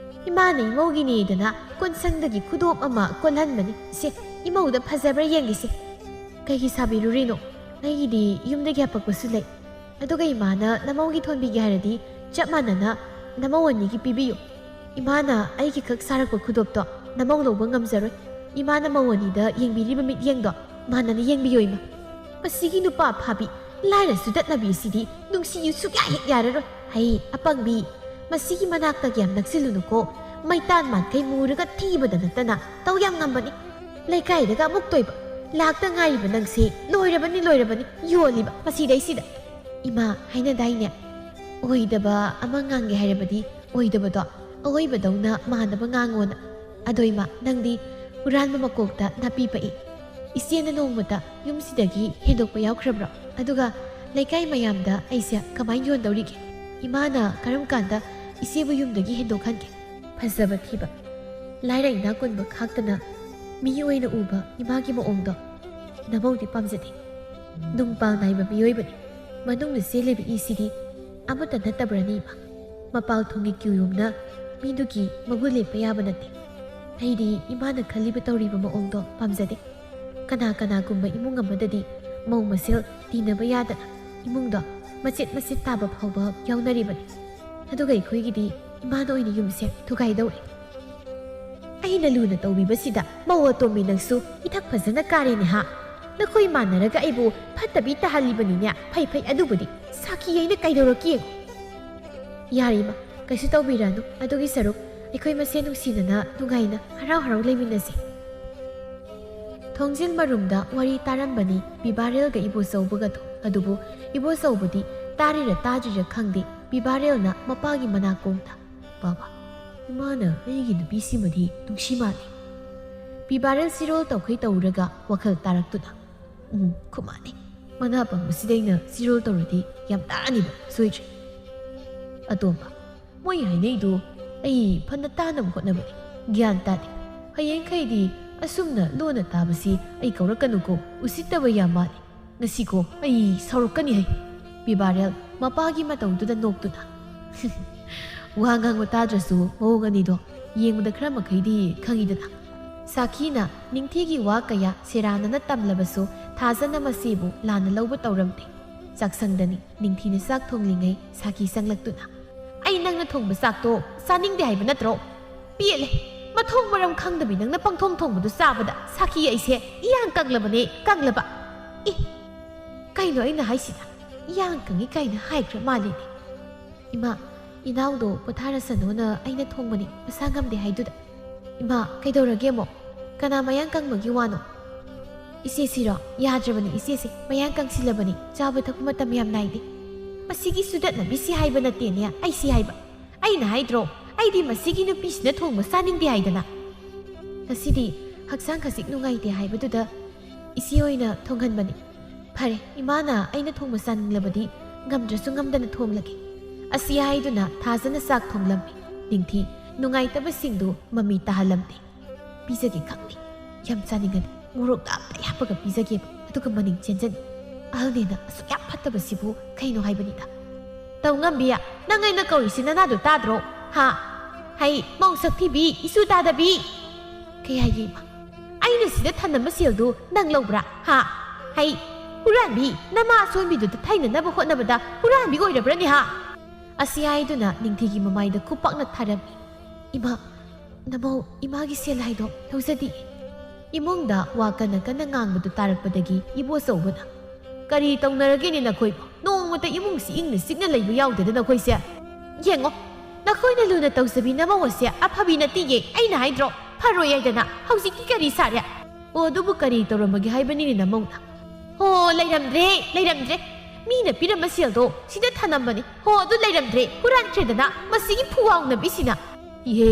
ꯏꯃꯥꯅ ꯏꯃꯧꯒꯤꯅꯦꯗꯅ ꯀꯣꯟꯁꯪꯗꯒꯤ ꯈꯨꯗꯣꯞ ꯑꯃ ꯀꯣꯜꯍꯟꯕꯅꯤ꯫ "ꯁꯦ, ꯏꯃꯧꯗ ꯐꯖꯕ꯭ꯔꯥ ꯌꯦꯡꯒꯦꯁꯦ꯫" "ꯀꯩꯒꯤ ꯁꯥꯕꯤꯔꯨꯔꯤꯅꯣ? ꯑꯩꯒꯤꯗꯤ ꯌꯨꯝꯗꯒꯤ ꯍꯥꯄꯛꯄꯁꯨ ꯂꯩ꯫ ꯑꯗꯨꯒ ꯏꯃꯥꯅ ꯅꯃꯧꯒꯤ ꯊꯣꯟꯕꯤꯒꯦ ꯍꯥꯏꯔꯗꯤ ꯆꯞ ꯃꯥꯟꯅꯅ ꯅꯃꯧ ꯑꯅꯤꯒꯤ ꯄꯤꯕꯤꯌꯨ꯫ ꯏꯃꯥꯅ ꯑꯩꯒꯤ ꯈꯛ ꯁꯥꯔꯛꯄ ꯈꯨꯗꯣꯞꯇꯣ ꯅꯃꯧ ꯂꯧꯕ ꯉꯝꯖꯔꯣꯏ꯫ ꯏꯃꯥꯅ ꯃꯧ ꯑꯅꯤꯗ ꯌꯦꯡꯕꯤꯔꯤꯕ ꯃꯤꯠꯌꯦꯡꯗꯣ ꯃꯥꯟꯅꯅ ꯌꯦꯡꯕꯤꯌꯣ ꯏꯃꯥ꯫" "ꯃꯁꯤꯒꯤ ꯅꯨꯄꯥ ꯐꯥꯕꯤ, ꯂꯥꯏꯔ ꯆꯨꯗꯠꯅꯕꯤ ꯑꯁꯤꯗꯤ ꯅꯨꯡꯁꯤꯌꯨ ꯁꯨꯛꯌꯥ ꯍꯦꯛ ꯌꯥꯔꯔꯣꯏ꯫ ꯍꯩ, ꯑꯄꯪꯕꯤ, "ꯃꯁꯤꯒꯤ ꯃꯅꯥꯛꯇꯒꯤ ꯌꯥꯝ ꯅꯛꯁꯤꯜꯂꯨꯅꯨꯀꯣ꯫ ꯃꯩꯇꯥꯟ ꯃꯥꯟꯈꯩ ꯃꯨꯔꯒ ꯊꯤꯕꯗ ꯅꯠꯇꯅ ꯇꯧ ꯌꯥꯝ ꯉꯝꯕꯅꯤ꯫ ꯂꯩꯀꯥꯏꯗꯒ ꯑꯃꯨꯛ ꯇꯣꯏꯕ꯫ ꯂꯥꯛꯇ ꯉꯥꯏꯔꯤꯕ ꯅꯪꯁꯦ ꯂꯣꯏꯔꯕꯅꯤ, ꯂꯣꯏꯔꯕꯅꯤ, ꯌꯣꯜꯂꯤꯕ ꯃꯁꯤꯗꯩꯁꯤꯗ꯫ ꯏꯃꯥ ꯍꯥꯏꯅꯗꯥꯏꯅꯦ? ꯑꯣꯏꯗꯕ ꯑꯃ ꯉꯥꯡꯒꯦ ꯍꯥꯏꯔꯕꯗꯤ ꯑꯣꯏꯗꯕꯗꯧꯅ ꯃꯥꯟꯅꯕ ꯉꯥꯡꯉꯣꯅ꯫ ꯑꯗꯣ ꯏꯃꯥ, ꯅꯪꯗꯤ ꯍꯨꯔꯥꯟꯕ ꯃꯀꯣꯛꯇ ꯅꯥꯄꯤ ꯄꯛꯏ꯫ ꯏꯆꯦꯅ ꯅꯣꯡꯃꯇ ꯌꯨꯝꯁꯤꯗꯒꯤ ꯍꯦꯟꯗꯣꯛꯄ ꯌꯥꯎꯈ꯭ꯔꯕ꯭ꯔꯣ? ꯑꯗꯨꯒ ꯂꯩꯀꯥꯏ ꯃꯌꯥꯝꯗ ꯑꯩꯁꯦ ꯀꯃꯥꯏꯅ ꯌꯣꯟꯗꯧꯔꯤꯒꯦ? ꯏꯃꯥꯅ ꯀꯔꯝ ꯀꯥꯟꯗ ꯏꯆꯦꯕꯨ ꯌꯨꯝꯗꯒꯤ ꯍꯦꯟꯗꯣꯛꯍꯟꯒꯦ?" ꯐꯖꯕ ꯊꯤꯕ, ꯂꯥꯏꯔ ꯏꯅꯥꯛ ꯈꯨꯟꯕ ꯈꯥꯛꯇꯅ ꯃꯤ ꯑꯣꯏꯅ ꯎꯕ ꯏꯃꯥꯒꯤ ꯃꯑꯣꯡꯗꯣ ꯅꯃꯧꯗꯤ ꯄꯥꯝꯖꯗꯦ꯫ ꯅꯨꯡꯄꯥꯜ ꯅꯥꯏꯕ ꯃꯤꯑꯣꯏꯕꯅꯤ꯫ ꯃꯅꯨꯡꯗ ꯆꯦꯜꯂꯤꯕ ꯏꯁꯤꯗꯤ ꯑꯃꯠꯇ ꯅꯠꯇꯕ꯭ꯔꯅꯤ ꯏꯃꯥ? ꯃꯄꯥꯜ ꯊꯣꯡꯒꯤ ꯀ꯭ꯌꯨꯌꯨꯝꯅ ꯃꯤꯗꯨꯒꯤ ꯃꯒꯨꯟ ꯂꯦꯞꯄ ꯌꯥꯕ ꯅꯠꯇꯦ꯫ ꯑꯩꯗꯤ ꯏꯃꯥꯅ ꯈꯜꯂꯤꯕ ꯇꯧꯔꯤꯕ ꯃꯑꯣꯡꯗꯣ ꯄꯥꯝꯖꯗꯦ꯫ ꯀꯅꯥ ꯀꯅꯥꯒꯨꯝꯕ ꯏꯃꯨꯡ ꯑꯃꯗꯗꯤ ꯃꯧ ꯃꯁꯦꯜ ꯇꯤꯟꯅꯕ ꯌꯥꯗꯅ ꯏꯃꯨꯡꯗꯣ ꯃꯆꯦꯠ ꯃꯆꯦꯠ ꯇꯥꯕ ꯐꯥꯎꯕ ꯌꯥꯎꯅꯔꯤꯕꯅꯤ꯫ ꯑꯗꯨꯒ ꯑꯩꯈꯣꯏꯒꯤꯗꯤ ꯏꯃꯥꯅ ꯑꯣꯏꯅ ꯌꯨꯝꯁꯦ ꯊꯨꯒꯥꯏꯗꯧꯔꯦ꯫ ꯑꯩꯅ ꯂꯨꯅ ꯇꯧꯕꯤꯕꯁꯤꯗ ꯃꯧ ꯑꯇꯣꯝꯕꯤ ꯅꯪꯁꯨ ꯏꯊꯛ ꯐꯖꯅ ꯀꯥꯔꯦꯅꯦ ꯍꯥ? ꯅꯈꯣꯏ ꯃꯥꯟꯅꯔꯒ ꯑꯩꯕꯨ ꯐꯠꯇꯕꯤ ꯇꯥꯍꯜꯂꯤꯕꯅꯤꯅꯦ꯫ ꯐꯩ ꯐꯩ, ꯑꯗꯨꯕꯨꯗꯤ ꯁꯥꯈꯤ ꯑꯩꯅ ꯀꯩꯗꯧꯔꯛꯀꯦ ꯌꯦꯡꯉꯨ꯫ ꯌꯥꯔꯦ ꯏꯃꯥ, ꯀꯩꯁꯨ ꯇꯧꯕꯤꯔꯅꯨ꯫ ꯑꯗꯨꯒꯤ ꯁꯔꯨꯛ ꯑꯩꯈꯣꯏ ꯃꯁꯦꯟ ꯅꯨꯡꯁꯤꯅꯅ ꯅꯨꯡꯉꯥꯏꯅ ꯍꯔꯥꯎ ꯍꯔꯥꯎ ꯂꯩꯃꯤꯟꯅꯁꯤ꯫ ꯊꯣꯡꯖꯤꯜ ꯃꯔꯨꯝꯗ ꯋꯥꯔꯤ ꯇꯥꯔꯝꯕꯅꯤ ꯕꯤꯕꯥꯔꯦꯜꯒ ꯏꯕꯣꯆꯧꯕꯒꯗꯣ꯫ ꯑꯗꯨꯕꯨ ꯏꯕꯣꯆꯧꯕꯗꯤ ꯇꯥꯔꯤꯔ ꯇꯥꯗ꯭ꯔꯤꯔ ꯈꯪꯗꯦ, ꯕꯤꯕꯥꯔꯦꯜꯅ ꯃꯄꯥꯒꯤ ꯃꯅꯥꯀꯣꯡꯗ, "ꯕꯥꯕꯥ, ꯏꯃꯥꯅ ꯑꯩꯒꯤ ꯅꯨꯄꯤꯁꯤꯃꯗꯤ ꯅꯨꯡꯁꯤ ꯃꯥꯜꯂꯤ꯫" ꯕꯤꯕꯥꯔꯦꯜ ꯁꯤꯔꯣꯜ ꯇꯧꯈꯩ ꯇꯧꯔꯒ ꯋꯥꯈꯜ ꯇꯥꯔꯛꯇꯨꯅ, "ꯎꯝ, ꯈꯨꯃꯥꯅꯤ, ꯃꯅꯥ ꯄꯪꯕꯁꯤꯗ ꯑꯩꯅ ꯁꯤꯔꯣꯜ ꯇꯧꯔꯗꯤ ꯌꯥꯝ ꯇꯥꯔꯅꯤꯕ, ꯁꯣꯏꯗ꯭ꯔꯦ꯫" ꯑꯇꯣꯝꯕ, ꯃꯣꯏ ꯍꯥꯏꯅꯩꯗꯣ ꯑꯩ ꯐꯅ ꯇꯥꯅꯕ ꯍꯣꯠꯅꯕꯅꯤ꯫ ꯒ꯭ꯌꯥꯟ ꯇꯥꯗꯦ꯫ ꯍꯌꯦꯡꯈꯩꯗꯤ ꯑꯁꯨꯝꯅ ꯂꯣꯟꯅ ꯇꯥꯕꯁꯤ ꯑꯩ ꯀꯧꯔꯛꯀꯅꯨꯀꯣ꯫ ꯎꯁꯤꯠꯇꯕ ꯌꯥꯝ ꯃꯥꯜꯂꯤ꯫ ꯉꯁꯤꯀꯣ ꯑꯩ ꯁꯥꯎꯔꯛꯀꯅꯤ ꯍꯩ꯫ ꯕꯤꯕꯥꯔꯦꯜ ꯃꯄꯥꯒꯤ ꯃꯇꯧꯗꯨꯗ ꯅꯣꯛꯇꯨꯅ, "ꯋꯥ ꯉꯥꯡꯕ ꯇꯥꯗ꯭ꯔꯁꯨ ꯃꯑꯣꯡ ꯑꯅꯤꯗꯣ ꯌꯦꯡꯕꯗ ꯈꯔ ꯃꯈꯩꯗꯤ ꯈꯪꯉꯤꯗꯅ꯫" ꯁꯥꯈꯤꯅ ꯅꯤꯡꯊꯤꯒꯤ ꯋꯥ ꯀꯌꯥ ꯁꯦꯔꯥꯟꯅꯅ ꯇꯝꯂꯕꯁꯨ ꯊꯥꯖꯅ ꯃꯁꯤꯕꯨ ꯂꯥꯟꯅ ꯂꯧꯕ ꯇꯧꯔꯝꯗꯦ꯫ ꯆꯥꯛꯁꯪꯗꯅꯤ ꯅꯤꯡꯊꯤꯅ ꯆꯥꯛ ꯊꯣꯡꯂꯤꯉꯩ ꯁꯥꯈꯤ ꯆꯪꯂꯛꯇꯨꯅ, "ꯑꯩ ꯅꯪꯅ ꯊꯣꯡꯕ ꯆꯥꯛꯇꯣ ꯆꯥꯅꯤꯡꯗꯦ ꯍꯥꯏꯕ ꯅꯠꯇ꯭ꯔꯣ? ꯄꯦꯜꯂꯦ꯫ ꯃꯊꯣꯡ ꯃꯔꯝ ꯈꯪꯗꯕꯤ ꯅꯪꯅ ꯄꯪꯊꯣꯡ ꯊꯣꯡꯕꯗꯣ ꯆꯥꯕꯗ ꯁꯥꯈꯤ ꯑꯩꯁꯦ ꯏꯌꯥꯡ ꯀꯪꯂꯕꯅꯦ, ꯀꯪꯂꯕ꯫" "ꯏ, ꯀꯩꯅꯣ ꯑꯩꯅ ꯍꯥꯏꯁꯤꯅ? ꯏꯌꯥꯡ ꯀꯪꯉꯤ ꯀꯥꯏꯅ ꯍꯥꯏꯈ꯭ꯔ ꯃꯥꯜꯂꯤꯅꯦ꯫" "ꯏꯃꯥ, "ꯏꯅꯥꯎꯗꯣ ꯄꯣꯊꯥꯔꯁꯅꯨꯅ ꯑꯩꯅ ꯊꯣꯡꯕꯅꯤ, ꯃꯁꯥ ꯉꯝꯗꯦ ꯍꯥꯏꯗꯨꯗ꯫" "ꯏꯃꯥ, ꯀꯩꯗꯧꯔꯒꯦ ꯑꯃꯨꯛ? ꯀꯅꯥ ꯃꯌꯥꯡ ꯀꯪꯕꯒꯤ ꯋꯥꯅꯣ?" "ꯏꯆꯦꯁꯤꯔꯣ? ꯌꯥꯗ꯭ꯔꯕꯅꯤ ꯏꯆꯦꯁꯦ, ꯃꯌꯥꯡ ꯀꯪꯁꯤꯜꯂꯕꯅꯤ, ꯆꯥꯕ ꯊꯛꯄ ꯃꯇꯝ ꯌꯥꯝ ꯅꯥꯏꯗꯦ꯫" "ꯃꯁꯤꯒꯤ ꯁꯨꯗꯠꯅꯕꯤꯁꯤ ꯍꯥꯏꯕ ꯅꯠꯇꯦꯅꯦ, ꯑꯩꯁꯤ ꯍꯥꯏꯕ꯫ ꯑꯩꯅ ꯍꯥꯏꯗ꯭ꯔꯣ, ꯑꯩꯗꯤ ꯃꯁꯤꯒꯤ ꯅꯨꯄꯤꯁꯤꯅ ꯊꯣꯡꯕ ꯆꯥꯅꯤꯡꯗꯦ ꯍꯥꯏꯗꯅ꯫" "ꯉꯁꯤꯗꯤ ꯍꯛꯆꯥꯡ ꯈꯖꯤꯛ ꯅꯨꯡꯉꯥꯏꯇꯦ ꯍꯥꯏꯕꯗꯨꯗ ꯏꯆꯦ ꯑꯣꯏꯅ ꯊꯣꯡꯍꯟꯕꯅꯤ꯫" "ꯐꯔꯦ, ꯏꯃꯥꯅ ꯑꯩꯅ ꯊꯣꯡꯕ ꯆꯥꯅꯤꯡꯂꯕꯗꯤ ꯉꯝꯗ꯭ꯔꯁꯨ ꯉꯝꯗꯅ ꯊꯣꯡꯂꯒꯦ꯫" ꯑꯁꯤ ꯍꯥꯏꯗꯨꯅ ꯊꯥꯖꯅ ꯆꯥꯛ ꯊꯣꯡꯂꯝꯃꯤ꯫ ꯅꯤꯡꯊꯤ ꯅꯨꯡꯉꯥꯏꯇꯕꯁꯤꯡꯗꯨ ꯃꯃꯤ ꯇꯥꯍꯜꯂꯝꯗꯦ꯫ "ꯄꯤꯖꯒꯦ ꯈꯪꯅꯤ, ꯌꯥꯝ ꯆꯥꯅꯤꯡꯉꯗꯤ ꯃꯣꯔꯣꯛ ꯇꯞꯇꯥꯏ ꯍꯥꯞꯄꯒ ꯄꯤꯖꯒꯦꯕ, ꯑꯗꯨꯒ ꯃꯅꯤꯡ ꯆꯦꯟꯖꯅꯤ꯫ ꯑꯍꯜꯅꯦꯅ ꯑꯁꯨꯛ ꯌꯥꯝ ꯐꯠꯇꯕꯁꯤꯕꯨ ꯀꯩꯅꯣ ꯍꯥꯏꯕꯅꯤꯗ꯫" "ꯇꯧꯉꯝꯕꯤ, ꯅꯪ ꯑꯩꯅ ꯀꯧꯔꯤꯁꯤ ꯅꯅꯥꯗꯣ ꯇꯥꯗ꯭ꯔꯣ? ꯍꯥ? ꯍꯩ, ꯃꯧ ꯁꯛ ꯊꯤꯕꯤ, ꯏꯁꯨ ꯇꯥꯗꯕꯤ!" "ꯀꯩ ꯍꯥꯏꯒꯦ ꯏꯃꯥ? ꯑꯩꯅ ꯁꯤꯗ ꯊꯅꯝꯕ ꯁꯦꯜꯗꯨ ꯅꯪ ꯂꯧꯕ꯭ꯔꯥ? ꯍꯥ? ꯍꯩ, ꯍꯨꯔꯥꯟꯕꯤ, ꯅꯃꯥ ꯑꯁꯣꯟꯕꯤꯗꯨꯗ ꯊꯩꯅꯅꯕ ꯍꯣꯠꯅꯕꯗ ꯍꯨꯔꯥꯟꯕꯤ ꯑꯣꯏꯔꯕ꯭ꯔꯅꯦ, ꯍꯥ?" ꯑꯁꯤ ꯍꯥꯏꯗꯨꯅ ꯅꯤꯡꯊꯤꯒꯤ ꯃꯃꯥꯏꯗ ꯈꯨꯄꯥꯛꯅ ꯊꯥꯔꯝꯃꯤ꯫ "ꯏꯃꯥ, ꯅꯃꯧ ꯏꯃꯥꯒꯤ ꯁꯦꯜ ꯍꯥꯏꯗꯣ ꯂꯧꯖꯗꯦ꯫" ꯏꯃꯨꯡꯗ ꯋꯥ ꯀꯟꯅ ꯀꯟꯅ ꯉꯥꯡꯕꯗꯨ ꯇꯥꯔꯛꯄꯗꯒꯤ ꯏꯕꯣꯆꯧꯕꯅ, "ꯀꯔꯤ ꯇꯧꯅꯔꯒꯦꯅꯦ ꯅꯈꯣꯏꯕꯨ? ꯅꯣꯡꯃꯇ ꯏꯃꯨꯡꯁꯤ ꯏꯪꯅ ꯆꯤꯛꯅ ꯂꯩꯕ ꯌꯥꯎꯗꯦꯗ ꯅꯈꯣꯏꯁꯦ꯫ ꯌꯦꯡꯉꯣ, ꯅꯈꯣꯏꯅ ꯂꯨꯅ ꯇꯧꯖꯕꯤ ꯅꯃꯧ ꯑꯁꯦ ꯑꯐꯕꯤ ꯅꯠꯇꯤꯌꯦ, ꯑꯩꯅ ꯍꯥꯏꯗ꯭ꯔꯣ? ꯐꯔꯣꯏ ꯍꯥꯏꯗꯅ꯫ ꯍꯧꯖꯤꯛꯇꯤ ꯀꯔꯤ ꯁꯥꯔꯦ?" "ꯑꯣ, ꯑꯗꯨꯕꯨ ꯀꯔꯤ ꯇꯧꯔꯝꯃꯒꯦ ꯍꯥꯏꯕꯅꯤꯅꯦ ꯅꯃꯧꯅ?" "ꯍꯣ, ꯂꯩꯔꯝꯗ꯭ꯔꯦ, ꯂꯩꯔꯝꯗ꯭ꯔꯦ꯫ ꯃꯤꯅ ꯄꯤꯔꯝꯕ ꯁꯦꯜꯗꯣ ꯁꯤꯗ ꯊꯅꯝꯕꯅꯤ꯫ ꯍꯣ, ꯑꯗꯨ ꯂꯩꯔꯝꯗ꯭ꯔꯦ, ꯍꯨꯔꯥꯟꯈ꯭ꯔꯦꯗꯅ ꯃꯁꯤꯒꯤ ꯐꯨꯋꯥꯎꯅꯕꯤꯁꯤꯅ꯫" "ꯏꯍꯦ,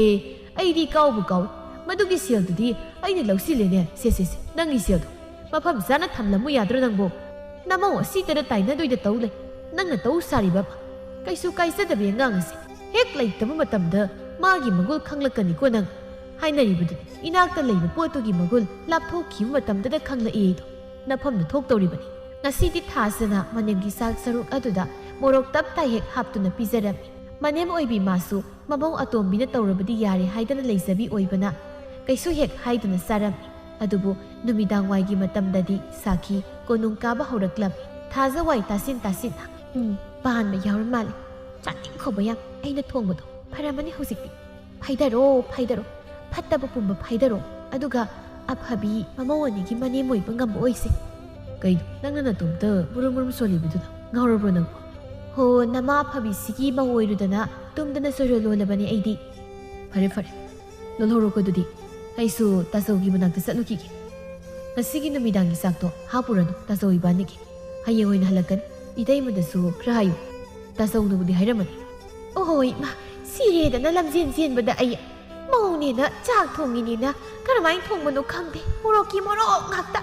ꯑꯩꯗꯤ ꯀꯥꯎꯕꯨ ꯀꯥꯎꯏ꯫ ꯃꯗꯨꯒꯤ ꯁꯦꯜꯗꯨꯗꯤ ꯑꯩꯅ ꯂꯧꯁꯤꯜꯂꯦꯅꯦ꯫ ꯁꯦ, ꯁꯦ, ꯁꯦ, ꯅꯪꯒꯤ ꯁꯦꯜꯗꯣ ꯃꯐꯝ ꯆꯥꯅ ꯊꯝꯂꯝꯃꯨ ꯌꯥꯗ꯭ꯔꯣ ꯅꯪꯕꯨ? ꯅꯃꯧ ꯑꯁꯤꯗꯔ ꯇꯥꯏꯅꯗꯣꯏꯗ ꯇꯧ ꯂꯩ꯫ ꯅꯪꯅ ꯇꯧ ꯁꯥꯔꯤꯕ ꯑꯃ꯫ ꯀꯩꯁꯨ ꯀꯥꯏꯖꯗꯕꯤ ꯑꯉꯥꯡ ꯑꯁꯦ꯫ ꯍꯦꯛ ꯂꯩꯇꯕ ꯃꯇꯝꯗ ꯃꯥꯒꯤ ꯃꯒꯨꯜ ꯈꯪꯂꯛꯀꯅꯤꯀꯣ ꯅꯪ꯫ ꯍꯥꯏꯅꯔꯤꯕꯗꯨ ꯏꯅꯥꯛꯇ ꯂꯩꯕ ꯄꯣꯠꯇꯨꯒꯤ ꯃꯒꯨꯜ ꯂꯥꯞꯊꯣꯛꯈꯤꯕ ꯃꯇꯝꯗꯗ ꯈꯪꯂꯛꯏ ꯍꯥꯏꯗꯣ ꯅꯐꯝꯗ ꯊꯣꯛꯇꯧꯔꯤꯕꯅꯤ꯫" ꯉꯁꯤꯗꯤ ꯊꯥꯖꯅ ꯃꯅꯦꯝꯒꯤ ꯆꯥꯛ ꯁꯔꯨꯛ ꯑꯗꯨꯗ ꯃꯣꯔꯣꯛ ꯇꯞ ꯇꯥꯏ ꯍꯦꯛ ꯍꯥꯞꯇꯨꯅ ꯄꯤꯖꯔꯝꯃꯤ꯫ ꯃꯅꯦꯝ ꯑꯣꯏꯕꯤ ꯃꯥꯁꯨ ꯃꯃꯧ ꯑꯇꯣꯝꯕꯤꯅ ꯇꯧꯔꯕꯗꯤ ꯌꯥꯔꯦ ꯍꯥꯏꯗꯅ ꯂꯩꯖꯕꯤ ꯑꯣꯏꯕꯅ ꯀꯩꯁꯨ ꯍꯦꯛ ꯍꯥꯏꯗꯅ ꯆꯥꯔꯝꯃꯤ꯫ ꯑꯗꯨꯕꯨ ꯅꯨꯃꯤꯗꯥꯡꯋꯥꯏꯒꯤ ꯃꯇꯝꯗꯗꯤ ꯁꯥꯈꯤ ꯀꯣꯅꯨꯡ ꯀꯥꯕ ꯍꯧꯔꯛꯂꯝꯃꯤ꯫ ꯊꯥꯖ ꯋꯥꯏ ꯇꯥꯁꯤꯟ ꯇꯥꯁꯤꯟ, "ꯎꯝ, ꯄꯥꯟꯕ ꯌꯥꯎꯔ ꯃꯥꯜꯂꯦ꯫ ꯆꯥꯅꯤꯡꯈꯣꯕ ꯌꯥꯝ꯫ ꯑꯩꯅ ꯊꯣꯡꯕꯗꯣ ꯐꯔꯝꯃꯅꯤ ꯍꯧꯖꯤꯛꯇꯤ꯫ ꯐꯥꯏꯗꯔꯣ, ꯐꯥꯏꯗꯔꯣ꯫ ꯐꯠꯇꯕ ꯄꯨꯝꯕ ꯐꯥꯏꯗꯔꯣ꯫ ꯑꯗꯨꯒ ꯑꯐꯕꯤ ꯃꯃꯧ ꯑꯅꯤꯒꯤ ꯃꯅꯦꯝ ꯑꯣꯏꯕ ꯉꯝꯕ ꯑꯣꯏꯁꯦ꯫" "ꯀꯩꯅꯣ, ꯅꯪꯅ ꯅꯇꯣꯝꯇ ꯃꯨꯔꯨꯝ ꯃꯨꯔꯨꯝ ꯁꯣꯜꯂꯤꯕꯗꯨꯅ? ꯉꯥꯎꯔꯕ꯭ꯔꯣ ꯅꯪꯕꯣ?" "ꯍꯣ, ꯅꯃꯥ ꯑꯐꯕꯤꯁꯤꯒꯤ ꯃꯧ ꯑꯣꯏꯔꯨꯗꯅ ꯇꯨꯝꯗꯅ ꯁꯣꯏꯔꯣ ꯂꯣꯜꯂꯕꯅꯦ ꯑꯩꯗꯤ꯫ ꯐꯔꯦ, ꯐꯔꯦ꯫ ꯂꯣꯜꯍꯧꯔꯣꯀꯣ ꯑꯗꯨꯗꯤ꯫ ꯑꯩꯁꯨ ꯇꯥꯆꯧꯒꯤ ꯃꯅꯥꯛꯇ ꯆꯠꯂꯨꯈꯤꯒꯦ꯫ ꯉꯁꯤꯒꯤ ꯅꯨꯃꯤꯗꯥꯡꯒꯤ ꯆꯥꯛꯇꯣ ꯍꯥꯞꯄꯨꯔꯅꯨ ꯇꯥꯆꯧ ꯏꯕꯥꯅꯤꯒꯤ꯫ ꯍꯌꯦꯡ ꯑꯣꯏꯅ ꯍꯜꯂꯛꯀꯅꯤ꯫ ꯏꯇꯩꯃꯗꯁꯨ ꯈꯔ ꯍꯥꯏꯌꯨ꯫ ꯇꯥꯆꯧꯅꯕꯨꯗꯤ ꯍꯥꯏꯔꯝꯃꯅꯤ꯫ ꯑꯣꯍꯣ ꯏꯃꯥ, ꯁꯤꯔꯦꯗꯅ ꯂꯝꯖꯦꯟ ꯆꯦꯟꯕꯗ ꯑꯩ꯫ ꯃꯧꯅꯦꯅ ꯆꯥꯛ ꯊꯣꯡꯉꯤꯅꯦꯅ ꯀꯔꯝꯍꯥꯏꯅ ꯊꯣꯡꯕꯅꯣ ꯈꯪꯗꯦ꯫ ꯃꯣꯔꯣꯛꯀꯤ ꯃꯣꯔꯣꯛ ꯉꯥꯛꯇ꯫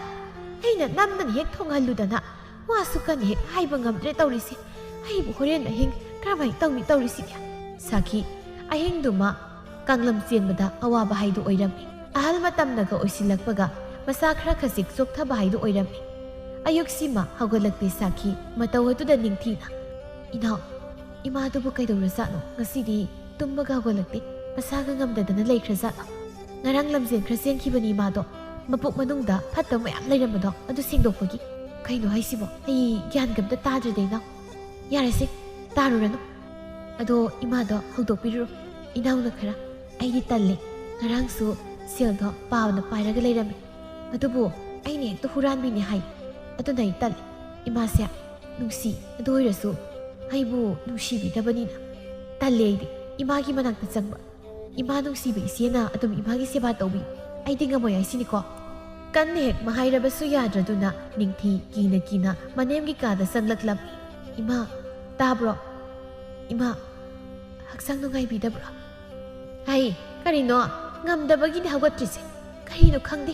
ꯑꯩꯅ ꯅꯝꯗꯅ ꯍꯦꯛ ꯊꯣꯡꯍꯜꯂꯨꯗꯅ꯫ ꯋꯥꯁꯨ ꯀꯟꯅ ꯍꯦꯛ ꯍꯥꯏꯕ ꯉꯝꯗ꯭ꯔꯦ ꯇꯧꯔꯤꯁꯦ꯫ ꯑꯩꯕꯨ ꯍꯣꯔꯦꯟ ꯑꯍꯤꯡ ꯀꯔꯝꯍꯥꯏꯅ ꯇꯧꯅꯤ ꯇꯧꯔꯤꯁꯤꯗꯤ? ꯁꯥꯈꯤ, ꯑꯍꯤꯡꯗꯨꯃ ꯀꯥꯡꯂꯝ ꯆꯦꯟꯕꯗ ꯑꯋꯥꯕ ꯍꯥꯏꯗꯨ ꯑꯣꯏꯔꯝꯃꯤ꯫ ꯑꯍꯜ ꯃꯇꯝꯅꯒ ꯑꯣꯏꯁꯤꯜꯂꯛꯄꯒ ꯃꯁꯥ ꯈꯔ ꯈꯖꯤꯛ ꯆꯣꯛꯊꯕ ꯍꯥꯏꯗꯨ ꯑꯣꯏꯔꯝꯃꯤ꯫ ꯑꯌꯨꯛꯁꯤꯃ ꯍꯧꯒꯠꯂꯛꯇꯦ ꯁꯥꯈꯤ꯫ ꯃꯇꯧ ꯑꯗꯨꯗ ꯅꯤꯡꯊꯤꯅ, "ꯏꯅꯥꯎ, ꯏꯃꯥꯗꯨꯕꯨ ꯀꯩꯗꯧꯔꯖꯥꯠꯅꯣ? ꯉꯁꯤꯗꯤ ꯇꯨꯝꯕꯒ ꯍꯧꯒꯠꯂꯛꯇꯦ꯫ ꯃꯁꯥꯒ ꯉꯝꯗꯗꯅ ꯂꯩꯈ꯭ꯔꯖꯥꯠꯂꯣ? ꯉꯔꯥꯡ ꯂꯝꯖꯦꯟ ꯈꯔ ꯆꯦꯟꯈꯤꯕꯅꯤ ꯏꯃꯥꯗꯣ꯫ ꯃꯄꯨꯛ ꯃꯅꯨꯡꯗ ꯐꯠꯇꯕ ꯃꯌꯥꯝ ꯂꯩꯔꯝꯕꯗꯣ ꯑꯗꯨ ꯁꯦꯡꯗꯣꯛꯄꯒꯤ꯫ ꯀꯩꯅꯣ ꯍꯥꯏꯁꯤꯕꯣ? ꯑꯩ ꯒ꯭ꯌꯥꯟ ꯀꯩꯝꯇ ꯇꯥꯗ꯭ꯔꯦꯗ ꯏꯅꯥꯎ꯫ ꯌꯥꯔꯦꯁꯦ, ꯇꯥꯔꯨꯔꯅꯨ꯫ ꯑꯗꯣ ꯏꯃꯥꯗꯣ ꯍꯧꯗꯣꯛꯄꯤꯔꯨꯔꯣ꯫ ꯏꯅꯥꯎꯅ ꯈꯔ꯫ ꯑꯩꯗꯤ ꯇꯜꯂꯦ꯫ ꯉꯔꯥꯡꯁꯨ ꯁꯦꯜꯗꯣ ꯄꯥꯕꯅ ꯄꯥꯏꯔꯒ ꯂꯩꯔꯝꯃꯤ꯫ ꯑꯗꯨꯕꯨ ꯑꯩꯅ ꯍꯦꯛꯇ ꯍꯨꯔꯥꯟꯕꯤꯅꯤ ꯍꯥꯏ꯫ ꯑꯗꯨꯅ ꯑꯩ ꯇꯜꯂꯦ꯫ ꯏꯃꯥꯁꯦ ꯅꯨꯡꯁꯤ꯫ ꯑꯗꯨ ꯑꯣꯏꯔꯁꯨ ꯑꯩꯕꯨ ꯅꯨꯡꯁꯤꯕꯤꯗꯕꯅꯤꯅ ꯇꯜꯂꯦ ꯑꯩꯗꯤ ꯏꯃꯥꯒꯤ ꯃꯅꯥꯛꯇ ꯆꯪꯕ꯫ ꯏꯃꯥ ꯅꯨꯡꯁꯤꯕ ꯏꯆꯦꯅ ꯑꯗꯨꯝ ꯏꯃꯥꯒꯤ ꯁꯦꯕꯥ ꯇꯧꯕꯤ꯫ ꯑꯩꯗꯤ ꯉꯝꯃꯣꯏ ꯍꯥꯏꯁꯤꯅꯤꯀꯣ꯫ ꯀꯟꯅ ꯍꯦꯛ ꯃꯍꯥꯏꯔꯕꯁꯨ ꯌꯥꯗ꯭ꯔꯗꯨꯅ ꯅꯤꯡꯊꯤ ꯀꯤꯅ ꯀꯤꯅ ꯃꯅꯦꯝꯒꯤ ꯀꯥꯗ ꯆꯪꯂꯛꯂꯝꯃꯤ꯫ "ꯏꯃꯥ, ꯇꯥꯕ꯭ꯔꯣ? ꯏꯃꯥ, ꯍꯛꯆꯥꯡ ꯅꯨꯡꯉꯥꯏꯕꯤꯗꯕ꯭ꯔꯣ?" "ꯍꯩ, ꯀꯔꯤꯅꯣ? ꯉꯝꯗꯕꯒꯤꯅꯦ ꯍꯧꯒꯠꯇ꯭ꯔꯤꯁꯦ꯫ ꯀꯔꯤꯅꯣ ꯈꯪꯗꯦ꯫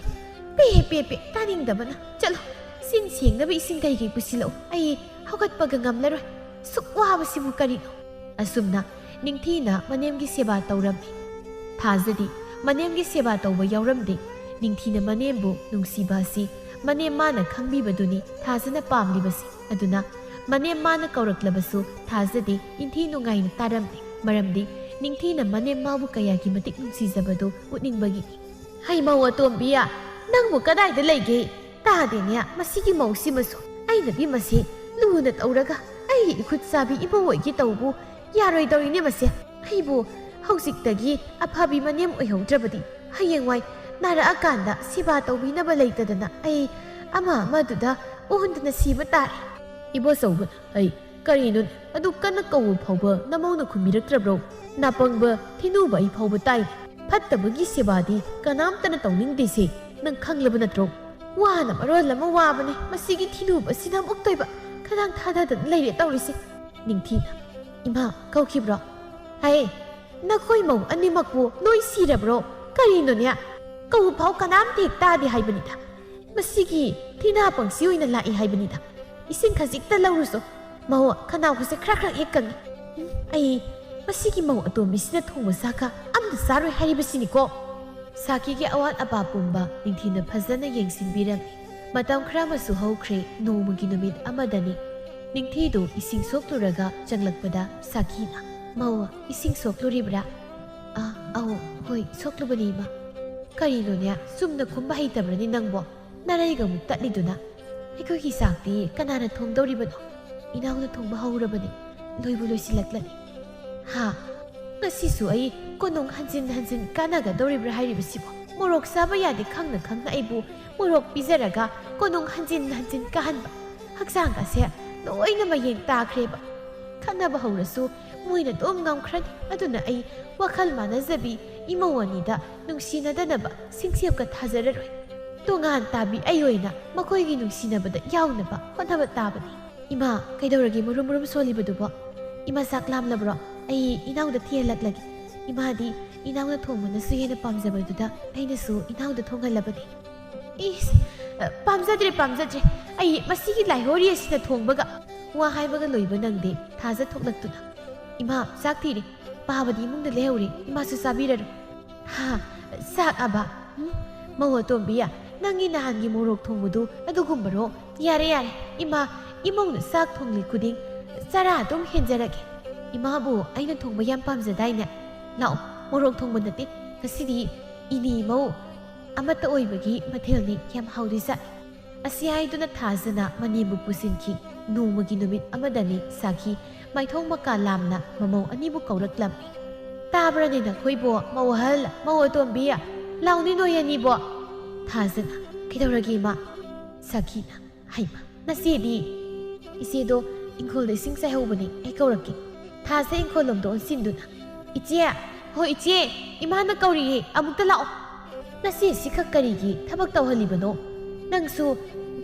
ꯄꯦ, ꯄꯦ, ꯄꯦ, ꯇꯥꯅꯤꯡꯗꯕꯅ꯫ ꯆꯠꯂꯣ, ꯆꯤꯟ ꯁꯦꯡꯅꯕ ꯏꯁꯤꯡ ꯀꯩꯀꯩ ꯄꯨꯁꯤꯜꯂꯛꯎ꯫ ꯑꯩ ꯍꯧꯒꯠꯄꯒ ꯉꯝꯂꯔꯣꯏ꯫ ꯁꯨꯛ ꯋꯥꯕꯁꯤꯕꯨ ꯀꯔꯤꯅꯣ?" ꯑꯁꯨꯝꯅ ꯅꯤꯡꯊꯤꯅ ꯃꯅꯦꯝꯒꯤ ꯁꯦꯕꯥ ꯇꯧꯔꯝꯃꯤ꯫ ꯊꯥꯖꯗꯤ ꯃꯅꯦꯝꯒꯤ ꯁꯦꯕꯥ ꯇꯧꯕ ꯌꯥꯎꯔꯝꯗꯦ꯫ ꯅꯤꯡꯊꯤꯅ ꯃꯅꯦꯝꯕꯨ ꯅꯨꯡꯁꯤꯕ ꯑꯁꯤ ꯃꯅꯦꯝ ꯃꯥꯅ ꯈꯪꯕꯤꯕꯗꯨꯅꯤ ꯊꯥꯖꯅ ꯄꯥꯝꯂꯤꯕꯁꯤ꯫ ꯑꯗꯨꯅ ꯃꯅꯦꯝ ꯃꯥꯅ ꯀꯧꯔꯛꯂꯕꯁꯨ ꯊꯥꯖꯗꯤ ꯅꯤꯡꯊꯤ ꯅꯨꯡꯉꯥꯏꯅ ꯇꯥꯔꯝꯗꯦ꯫ ꯃꯔꯝꯗꯤ ꯅꯤꯡꯊꯤꯅ ꯃꯅꯦꯝ ꯃꯥꯕꯨ ꯀꯌꯥꯒꯤ ꯃꯇꯤꯛ ꯅꯨꯡꯁꯤꯖꯕꯗꯨ ꯎꯠꯅꯤꯡꯕꯒꯤꯅꯤ꯫ "ꯍꯩ ꯃꯧ ꯑꯇꯣꯝꯕꯤ, ꯅꯪꯕꯨ ꯀꯗꯥꯏꯗ ꯂꯩꯒꯦ? ꯇꯥꯗꯦꯅꯦ ꯃꯁꯤꯒꯤ ꯃꯧꯁꯤꯃꯁꯨ꯫ ꯑꯩꯅꯗꯤ ꯃꯁꯤ ꯂꯨꯅ ꯇꯧꯔꯒ ꯑꯩꯒꯤ ꯏꯈꯨꯠ ꯆꯥꯕꯤ ꯏꯃꯧ ꯑꯣꯏꯒꯦ ꯇꯧꯕꯨ ꯌꯥꯔꯣꯏꯗꯧꯔꯤꯅꯦ ꯃꯁꯦ꯫ ꯑꯩꯕꯨ ꯍꯧꯖꯤꯛꯇꯒꯤ ꯑꯐꯕꯤ ꯃꯅꯦꯝ ꯑꯣꯏꯍꯧꯗ꯭ꯔꯕꯗꯤ ꯍꯌꯦꯡꯋꯥꯏ ꯅꯥꯔꯛꯑꯀꯥꯟꯗ ꯁꯦꯕꯥ ꯇꯧꯕꯤꯅꯕ ꯂꯩꯇꯗꯅ ꯑꯩ ꯑꯃ ꯑꯃꯗꯨꯗ ꯑꯣꯟꯗꯅ ꯁꯤꯕ ꯇꯥꯔꯦ꯫" "ꯏꯕꯣꯆꯧꯕ, ꯑꯩ "ꯀꯔꯤꯅꯣ? ꯑꯗꯨ ꯀꯟꯅ ꯀꯧꯕ ꯐꯥꯎꯕ ꯅꯃꯧꯅ ꯈꯨꯝꯕꯤꯔꯛꯇ꯭ꯔꯕ꯭ꯔꯣ? ꯅꯥꯄꯪꯕ ꯊꯤꯅꯨꯕ ꯑꯩ ꯐꯥꯎꯕ ꯇꯥꯏ꯫ ꯐꯠꯇꯕꯒꯤ ꯁꯦꯕꯥꯗꯤ ꯀꯅꯥꯝꯇꯅ ꯇꯧꯅꯤꯡꯗꯦꯁꯦ ꯅꯪ ꯈꯪꯂꯕ ꯅꯠꯇ꯭ꯔꯣ?" "ꯋꯥꯅ ꯃꯔꯣꯜ ꯑꯃ ꯋꯥꯕꯅꯦ, ꯃꯁꯤꯒꯤ ꯊꯤꯅꯨꯕꯁꯤꯅ ꯑꯃꯨꯛꯇꯣꯏꯕ꯫ ꯈꯗꯥꯡ ꯊꯥꯗꯗꯅ ꯂꯩꯔꯦ ꯇꯧꯔꯤꯁꯦ꯫" ꯅꯤꯡꯊꯤꯅ, "ꯏꯃꯥ ꯀꯧꯈꯤꯕ꯭ꯔꯣ?" "ꯍꯥꯏ, ꯅꯈꯣꯏ ꯃꯧ ꯑꯅꯤꯃꯛꯄꯨ ꯂꯣꯏ ꯁꯤꯔꯕ꯭ꯔꯣ? ꯀꯔꯤꯅꯣꯅꯦ? ꯀꯧꯕ ꯐꯥꯎ ꯀꯅꯥꯝꯇ ꯍꯦꯛ ꯇꯥꯗꯦ ꯍꯥꯏꯕꯅꯤꯗ꯫ ꯃꯁꯤꯒꯤ ꯊꯤꯅꯥꯄꯪꯁꯤ ꯑꯣꯏꯅ ꯂꯥꯛꯏ ꯍꯥꯏꯕꯅꯤꯗ꯫ ꯏꯁꯤꯡ ꯈꯖꯤꯛꯇ ꯂꯧꯔꯨꯁꯣ꯫ ꯃꯧ ꯈꯅꯥꯎꯒꯁꯦ ꯈ꯭ꯔꯛ ꯈ꯭ꯔꯛ ꯍꯦꯛ ꯀꯪꯉꯤ꯫ ꯎꯝ, ꯑꯩ ꯃꯁꯤꯒꯤ ꯃꯧ ꯑꯇꯣꯝꯕꯤꯁꯤꯅ ꯊꯣꯡꯕ ꯆꯥꯛꯀ ꯑꯝꯇ ꯆꯥꯔꯣꯏ ꯍꯥꯏꯔꯤꯕꯁꯤꯅꯤꯀꯣ꯫" ꯁꯥꯈꯤꯒꯤ ꯑꯋꯥꯠ ꯑꯄꯥ ꯄꯨꯝꯕ ꯅꯤꯡꯊꯤꯅ ꯐꯖꯅ ꯌꯦꯡꯁꯤꯟꯕꯤꯔꯝꯃꯤ꯫ ꯃꯇꯝ ꯈꯔ ꯑꯃꯁꯨ ꯍꯧꯈ꯭ꯔꯦ꯫ ꯅꯣꯡꯃꯒꯤ ꯅꯨꯃꯤꯠ ꯑꯃꯗꯅꯤ꯫ ꯅꯤꯡꯊꯤꯗꯨ ꯏꯁꯤꯡ ꯁꯣꯛꯂꯨꯔꯒ ꯆꯪꯂꯛꯄꯗ ꯁꯥꯈꯤꯅ, "ꯃꯧ, ꯏꯁꯤꯡ ꯁꯣꯛꯂꯨꯔꯤꯕ꯭ꯔꯥ?" "ꯑ, ꯑꯧ, ꯍꯣꯏ, ꯁꯣꯛꯂꯨꯕꯅꯤ, ꯏꯃꯥ꯫" "ꯀꯔꯤꯅꯣꯅꯦ, ꯆꯨꯝꯅ ꯈꯨꯝꯕ ꯍꯩꯇꯕ꯭ꯔꯅꯦ ꯅꯪꯕꯣ? ꯅꯔꯩꯒ ꯑꯃꯨꯛ ꯇꯠꯂꯤꯗꯨꯅ꯫ ꯑꯩꯈꯣꯏꯒꯤ ꯆꯥꯛꯇꯤ ꯀꯅꯥꯅ ꯊꯣꯡꯗꯧꯔꯤꯕꯅꯣ? ꯏꯅꯥꯎꯅ ꯊꯣꯡꯕ ꯍꯧꯔꯕꯅꯤ꯫ ꯂꯣꯏꯕꯨ ꯂꯣꯏꯁꯤꯜꯂꯛꯂꯅꯤ꯫" "ꯍꯥ? ꯉꯁꯤꯁꯨ ꯑꯩ ꯀꯣꯅꯨꯡ ꯍꯟꯖꯤꯟ ꯍꯟꯖꯤꯟ ꯀꯥꯟꯅꯒꯗꯧꯔꯤꯕ꯭ꯔꯥ ꯍꯥꯏꯔꯤꯕꯁꯤꯕꯣ? ꯃꯣꯔꯣꯛ ꯆꯥꯕ ꯌꯥꯗꯦ ꯈꯪꯅ ꯈꯪꯅ ꯑꯩꯕꯨ ꯃꯣꯔꯣꯛ ꯄꯤꯖꯔꯒ ꯀꯣꯅꯨꯡ ꯍꯟꯖꯤꯟ ꯍꯟꯖꯤꯟ ꯀꯥꯍꯟꯕ꯫ ꯍꯛꯆꯥꯡꯒꯁꯦ ꯂꯣꯏꯅ ꯃꯌꯦꯡ ꯇꯥꯈ꯭ꯔꯦꯕ꯫ ꯈꯠꯅꯕ ꯍꯧꯔꯁꯨ ꯃꯣꯏꯅ ꯑꯗꯨꯝ ꯉꯝꯈ꯭ꯔꯅꯤ꯫ ꯑꯗꯨꯅ ꯑꯩ ꯋꯥꯈꯜ ꯃꯥꯟꯅꯖꯕꯤ ꯏꯃꯧ ꯑꯅꯤꯗ ꯅꯨꯡꯁꯤꯅꯗꯅꯕ ꯁꯤꯡꯁꯦꯞꯀ ꯊꯥꯖꯔꯔꯣꯏ꯫ ꯇꯣꯉꯥꯟ ꯇꯥꯕꯤ ꯑꯩ ꯑꯣꯏꯅ ꯃꯈꯣꯏꯒꯤ ꯅꯨꯡꯁꯤꯅꯕꯗ ꯌꯥꯎꯅꯕ ꯍꯣꯠꯅꯕ ꯇꯥꯕꯅꯤ꯫" "ꯏꯃꯥ, ꯀꯩꯗꯧꯔꯒꯦ ꯃꯨꯔꯨꯝ ꯃꯨꯔꯨꯝ ꯁꯣꯜꯂꯤꯕꯗꯨꯕꯣ? ꯏꯃꯥ ꯆꯥꯛ ꯂꯥꯝꯂꯕ꯭ꯔꯣ? ꯑꯩ ꯏꯅꯥꯎꯗ ꯊꯤꯍꯜꯂꯛꯂꯒꯦ꯫ ꯏꯃꯥꯗꯤ ꯏꯅꯥꯎꯅ ꯊꯣꯡꯕꯅꯁꯨ ꯍꯦꯟꯅ ꯄꯥꯝꯖꯕꯗꯨꯗ ꯑꯩꯅꯁꯨ ꯏꯅꯥꯎꯗ ꯊꯣꯡꯍꯜꯂꯕꯅꯤ꯫" "ꯏꯁ, ꯄꯥꯝꯖꯗ꯭ꯔꯦ, ꯄꯥꯝꯖꯗ꯭ꯔꯦ꯫ ꯑꯩ ꯃꯁꯤꯒꯤ ꯂꯥꯏꯍꯣꯔꯤ ꯑꯁꯤꯅ ꯊꯣꯡꯕꯒ꯫" ꯋꯥ ꯍꯥꯏꯕꯒ ꯂꯣꯏꯕ ꯅꯪꯗꯦ, ꯊꯥꯖ ꯊꯣꯛꯂꯛꯇꯨꯅ꯫ "ꯏꯃꯥ, ꯆꯥꯛ ꯊꯤꯔꯦ꯫ ꯄꯥꯕꯗꯤ ꯏꯃꯨꯡꯗ ꯂꯩꯍꯧꯔꯦ꯫ ꯏꯃꯥꯁꯨ ꯆꯥꯕꯤꯔꯔꯣ꯫" "ꯍꯥ? ꯆꯥꯛ ꯑꯕ? ꯎꯝ? ꯃꯧ ꯑꯇꯣꯝꯕꯤ, ꯅꯪꯒꯤ ꯅꯍꯥꯟꯒꯤ ꯃꯣꯔꯣꯛ ꯊꯣꯡꯕꯗꯨ ꯑꯗꯨꯒꯨꯝꯕꯔꯣ? ꯌꯥꯔꯦ, ꯌꯥꯔꯦ꯫ ꯏꯃꯥ, ꯏꯃꯧꯅ ꯆꯥꯛ ꯊꯣꯡꯂꯤ ꯈꯨꯗꯤꯡ ꯆꯔꯥ ꯑꯗꯨꯝ ꯍꯦꯟꯖꯔꯒꯦ꯫ ꯏꯃꯥꯕꯨ ꯑꯩꯅ ꯊꯣꯡꯕ ꯌꯥꯝ ꯄꯥꯝꯖꯗꯥꯏꯅꯦ? ꯂꯥꯛꯑꯣ, ꯃꯣꯔꯣꯛ ꯊꯣꯡꯕ ꯅꯠꯇꯦ, ꯉꯁꯤꯗꯤ ꯏꯅꯦ ꯏꯃꯧ ꯑꯃꯠꯇ ꯑꯣꯏꯕꯒꯤ ꯃꯊꯦꯜꯅꯤ꯫ ꯌꯥꯝ ꯍꯥꯎꯗꯣꯏꯖꯥꯠꯅꯤ꯫" ꯑꯁꯤ ꯍꯥꯏꯗꯨꯅ ꯊꯥꯖꯅ ꯃꯅꯦꯝꯕꯨ ꯄꯨꯁꯤꯟꯈꯤ꯫ ꯅꯣꯡꯃꯒꯤ ꯅꯨꯃꯤꯠ ꯑꯃꯗꯅꯤ ꯁꯥꯈꯤ ꯃꯥꯏꯊꯣꯡ ꯃꯀꯥ ꯂꯥꯝꯅ ꯃꯃꯧ ꯑꯅꯤꯕꯨ ꯀꯧꯔꯛꯂꯝꯃꯤ꯫ "ꯇꯥꯕ꯭ꯔꯅꯦ ꯅꯈꯣꯏꯕꯣ, ꯃꯧ ꯑꯍꯜ, ꯃꯧ ꯑꯇꯣꯝꯕꯤ? ꯂꯥꯎꯅꯦ ꯅꯣꯏ ꯑꯅꯤꯕꯣ꯫" ꯊꯥꯖꯅ, "ꯀꯩꯗꯧꯔꯒꯦ, ꯏꯃꯥ?" ꯁꯥꯈꯤꯅ, "ꯍꯩꯃ, ꯅꯆꯦꯗꯤ?" "ꯏꯆꯦꯗꯣ "ꯏꯪꯈꯣꯜꯗ ꯏꯁꯤꯡ ꯆꯥꯏꯍꯧꯕꯅꯤ, ꯑꯩ ꯀꯧꯔꯛꯀꯦ꯫" ꯊꯥꯁꯦ ꯏꯪꯈꯣꯜꯂꯣꯝꯗ ꯑꯣꯟꯁꯤꯟꯗꯨꯅ, "ꯏꯆꯦ, ꯍꯣ ꯏꯆꯦ, ꯏꯃꯥꯅ ꯀꯧꯔꯤꯌꯦ, ꯑꯃꯨꯛꯇ ꯂꯥꯛꯑꯣ꯫" "ꯅꯆꯦ ꯁꯤꯈꯛ ꯀꯔꯤꯒꯤ ꯊꯕꯛ ꯇꯧꯍꯜꯂꯤꯕꯅꯣ? ꯅꯪꯁꯨ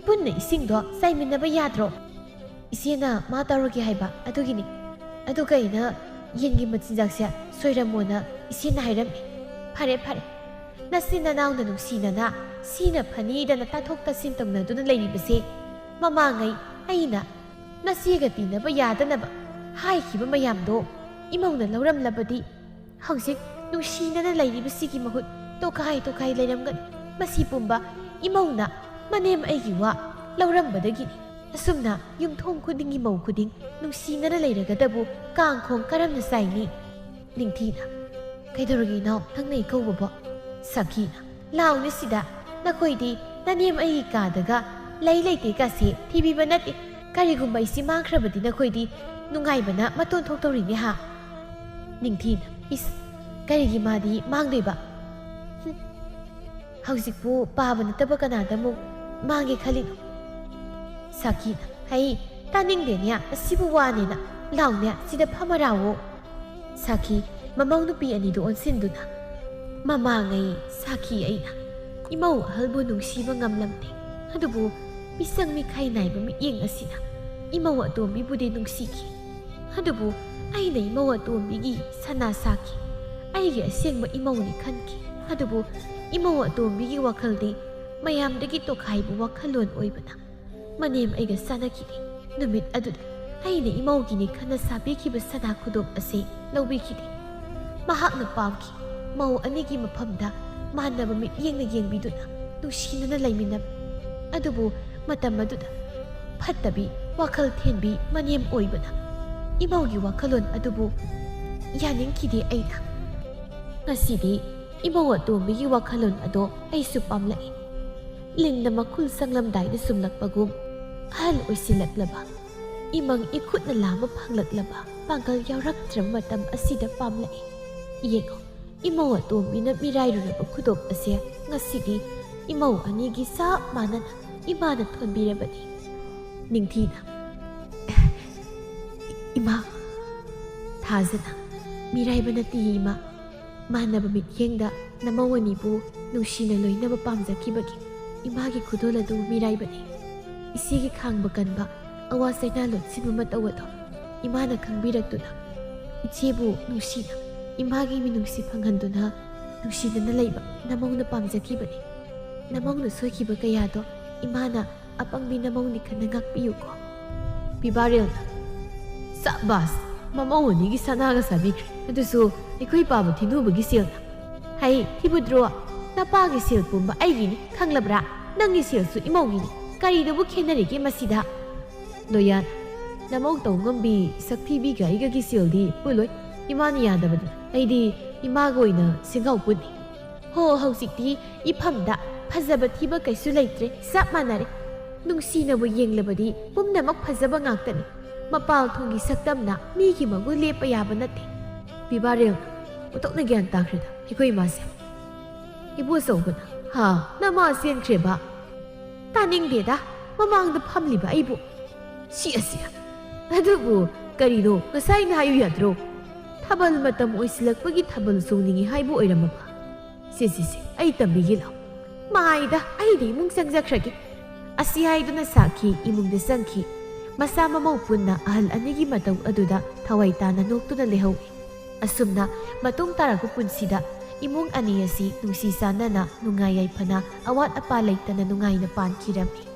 ꯄꯨꯟꯅ ꯏꯁꯤꯡꯗꯣ ꯆꯥꯏꯃꯤꯟꯅꯕ ꯌꯥꯗ꯭ꯔꯣ?" "ꯏꯆꯦꯅ ꯃꯥ ꯇꯧꯔꯒꯦ ꯍꯥꯏꯕ ꯑꯗꯨꯒꯤꯅꯤ꯫ ꯑꯗꯨꯒ ꯑꯩꯅ ꯌꯦꯟꯒꯤ ꯃꯆꯤꯟꯖꯥꯛꯁꯦ ꯁꯣꯏꯔꯝꯃꯣꯅ ꯏꯆꯦꯅ ꯍꯥꯏꯔꯝꯃꯤ꯫" "ꯐꯔꯦ, ꯐꯔꯦ꯫ ꯅꯆꯤꯟ ꯅꯅꯥꯎꯅ ꯅꯨꯡꯁꯤꯅꯅ ꯁꯤꯅ ꯐꯅꯤꯗꯅ ꯇꯥꯊꯣꯛ ꯇꯥꯁꯤꯟ ꯇꯧꯅꯗꯨꯅ ꯂꯩꯔꯤꯕꯁꯦ ꯃꯃꯥꯡꯉꯩ ꯑꯩꯅ ꯅꯆꯦꯒ ꯇꯤꯟꯅꯕ ꯌꯥꯗꯅꯕ ꯍꯥꯏꯈꯤꯕ ꯃꯌꯥꯝꯗꯣ ꯏꯃꯧꯅ ꯂꯧꯔꯝꯂꯕꯗꯤ ꯍꯧꯖꯤꯛ ꯅꯨꯡꯁꯤꯅꯅ ꯂꯩꯔꯤꯕꯁꯤꯒꯤ ꯃꯍꯨꯠ ꯇꯣꯈꯥꯏ ꯇꯣꯈꯥꯏ ꯂꯩꯔꯝꯒꯅꯤ꯫ ꯃꯁꯤ ꯄꯨꯝꯕ ꯏꯃꯧꯅ ꯃꯅꯦꯝ ꯑꯩꯒꯤ ꯋꯥ ꯂꯧꯔꯝꯕꯗꯒꯤꯅꯤ꯫ ꯑꯁꯨꯝꯅ ꯌꯨꯝꯊꯣꯡ ꯈꯨꯗꯤꯡꯒꯤ ꯃꯧ ꯈꯨꯗꯤꯡ ꯅꯨꯡꯁꯤꯅꯅ ꯂꯩꯔꯒꯗꯕꯨ ꯀꯥꯡꯈꯣꯡ ꯀꯔꯝꯅ ꯆꯥꯏꯅꯤ?" ꯅꯤꯡꯊꯤꯅ, "ꯀꯩꯗꯧꯔꯒꯦ ꯏꯅꯥꯎ, ꯅꯪꯅ ꯑꯩ ꯀꯧꯕꯕꯣ?" ꯁꯥꯈꯤꯅ, "ꯂꯥꯎꯅꯦ ꯁꯤꯗ, ꯅꯈꯣꯏꯗꯤ ꯅꯅꯦꯝ ꯑꯩꯒꯤ ꯀꯥꯗꯒ ꯂꯩ ꯂꯩꯇꯦ ꯀꯥꯁꯦ ꯊꯤꯕꯤꯕ ꯅꯠꯇꯦ꯫ ꯀꯔꯤꯒꯨꯝꯕ ꯑꯩꯁꯤ ꯃꯥꯡꯈ꯭ꯔꯕꯗꯤ ꯅꯈꯣꯏꯗꯤ ꯅꯨꯡꯉꯥꯏꯕꯅ ꯃꯇꯣꯟ ꯊꯣꯛꯇꯧꯔꯤꯅꯦ ꯍꯥ?" ꯅꯤꯡꯊꯤꯅ, "ꯏꯁ, ꯀꯔꯤꯒꯤ ꯃꯥꯗꯤ ꯃꯥꯡꯗꯣꯏꯕ? ꯍꯨꯝ, ꯍꯧꯖꯤꯛꯄꯨ ꯄꯥꯕ ꯅꯠꯇꯕ ꯀꯅꯥꯗ ꯑꯃꯨꯛ ꯃꯥꯡꯒꯦ ꯈꯜꯂꯤꯅꯣ?" ꯁꯥꯈꯤꯅ, "ꯍꯩ, ꯇꯥꯅꯤꯡꯗꯦꯅꯦ, ꯑꯁꯤꯕꯨ ꯋꯥꯅꯦꯅ꯫ ꯂꯥꯎꯅꯦ, ꯁꯤꯗ ꯐꯝꯃꯔꯥꯎꯋꯣ꯫" ꯁꯥꯈꯤ ꯃꯃꯧ ꯅꯨꯄꯤ ꯑꯅꯤꯗꯨ ꯑꯣꯟꯁꯤꯟꯗꯨꯅ, "ꯃꯃꯥꯡꯉꯩ ꯁꯥꯈꯤ ꯑꯩꯅ ꯏꯃꯧ ꯑꯍꯜꯕꯨ ꯅꯨꯡꯁꯤꯕ ꯉꯝꯂꯝꯗꯦ꯫ ꯑꯗꯨꯕꯨ ꯃꯤꯁꯪ ꯃꯤꯈꯥꯏ ꯅꯥꯏꯕ ꯃꯤꯠꯌꯦꯡ ꯑꯁꯤꯅ ꯏꯃꯧ ꯑꯇꯣꯝꯕꯤꯕꯨꯗꯤ ꯅꯨꯡꯁꯤꯈꯤ꯫ ꯑꯗꯨꯕꯨ ꯑꯩꯅ ꯏꯃꯧ ꯑꯇꯣꯝꯕꯤꯒꯤ ꯁꯅꯥ ꯁꯥꯈꯤ꯫ ꯑꯩꯒꯤ ꯑꯁꯦꯡꯕ ꯏꯃꯧꯅꯤ ꯈꯟꯈꯤ꯫ ꯑꯗꯨꯕꯨ ꯏꯃꯧ ꯑꯇꯣꯝꯕꯤꯒꯤ ꯋꯥꯈꯜꯗꯤ ꯃꯌꯥꯝꯗꯒꯤ ꯇꯣꯈꯥꯏꯕ ꯋꯥꯈꯜꯂꯣꯟ ꯑꯣꯏꯕꯅ ꯃꯅꯦꯝ ꯑꯩꯒ ꯆꯥꯟꯅꯈꯤꯗꯦ꯫ ꯅꯨꯃꯤꯠ ꯑꯗꯨꯗ ꯑꯩꯅ ꯏꯃꯧꯒꯤꯅꯤ ꯈꯟꯅ ꯁꯥꯕꯤꯈꯤꯕ ꯁꯅꯥ ꯈꯨꯗꯣꯞ ꯑꯁꯤ ꯂꯧꯕꯤꯈꯤꯗꯦ꯫ ꯃꯍꯥꯛꯅ ꯄꯥꯝꯈꯤ꯫ ꯃꯧ ꯑꯅꯤꯒꯤ ꯃꯐꯝꯗ ꯃꯥꯟꯅꯕ ꯃꯤꯠꯌꯦꯡꯅ ꯌꯦꯡꯕꯤꯗꯨꯅ ꯅꯨꯡꯁꯤꯅꯅ ꯂꯩꯃꯤꯟꯅꯕ꯫ ꯑꯗꯨꯕꯨ ꯃꯇꯝ ꯑꯗꯨꯗ ꯐꯠꯇꯕꯤ, ꯋꯥꯈꯜ ꯊꯦꯟꯕꯤ ꯃꯅꯦꯝ ꯑꯣꯏꯕꯅ ꯏꯃꯧꯒꯤ ꯋꯥꯈꯜꯂꯣꯟ ꯑꯗꯨꯕꯨ ꯌꯥꯅꯤꯡꯈꯤꯗꯦ ꯑꯩꯅ꯫ ꯉꯁꯤꯗꯤ ꯏꯃꯧ ꯑꯇꯣꯝꯕꯤꯒꯤ ꯋꯥꯈꯜꯂꯣꯟ ꯑꯗꯣ ꯑꯩꯁꯨ ꯄꯥꯝꯂꯛꯏ꯫ ꯂꯤꯟꯅ ꯃꯈꯨꯜ ꯁꯪꯂꯝꯗꯥꯏꯗ ꯆꯨꯝꯂꯛꯄꯒꯨꯝ, ꯑꯍꯜ ꯑꯣꯏꯁꯤꯜꯂꯛꯂꯕ, ꯏꯃꯪ ꯏꯈꯨꯠꯅ ꯂꯥꯝꯕ ꯐꯪꯂꯛꯂꯕ ꯄꯥꯡꯒꯜ ꯌꯥꯎꯔꯛꯇ꯭ꯔꯕ ꯃꯇꯝ ꯑꯁꯤꯗ ꯄꯥꯝꯂꯛꯏ꯫ ꯌꯦꯡꯉꯨ, ꯏꯃꯧ ꯑꯇꯣꯝꯕꯤꯅ ꯃꯤꯔꯥꯏꯔꯨꯔꯕ ꯈꯨꯗꯣꯞ ꯑꯁꯦ ꯉꯁꯤꯗꯤ ꯏꯃꯧ ꯑꯅꯤꯒꯤ ꯆꯞ ꯃꯥꯟꯅꯅ ꯏꯃꯥꯅ ꯊꯣꯟꯕꯤꯔꯕꯅꯤ꯫ ꯅꯤꯡꯊꯤꯅ, ꯏꯃꯥ, ꯊꯥꯖꯅ ꯃꯤꯔꯥꯏꯕ ꯅꯠꯇꯦ ꯏꯃꯥ꯫ ꯃꯥꯟꯅꯕ ꯃꯤꯠꯌꯦꯡꯗ ꯅꯃꯧ ꯑꯅꯤꯕꯨ ꯅꯨꯡꯁꯤꯅ ꯂꯣꯏꯅꯕ ꯄꯥꯝꯖꯈꯤꯕꯒꯤ ꯏꯃꯥꯒꯤ ꯈꯨꯗꯣꯜ ꯑꯗꯨ ꯃꯤꯔꯥꯏꯕꯅꯤ꯫ ꯏꯆꯦꯒꯤ ꯈꯥꯡꯕ ꯀꯟꯕ, ꯑꯋꯥ ꯆꯩꯅꯥ ꯂꯣꯠꯁꯤꯟꯕ ꯃꯇꯧ ꯑꯗꯣ ꯏꯃꯥꯅ ꯈꯪꯕꯤꯔꯛꯇꯨꯅ, ꯏꯆꯦꯕꯨ ꯅꯨꯡꯁꯤꯅ ꯏꯃꯥꯒꯤ ꯃꯤꯅꯨꯡꯁꯤ ꯐꯪꯍꯟꯗꯨꯅ ꯅꯨꯡꯁꯤꯅꯅ ꯂꯩꯕ ꯅꯃꯧꯅ ꯄꯥꯝꯖꯈꯤꯕꯅꯤ꯫ ꯅꯃꯧꯅ ꯁꯣꯏꯈꯤꯕ ꯀꯌꯥꯗꯣ ꯏꯃꯥꯅ ꯑꯄꯪꯕꯤ ꯅꯃꯧꯅꯤ ꯈꯟꯅ ꯉꯥꯛꯄꯤꯌꯨꯀꯣ꯫ ꯄꯤꯕꯥꯔꯦꯜꯅ, "ꯁꯕꯥꯁ! ꯃꯃꯧ ꯑꯅꯤꯒꯤ ꯁꯅꯥꯒ ꯁꯥꯕꯤꯈ꯭ꯔꯦ꯫ ꯑꯗꯨꯁꯨ ꯑꯩꯈꯣꯏ ꯄꯥꯕ ꯊꯤꯅꯨꯕꯒꯤ ꯁꯦꯜꯅ꯫ ꯍꯩ, ꯊꯤꯕꯨꯗ꯭ꯔꯣ? ꯅꯄꯥꯒꯤ ꯁꯦꯜ ꯄꯨꯝꯕ ꯑꯩꯒꯤꯅꯤ, ꯈꯪꯂꯕ꯭ꯔꯥ? ꯅꯪꯒꯤ ꯁꯦꯜꯁꯨ ꯏꯃꯧꯒꯤꯅꯤ꯫ ꯀꯔꯤꯗꯕꯨ ꯈꯦꯠꯅꯔꯤꯒꯦ ꯃꯁꯤꯗ?" ꯂꯣꯌꯥꯟ, "ꯅꯃꯧ ꯇꯧꯉꯝꯕꯤ ꯁꯛꯊꯤꯕꯤꯒ ꯑꯩꯒꯒꯤ ꯁꯦꯜꯗꯤ ꯄꯨꯜꯂꯣꯏ꯫ ꯏꯃꯥꯅ ꯌꯥꯗꯕꯅꯤ꯫ ꯑꯩꯗꯤ ꯏꯃꯥꯒ ꯑꯣꯏꯅ ꯁꯦꯡꯒꯥꯎ ꯄꯨꯟꯅꯤ꯫ ꯍꯣ, ꯍꯧꯖꯤꯛꯇꯤ ꯏꯐꯝꯗ ꯐꯖꯕ ꯊꯤꯕ ꯀꯩꯁꯨ ꯂꯩꯇ꯭ꯔꯦ, ꯆꯞ ꯃꯥꯟꯅꯔꯦ꯫ ꯅꯨꯡꯁꯤꯅꯕꯨ ꯌꯦꯡꯂꯕꯗꯤ ꯄꯨꯝꯅꯃꯛ ꯐꯖꯕ ꯉꯥꯛꯇꯅꯤ꯫ ꯃꯄꯥꯜ ꯊꯣꯡꯒꯤ ꯁꯛꯇꯝꯅ ꯃꯤꯒꯤ ꯃꯒꯨꯟ ꯂꯦꯞꯄ ꯌꯥꯕ ꯅꯠꯇꯦ꯫" ꯄꯤꯕꯥꯔꯦꯜ, ꯑꯣꯟꯊꯣꯛꯅ ꯒ꯭ꯌꯥꯟ ꯇꯥꯈ꯭ꯔꯦꯗ ꯑꯩꯈꯣꯏ ꯏꯃꯥꯁꯦ꯫ ꯏꯕꯣꯆꯧꯕꯅ, "ꯍꯥ, ꯅꯃꯥ ꯆꯦꯟꯈ꯭ꯔꯦꯕ?" "ꯇꯥꯅꯤꯡꯗꯦꯗ, ꯃꯃꯥꯡꯗ ꯐꯝꯂꯤꯕ ꯑꯩꯕꯨ꯫ ꯁꯤ ꯑꯁꯤ꯫ ꯑꯗꯨꯕꯨ ꯀꯔꯤꯅꯣ, ꯉꯁꯥꯏꯅ ꯍꯥꯏꯌꯨ ꯌꯥꯗ꯭ꯔꯣ? ꯊꯥꯕꯜ ꯃꯇꯝ ꯑꯣꯏꯁꯤꯜꯂꯛꯄꯒꯤ ꯊꯥꯕꯜ ꯆꯣꯡꯅꯤꯡꯉꯤ ꯍꯥꯏꯕ ꯑꯣꯏꯔꯝꯃꯕ? ꯁꯦ, ꯁꯦ, ꯁꯦ, ꯑꯩ ꯇꯝꯕꯤꯒꯦ ꯂꯥꯎ꯫ ꯃꯥꯏꯗ, ꯑꯩꯗꯤ ꯏꯃꯨꯡ ꯆꯪꯖꯈ꯭ꯔꯒꯦ꯫" ꯑꯁꯤ ꯍꯥꯏꯗꯨꯅ ꯁꯥꯈꯤ ꯏꯃꯨꯡꯗ ꯆꯪꯈꯤ꯫ ꯃꯆꯥ ꯃꯃꯧ ꯄꯨꯟꯅ ꯑꯍꯜ ꯑꯅꯤꯒꯤ ꯃꯇꯧ ꯑꯗꯨꯗ ꯊꯋꯥꯏ ꯇꯥꯅ ꯅꯣꯛꯇꯨꯅ ꯂꯩꯍꯧꯏ꯫ ꯑꯁꯨꯝꯅ ꯃꯇꯨꯡ ꯇꯥꯔꯛꯄ ꯄꯨꯟꯁꯤꯗ ꯏꯃꯨꯡ ꯑꯅꯤ ꯑꯁꯤ ꯅꯨꯡꯁꯤ ꯆꯥꯟꯅꯅ, ꯅꯨꯡꯉꯥꯏ ꯌꯥꯏꯐꯅ, ꯑꯋꯥꯠ ꯑꯄꯥ ꯂꯩꯇꯅ ꯅꯨꯡꯉꯥꯏꯅ ꯄꯥꯟꯈꯤꯔꯝꯃꯤ꯫